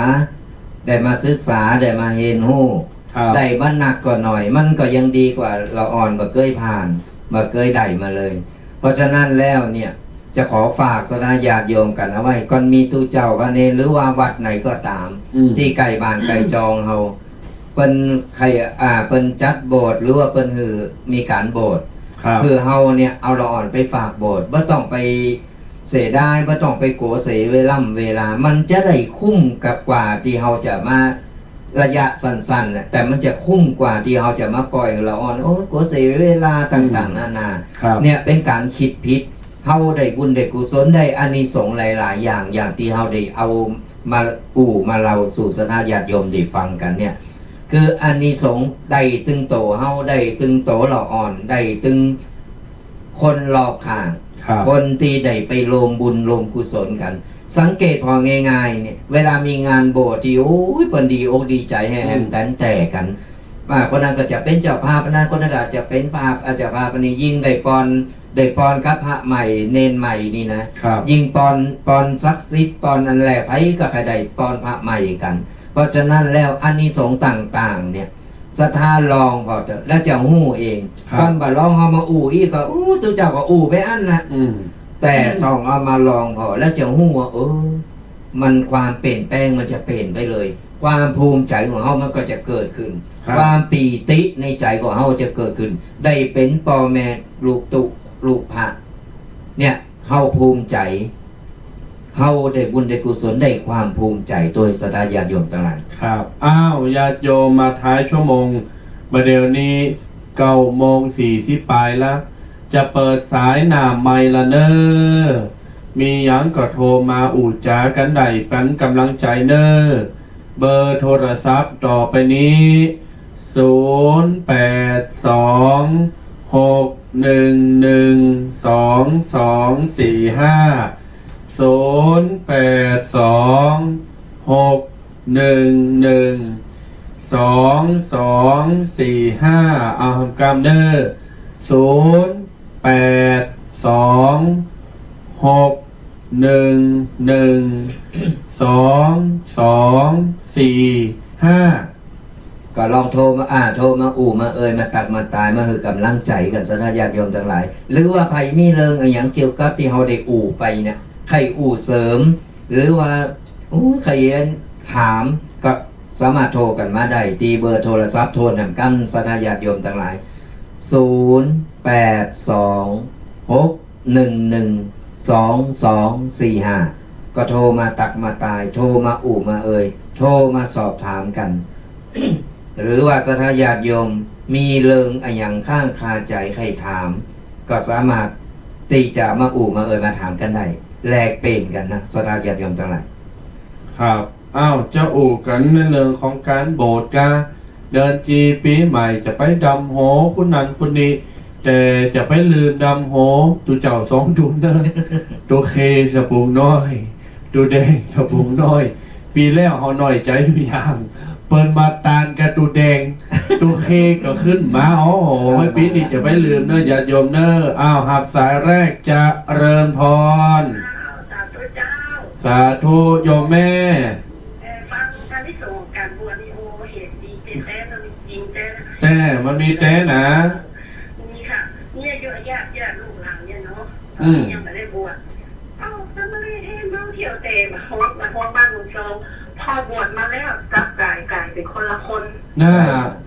ได้มาศึกษา ได้มาเฮียนฮู้ ครับ ได้มานักก็หน่อย มันก็ยังดีกว่าละอ่อนบ่เกยผ่าน บ่เกยได้มาเลย เพราะฉะนั้นแล้วเนี่ย จะขอฝากศรัทธาญาติโยมกั๋นเอาไว้ ก่อนมีตุ๊เจ้าพระเณร หรือว่าวัดไหนก็ต๋าม อืม ตี้ใก้บ้านใก้จองเฮา เปิ้นใค่ อ่า เปิ้นจัดโบสถ์ หรือว่าเปิ้นหื้อมีก๋านโบสถ์ ครับ คือเฮาเนี่ยเอาละอ่อนไปฝากโบสถ์ บ่ต้องไปเสียดาย บ่ต้องไปกั๋วเสียเวล่ำเวลา มันจะได้คุ้มกับกว่าตี้เฮาจะมา ระยะสั้นๆ น่ะ แต่มันจะคุ้มกว่าตี้เฮาจะมาปล่อยละอ่อน โอ้ กั๋วเสียเวลาต่างๆ อืม นานา ครับ เนี่ยเป๋นก๋านกึ๊ดผิด เฮาได้บุญได้กุศล ได้อานิสงส์หลายๆ อย่าง อย่างตี้เฮาได้เอามาอู้มาเล่าสู่ศรัทธาญาติโยมได้ฟังกั๋นเนี่ย คืออานิสงส์ได้ตึงโตเฮา ได้ตึงโตละอ่อน ได้ตึง คนรอบข้าง ครับ คนตี้ได้ไปร่วมบุญร่วมกุศลกั๋น สังเกตผ่อง่ายๆ เนี่ย เวลามีงานโบสถ์ตี้ โอ้ย เปิ้นดีอกดีใจ๋แห่ อืม แหมตันแต๋กั๋น อ่า คนนั้นก็จะเป๋นเจ้าภาพ อันนั้นคนนั้นก็จะเป๋นภาพ อาจจะภาพอันนี้ ยิ่งได้ปอน ได้ปอนกับพระใหม่ เณรใหม่นี่นะ ครับ ยิ่งปอน ปอนศักดิ์สิทธิ์ ปอนอันแล ใผก็ใค่ได้ปอนพระใหม่กั๋น เพราะฉะนั้นแล้วอานิสงส์ต่างๆ เนี่ย ศรัทธาลองผ่อเต๊อะ แล้วจะฮู้เอง ครับ ก่อนบ่ลองเฮามาอู้อี้ก็ อู้ ตุ๊เจ้าก็อู้ไปอั้นน่ะ อืม แต่ต้องเอามาลองผ่อ แล้วจะฮู้ว่า เออ มันความเปลี่ยนแปลงมันจะเปลี่ยนไปเลย ความภูมิใจ๋ของเฮามันก็จะเกิดขึ้น ครับ ความปีติในใจ๋ของเฮาจะเกิดขึ้น ได้เป๋นป้อแม่ลูกตุ๊ ลูกพระ เนี่ย เฮาภูมิใจ๋ เฮาได้บุญได้กุศล ได้ความภูมิใจ๋ โตยศรัทธาญาติโยมตังหลาย ครับ อ้าว ญาติโยม มาท้ายชั่วโมง บ่าเดี่ยวนี้เก้าโมงสี่สิบป๋ายละ จะเปิดสายหน้าไมค์ละเน่อ มีหยังก็โทรมาอู้จ๋ากั๋นได้ ปั๋นก๋ำลังใจ๋เน่อ เบอร์โทรศัพท์ต่อไปนี้ ศูนย์แปดสอง หกหนึ่งหนึ่ง สองสองสี่ห้า ศูนย์แปดสอง หกหนึ่งหนึ่ง สองสองสี่ห้า เอาหำกำเน่อ ศูนย์แปดสอง หกหนึ่งหนึ่ง สองสองสี่ห้า ก็ลองโทรมา อ่า โทรมาอู้ มาเอ่ย มาตัก มาตาย มาหื้อก๋ำลังใจ๋กั๋น ศรัทธาญาติโยมตังหลาย หรือว่าใผมีเรื่องอะหยังเกี่ยวกับตี้เฮาได้อู้ไปเนี่ย ใค่อู้เสริม หรือว่า อู้ ใค่ถาม ก็สามารถโทรกั๋นมาได้ ตี้เบอร์โทรศัพท์ โทรนำกั๋น ศรัทธาญาติโยมตังหลาย ศูนย์ แปด สอง หก หนึ่ง หนึ่ง สอง สอง สี่ ห้า ก็โทรมาตักมาตาย โทรมาอู้มาเอ่ย โทรมาสอบถามกั๋น หรือว่าศรัทธาญาติโยมมีเรื่องอะหยังค้างคาใจ๋ใค่ถาม ก็สามารถตี้จะมาอู้มาเอ่ยมาถามกั๋นได้ แลกเปลี่ยนกั๋นนะ ศรัทธาญาติโยมตังหลาย ครับ อ้าว จะอู้กั๋นในเรื่องของก๋านโบสถ์กา เดือนจีปีใหม่จะไปดำหัวคนนั้นคนนี้ แต่จะไปลืมดำหัวตุ๊เจ้าสองตุ๊นเน่อ ตุ๊เคสะปุงน้อย ตุ๊แดงสะปุงน้อย ปี๋แล้วเฮาน้อยใจ๋อยู่อย่าง เปิ้นมาตานกับตุ๊แดง ตุ๊เคก็ขึ้นมา โอ้โห ปี๋นี้จะไปลืมเน่อ ญาติโยมเน่อ อ้าว ฮับสายแรก เจริญพร สาธุเจ้า สาธุโยมแม่ เอ่อ ฟังอานิสงส์ก๋านบวชนี่ โอ้ เห็นดีแต๊ๆ มันมีจริงแต๊ แต๊ มันมีแต๊นะ มีค่ะ เนี่ย เยอะแยะ ญาติลูกหลานเนี่ยเนาะ อืม ยังบ่ได้บวช เอ้า ก็บ่ได้เห็นเมืองเที่ยวแต่มาฮอด มาฮอดบ้านเมืองซอง พอบวชมาแล้วกลับกลาย กลายเป๋นคนละคน หน้า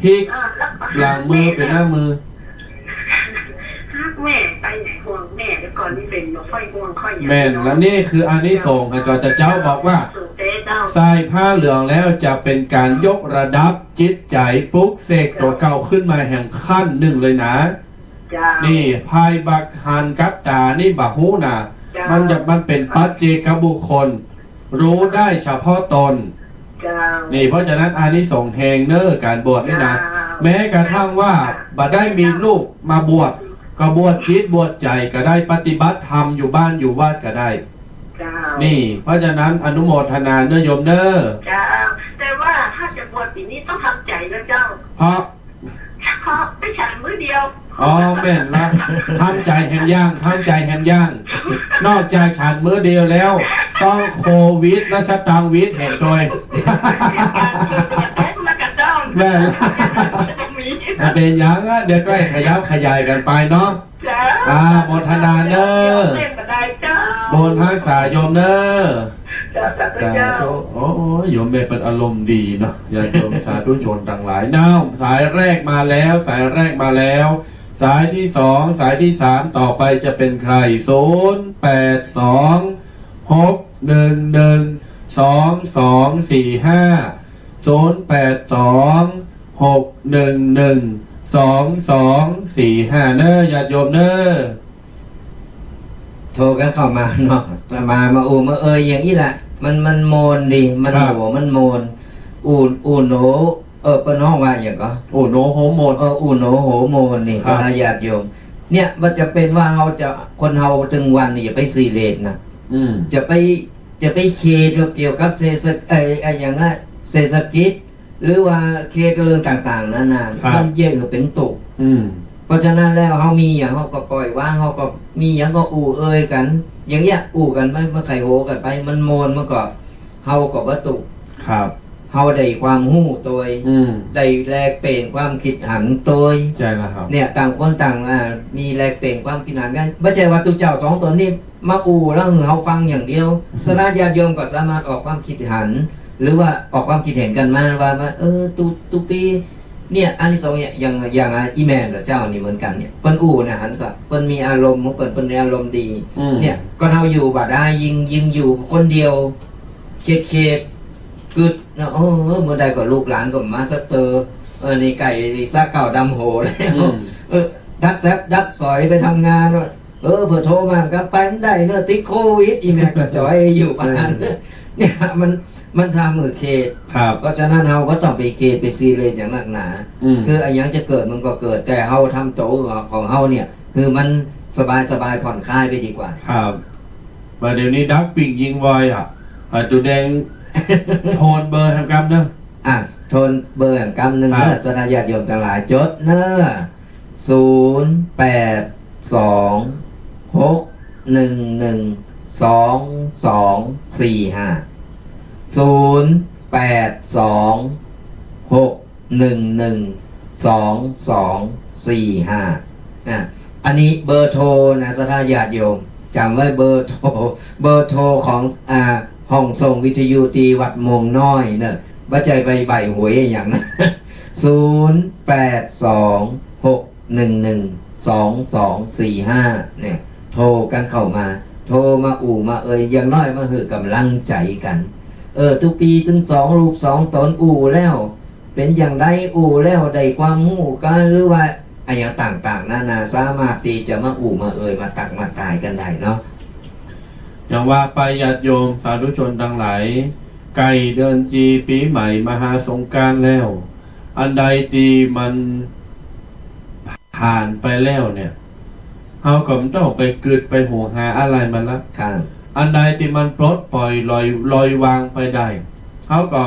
พลิก อ่า แล้วก็ หลังมือเป๋นหน้ามือ ฮักแม่ไปไหน ห่วงแม่ แต่ก่อนนี่เป๋นบ่ค่อยห่วงค่อยหยัง แม่น เนาะ แล้วนี่คืออานิสงส์ ก็จะเจ้าบอกว่า ถูกเต๊เจ้า ใส่ผ้าเหลืองแล้วจะเป๋นก๋านยกระดับจิตใจ๋ ปลุกเสกตั๋วเก่าขึ้นมาแหมขั้นนึ่งเลยนะ เจ้า นี่ ภายบักหันกับต๋านี่บ่ฮู้นะ เจ้า มันจะ มันเป๋นปัจเจกบุคคล ฮู้ได้เฉพาะตน เจ้า นี่ เพราะฉะนั้นอานิสงส์แฮงเน่อก๋านบวชนี่นะ เจ้า แม้กระทั่งว่าบ่ได้มีลูกมาบวช ก็บวชจิตบวชใจ๋ก็ได้ ปฏิบัติธรรมอยู่บ้านอยู่วัดก็ได้ เจ้า นี่ เพราะฉะนั้นอนุโมทนาเน่อโยมเน่อ เจ้า แต่ว่าถ้าจะบวชปี๋นี้ต้องทำใจ๋นะเจ้า เพราะ เพราะไปฉันมื้อเดียว อ๋อ แม่นละ ทำใจ๋แหมอย่าง ทำใจ๋แหมอย่าง นอกจากฉันมื้อเดียวแล้ว ต้องโควิดและสตางค์วิดแหมตวย แม่นละ บ่เป๋นหยังอะ เดี๋ยวก็ขยับขยายกั๋นไปเนาะ เจ้า อ่า โมทนาเน่อ เจ้า บุญฮักษาโยมเน่อ เจ้า สาธุเจ้า สาธุ โอ้ย โยมแม่เปิ้นอารมณ์ดีเนาะ ญาติโยมสาธุชนตังหลาย น้าว สายแรกมาแล้ว สายแรกมาแล้ว สายที่สอง สายที่สาม ต่อไปจะเป็นใคร ศูนย์ แปด สอง หก หนึ่ง หนึ่ง สอง สอง สี่ ห้า ศูนย์ แปด สอง หก หนึ่ง หนึ่ง สอง สอง สี่ ห้า เน่อ ญาติโยมเน่อ โทรกั๋นเข้ามาเนาะ มา มาอู้มาเอ่ยอย่างอี้ละ มัน มันโมนดี มัน ครับ หัวมันโมน อู้ อู้โหน เออ เปิ้นฮ้องว่าหยังก่อ อู้โหนโหมโมน เออ อู้โหนโหมโมนนี่ ครับ ศรัทธาญาติโยม เนี่ย บ่จำเป๋นว่าเฮาจะ คนเฮาตึงวันนี่อย่าไปซีเรียสนะ อืม จะไป จะไปเครียดเกี่ยวกับเศรษฐ ไอ้ ไอ้หยังอะ เศรษฐกิจ หรือว่าเครียดเรื่องต่างๆ นานา ครับ มันเยียะหื้อเป๋นตุ๊กข์ อืม เพราะฉะนั้นแล้วเฮามีหยังเฮาก็ปล่อยวาง เฮาก็มีหยังก็อู้เอ่ยกั๋น อย่างเงี้ย อู้กั๋นไป เมื่อใค่โหกั๋นไป มันโมน มันก็ เฮาก็บ่ตุ๊กข์ ครับ เฮาได้ความฮู้ตวย อืม ได้แลกเปลี่ยนความคิดหันตวย ใจ้แล้วครับ เนี่ย ต่างคนต่าง อ่า มีแลกเปลี่ยนความคิดหันกั๋น บ่ใจ้ว่าตุ๊เจ้าสองต๋นนี่มาอู้แล้วหื้อเฮาฟังอย่างเดียว ศรัทธาญาติโยมก็สามารถออกความคิดหัน หรือว่าออกความคิดเห็นกั๋นมาว่า ว่า เออ ตุ๊ ตุ๊ปี๋ เนี่ย อานิสงส์เนี่ย อย่าง อย่าง อ่ะ อี่แม่กับเจ้านี่เหมือนกั๋นเนี่ย เปิ้นอู้นะ หันก็ เปิ้นมีอารมณ์ของเปิ้น เปิ้นมีอารมณ์ดี อืม เนี่ย ก็เฮาอยู่บ่ได้ ยิ่ง ยิ่งอยู่คนเดียว เครียดๆ กึ๊ดนะ เออ เมื่อใดก็ลูกหลานก็มาสักเตอ เออ นี่ใก้ซะเก้าดำหัวแล้ว อืม เออ ดักแซบดักสอยไปทำงานว่า เออ เผื่อโทรมาก็ไปบ่ได้เนอะ ติดโควิด อี่แม่ก็จ๋อยอยู่บ้าน เออ เนี่ย มัน มันทำหื้อเครียด ครับ เพราะฉะนั้นเฮาบ่ต้องไปเครียดไปซีเรียสอย่างนักหนา อืม คืออะหยังจะเกิดมันก็เกิด แต่เฮาทำตั๋วของเฮาเนี่ย คือมันสบายๆ ผ่อนคลายไปดีกว่า ครับ บ่าเดี๋ยวนี้ดักปิ้งยิงไวอะ อ่ะ ตุ๊แดง โทนเบอร์แหมกำเนอะ อ่ะ โทนเบอร์แหมกำนึ่งเนอะ ครับ ศรัทธาญาติโยมตังหลาย จดเนอะ ศูนย์ แปด สอง หก หนึ่ง หนึ่ง สอง สอง สี่ ห้า ศูนย์ แปด สอง หก หนึ่ง หนึ่ง สอง สอง สี่ ห้า อ่ะ อันนี้เบอร์โทรนะ ศรัทธาญาติโยม จ๋ำไว้เบอร์โทร เบอร์โทรของ อ่า ห้องส่งวิทยุตี้วัดม่วงน้อยเนอะ บ่ใจ้ใบ ใบหวยอะหยังนะ ศูนย์แปดสอง หกหนึ่งหนึ่ง สองสองสี่ห้า เนี่ย โทรกั๋นเข้ามา โทรมาอู้มาเอ่ย อย่างน้อยมาหื้อก๋ำลังใจ๋กั๋น เออ ตุ๊ปีตึงสองรูปสองต๋นอู้แล้ว เป๋นอย่างใด อู้แล้วได้ความฮู้กั๋น หรือว่าอะหยังต่างๆ นานา สามารถตี้จะมาอู้มาเอ่ย มาตักมาตายกั๋นได้เนาะ อย่างว่าไปญาติโยมสาธุชนตังหลาย ใก้เดือนจีปีใหม่มหาสงกรานต์แล้ว อันใดตี้มันผ่านไปแล้วเนี่ย เฮาก็บ่ต้องไปกึ๊ดไปหวงหาอะไรมันละ ครับ อันใดตี้มันปลดปล่อยลอย ลอยวางไปได้ เฮาก็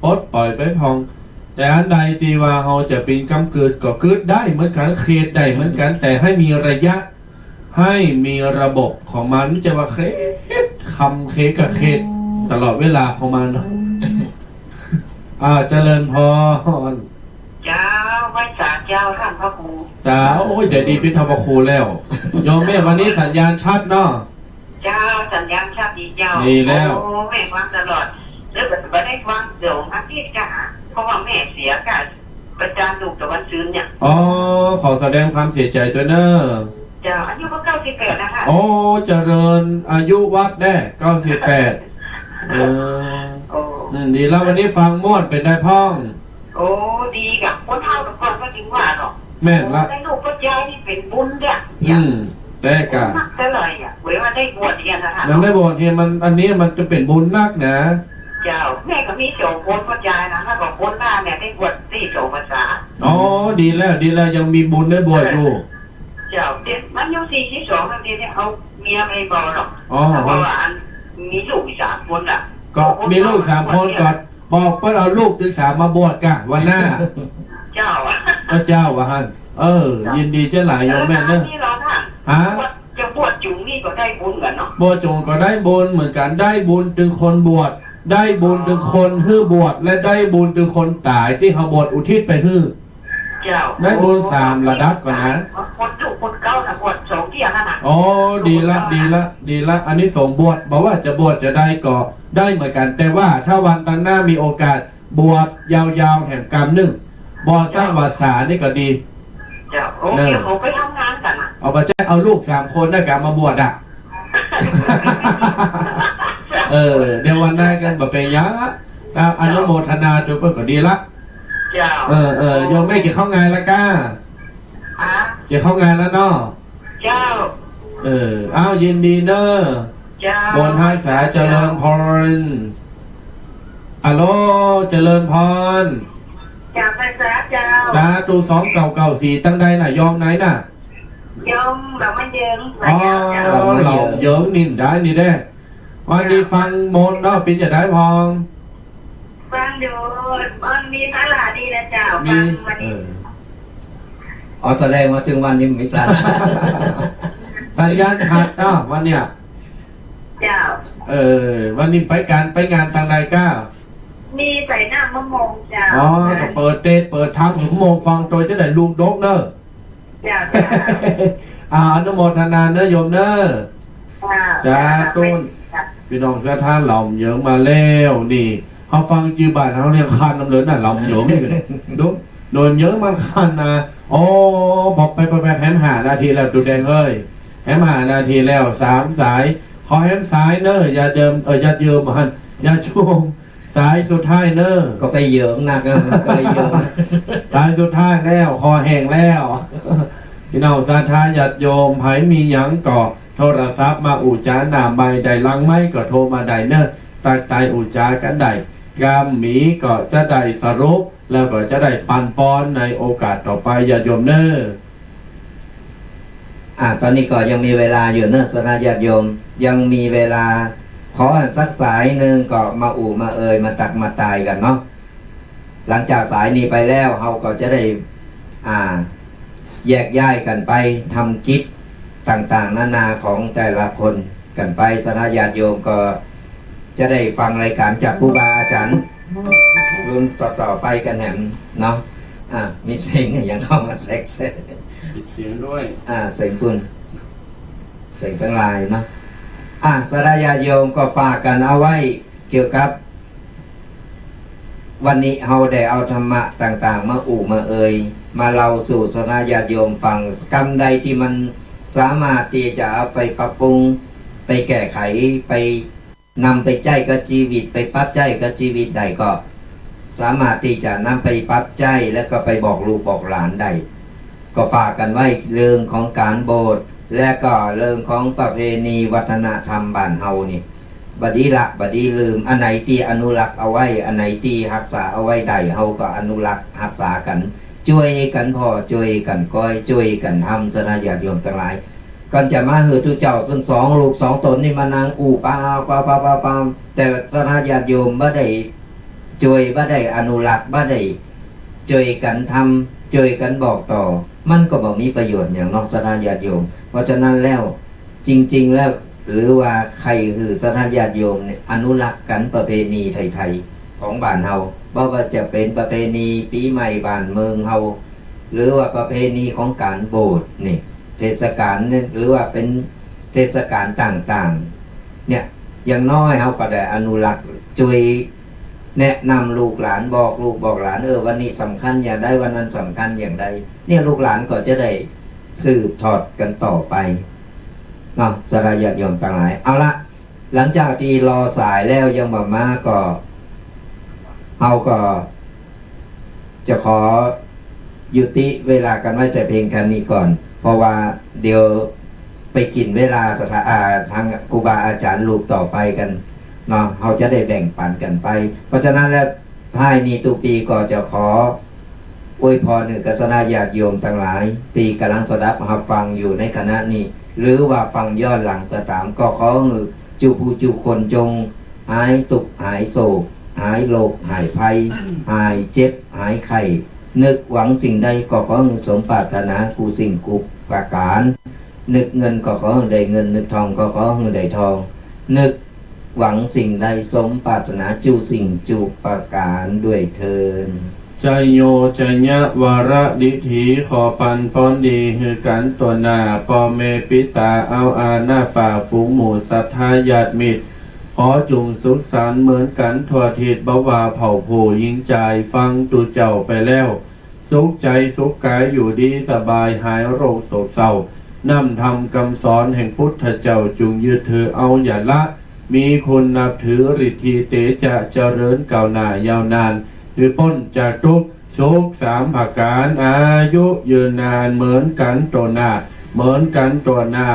ปลดปล่อยไปพ่อง แต่อันใดตี้ว่าเฮาจะเป๋นกำกึ๊ดก็กึ๊ดได้เหมือนกั๋น เขตได้เหมือนกั๋น แต่หื้อมีระยะ หื้อมีระบบของมัน บ่ใจ้ว่าเขต คำเขตกับเขต ตลอดเวลาของมันเนาะ อ่า เจริญพร เจ้า ไหว้สาเจ้าต้านพระครู เจ้า โอ้ย ใจ๋ดีเป๋นต้านพระครูแล้ว โยมแม่วันนี้สัญญาณชัดเนาะ เจ้า สัญญาณชัดดีเจ้า ดีแล้ว โอ้ แม่ฟังตลอด แล้วบ่ได้ฟังเสาร์อาทิตย์กะ เพราะว่าแม่เสียกะ ประจานลูกตะวันซืนเนี่ย อ๋อ ขอแสดงความเสียใจ๋ตวยเน่อ เจ้า อายุก็เก้าสิบแปดนะคะ โอ้ เจริญอายุวัฒน์แน่ เก้าสิบแปด เออ โอ้ อืม ดีแล้ว วันนี้ฟังม่วนเป๋นใดพ่อง โอ้ ดีกะ คนเฒ่าแต่ก่อนก็จึงว่าเนาะ แม่นละ โอ้ ได้ลูกก็ยายนี่เป๋นบุญเด้อ อืม แต่กะ บุญนักเต้าใดอะ เว้ยว่าได้บวชเนี่ยนะคะ มันได้บวชเนี่ย มัน อันนี้มันจะเป๋นบุญนักนะ เจ้า แม่ก็มีสองคนก็ยายนะ แล้วก็คนหน้าเนี่ยได้บวชตี้สองพรรษา อ๋อ ดีแล้ว ดีแล้ว ยังมีบุญได้บวชอยู่ เจ้า เดี๋ยวมันอยู่สี่สิบสองแล้ว เดี๋ยวนี้เอาเมียไปบ่หรอก อ๋อ เพราะว่าอันมีลูกอีกสามคนน่ะ ก็มีลูกสามคนก็ บอกเปิ้นเอาลูกตึงสามมาบวชกะวันหน้า เจ้า พระเจ้าว่าหั่น เออ เจ้า ยินดีเจ้าหลายโยมแม่เน่อ แล้วนี่เราท่าน ฮะ บวช จะบวชจุ๋มนี่ก็ได้บุญกั๋นเนาะ บวชจุ๋มก็ได้บุญเหมือนกั๋น ได้บุญตึงคนบวช ได้บุญตึงคนหื้อบวช และได้บุญตึงคนต๋ายตี้เฮาบวชอุทิศไปหื้อ เจ้า ได้บุญสามระดับก่อนนะ คนลูกคนเก่าน่ะบวชสองเที่ยนั่นน่ะ อ๋อ ดีละ ดีละ ดีละ อานิสงส์บวช บ่ว่าจะบวชจะใดก็ได้เหมือนกั๋น แต่ว่าถ้าวันตังหน้ามีโอกาสบวชยาวๆ แหมกำนึ่ง บวชสักพรรษานี่ก็ดี เจ้า โอ้ เนอะ เดี๋ยวเขาไปทำงานกั๋นน่ะ เอาไปใช้ เอาลูกสามคนนะกะมาบวชอะ เออ เดี๋ยววันหน้ากั๋นบ่เป๋นหยังอะ อ่ะ อนุโมทนาตวยเปิ้นก็ดีละ เจ้า เออ เออ โยมแม่เกี่ยวข้าวงานแล้วก้า ฮะ เกี่ยวข้าวงานแล้วเนาะ เจ้า เออ อ้าว ยินดีเน่อ เจ้า บนฮักษาเจริญพร อะโล เจริญพร เจ้า พรรษาเจ้า สาธุ สองเก้าเก้าสี่ ตังใดน่ะ โยมไหนน่ะ โยมเหล่ามาเยิง อ๋อ ระยองเจ้า เหล่ามาเยิง เหล่ามาเยิงนี่ได้นี่เด้ วันนี้ฟังมนต์เนาะ เป๋นจะใดพ่อง ฟังอยู่ มันมีสาระดีนะเจ้า มี ฟังวันนี้ เออ อ๋อ แสดงว่าตึงวันนี้มีสาระ สัญญาณชัดเนาะวันเนี้ย เจ้า เออ วันนี้ไปก๋านไปงานตังใดก้า มีใส่น้ำมะม่วงเจ้า อ๋อ ก็เปิดเตสน์เปิดธรรมมะม่วงฟังตวยจะได้ลูกดกเน่อ เจ้า เจ้า อ่า อนุโมทนาเน่อโยมเน่อ เจ้า สาธุ เจ้า พี่น้องศรัทธาเหล่าเยิงมาแล้วนี่ เฮาฟังจื้อบ้านเฮาเนี่ยคันนำเลยน่ะ เหล่าเยิงนี่ ดู โดนเยิงมันคันนะ โอ้ บอกไป ไป ไป แหมห้านาทีแล้ว ตุ๊แดงเอ้ย แหมห้านาทีแล้ว สามสาย ขอแหมสายเน่อ ญาติเยิม เอ่อ ญาติเยิมหั่น ญาติโยม สายสุดท้ายเน่อ ก็ไปเยิงนักนะ ก็ไปเยิง สายสุดท้ายแล้ว คอแห้งแล้ว พี่น้องศรัทธาญาติโยม ใผมีหยังก็โทรศัพท์มาอู้จ๋าหน้าไมค์ได้ หลังไมค์ก็โทรมาได้เน่อ ตั๊กทายอู้จ๋ากั๋นได้ กำมีก็จะได้สรุป แล้วก็จะได้ปันปอนในโอกาสต่อไป ญาติโยมเน่อ อ่า ต๋อนนี้ก็ยังมีเวลาอยู่เน่อ ศรัทธาญาติโยม ยังมีเวลา ขอสักสายนึ่งก็มาอู้มาเอ่ย มาตักมาตายกั๋นเนาะ หลังจากสายนี้ไปแล้ว เฮาก็จะได้ อ่า แยกย้ายกั๋นไปทำกิจต่างๆ นานาของแต่ละคนกั๋นไป ศรัทธาญาติโยมก็จะได้ฟังรายการจากครูบาอาจ๋ารย์รุ่นต่อๆ ไปกั๋นแหมเนาะ อ่า มีเสียงอะหยังเข้ามาแทรกแซง ปิดเสียงด้วย อ่า เสียงปุ้น ตึงตังหลายเนาะ อ่ะ ศรัทธาญาติโยมก็ฝากกั๋นเอาไว้เกี่ยวกับ วันนี้เฮาได้เอาธรรมะต่างๆ มาอู้มาเอ่ย มาเล่าสู่ศรัทธาญาติโยมฟัง กำใดตี้มันสามารถตี้จะเอาไปปรับปรุง ไปแก้ไข ไปนำไปใจ๊กับจีวิต ไปปรับใจ๊กับจีวิตได้ก็ สามารถตี้จะนำไปปรับใจ๊ แล้วก็ไปบอกลูกบอกหลานได้ ก็ฝากกั๋นไว้เรื่องของก๋านโบสถ์ และก็เรื่องของประเพณีวัฒนธรรมบ้านเฮานี่ บ่ดีละ บ่ดีลืม อันไหนตี้อนุรักษ์เอาไว้ อันไหนตี้ฮักษาเอาไว้ได้ เฮาก็อนุรักษ์ฮักษากั๋น จ้วยกั๋นผ่อ จ้วยกั๋นก้อย จ้วยกั๋นทำ ศรัทธาญาติโยมตังหลาย ก่อนจะมาหื้อตุ๊เจ้าตึงสองรูปสองต๋นนี่มานั่งอู้ปาปาปาปาปา แต่ศรัทธาญาติโยมบ่ได้จ้วย บ่ได้อนุรักษ์ บ่ได้จ้วยกั๋นทำ จ้วยกั๋นบอกต่อ มันก็บ่มีประโยชน์หยังเนาะ ศรัทธาญาติโยม เพราะฉะนั้นแล้ว จริงๆ แล้ว หรือว่าใค่หื้อศรัทธาญาติโยมเนี่ยอนุรักษ์กั๋นประเพณีไทยๆ ของบ้านเฮา บ่ว่าจะเป๋นประเพณีปี๋ใหม่บ้านเมืองเฮา หรือว่าประเพณีของก๋านโบสถ์นี่ เทศกาลเนี่ย หรือว่าเป๋นเทศกาลต่างๆ เนี่ย อย่างน้อยเฮาก็ได้อนุรักษ์ จ้วยแนะนำลูกหลาน บอกลูกบอกหลาน เออ วันนี้สำคัญอย่างใด วันนั้นสำคัญอย่างใด เนี่ย ลูกหลานก็จะได้สืบทอดกั๋นต่อไปเนาะ ศรัทธาญาติโยมตังหลาย เอาละ หลังจากตี้รอสายแล้วยังบ่มาก็ เฮาก็จะขอยุติเวลากั๋นไว้แต่เพียงแค่นี้ก่อน เพราะว่าเดี๋ยวไปกิ๋นเวลาศรัทธา อ่า ทางครูบาอาจ๋ารย์รูปต่อไปกั๋นเนาะ เฮาจะได้แบ่งปั๋นกั๋นไป เพราะฉะนั้นแล้ว ท้ายนี้ตุ๊ปีก็จะขออวยพรหื้อกับศรัทธาญาติโยมตังหลาย ตี้ก่ำลังสดับฮับฟังอยู่ในขณะนี้ หรือว่าฟังย้อนหลังก็ต๋าม ก็ขอหื้อจุผู้จุคนจงหายตุ๊กข์หายโศก หายโรคหายภัย หายเจ็บหายไข้ นึกหวังสิ่งใดก็ขอหื้อสมปรารถนากู้สิ่งกู้ประก๋าน นึกเงินก็ขอหื้อได้เงิน นึกทองก็ขอหื้อได้ทอง นึกหวังสิ่งใดสมปรารถนากู้สิ่งกู้ประก๋านด้วยเทอญ ชยโย ชยะวรดิถี ขอปานฟ้อนดีหื้อกั๋นตั๋วหน้า ป้อแม่ปิตาเอาอาหน้าปาก ฝูงหมู่ศรัทธาญาติมิตร ขอจุ่งสุขสันต์เหมือนกั๋นทั่วทิศ บ่ว่าเผ่าผู้ญิงจาย ฟังตุ๊เจ้าไปแล้ว สุขใจ๋สุขก๋าย อยู่ดีสบาย หายโรคโศกเศร้า น้ำธรรมกำสอนแห่งปุทธเจ้า จุ่งยึดถือเอาอย่าละ มีคุณนับถือ ฤทธิเตจะเจริญก้าวหน้ายาวนาน หื้อป๊นจากตุ๊กข์ สุขสามประก๋าน อายุยืนนาน เหมือนกั๋นตั๋วหน้า เหมือนกั๋นตั๋วหน้า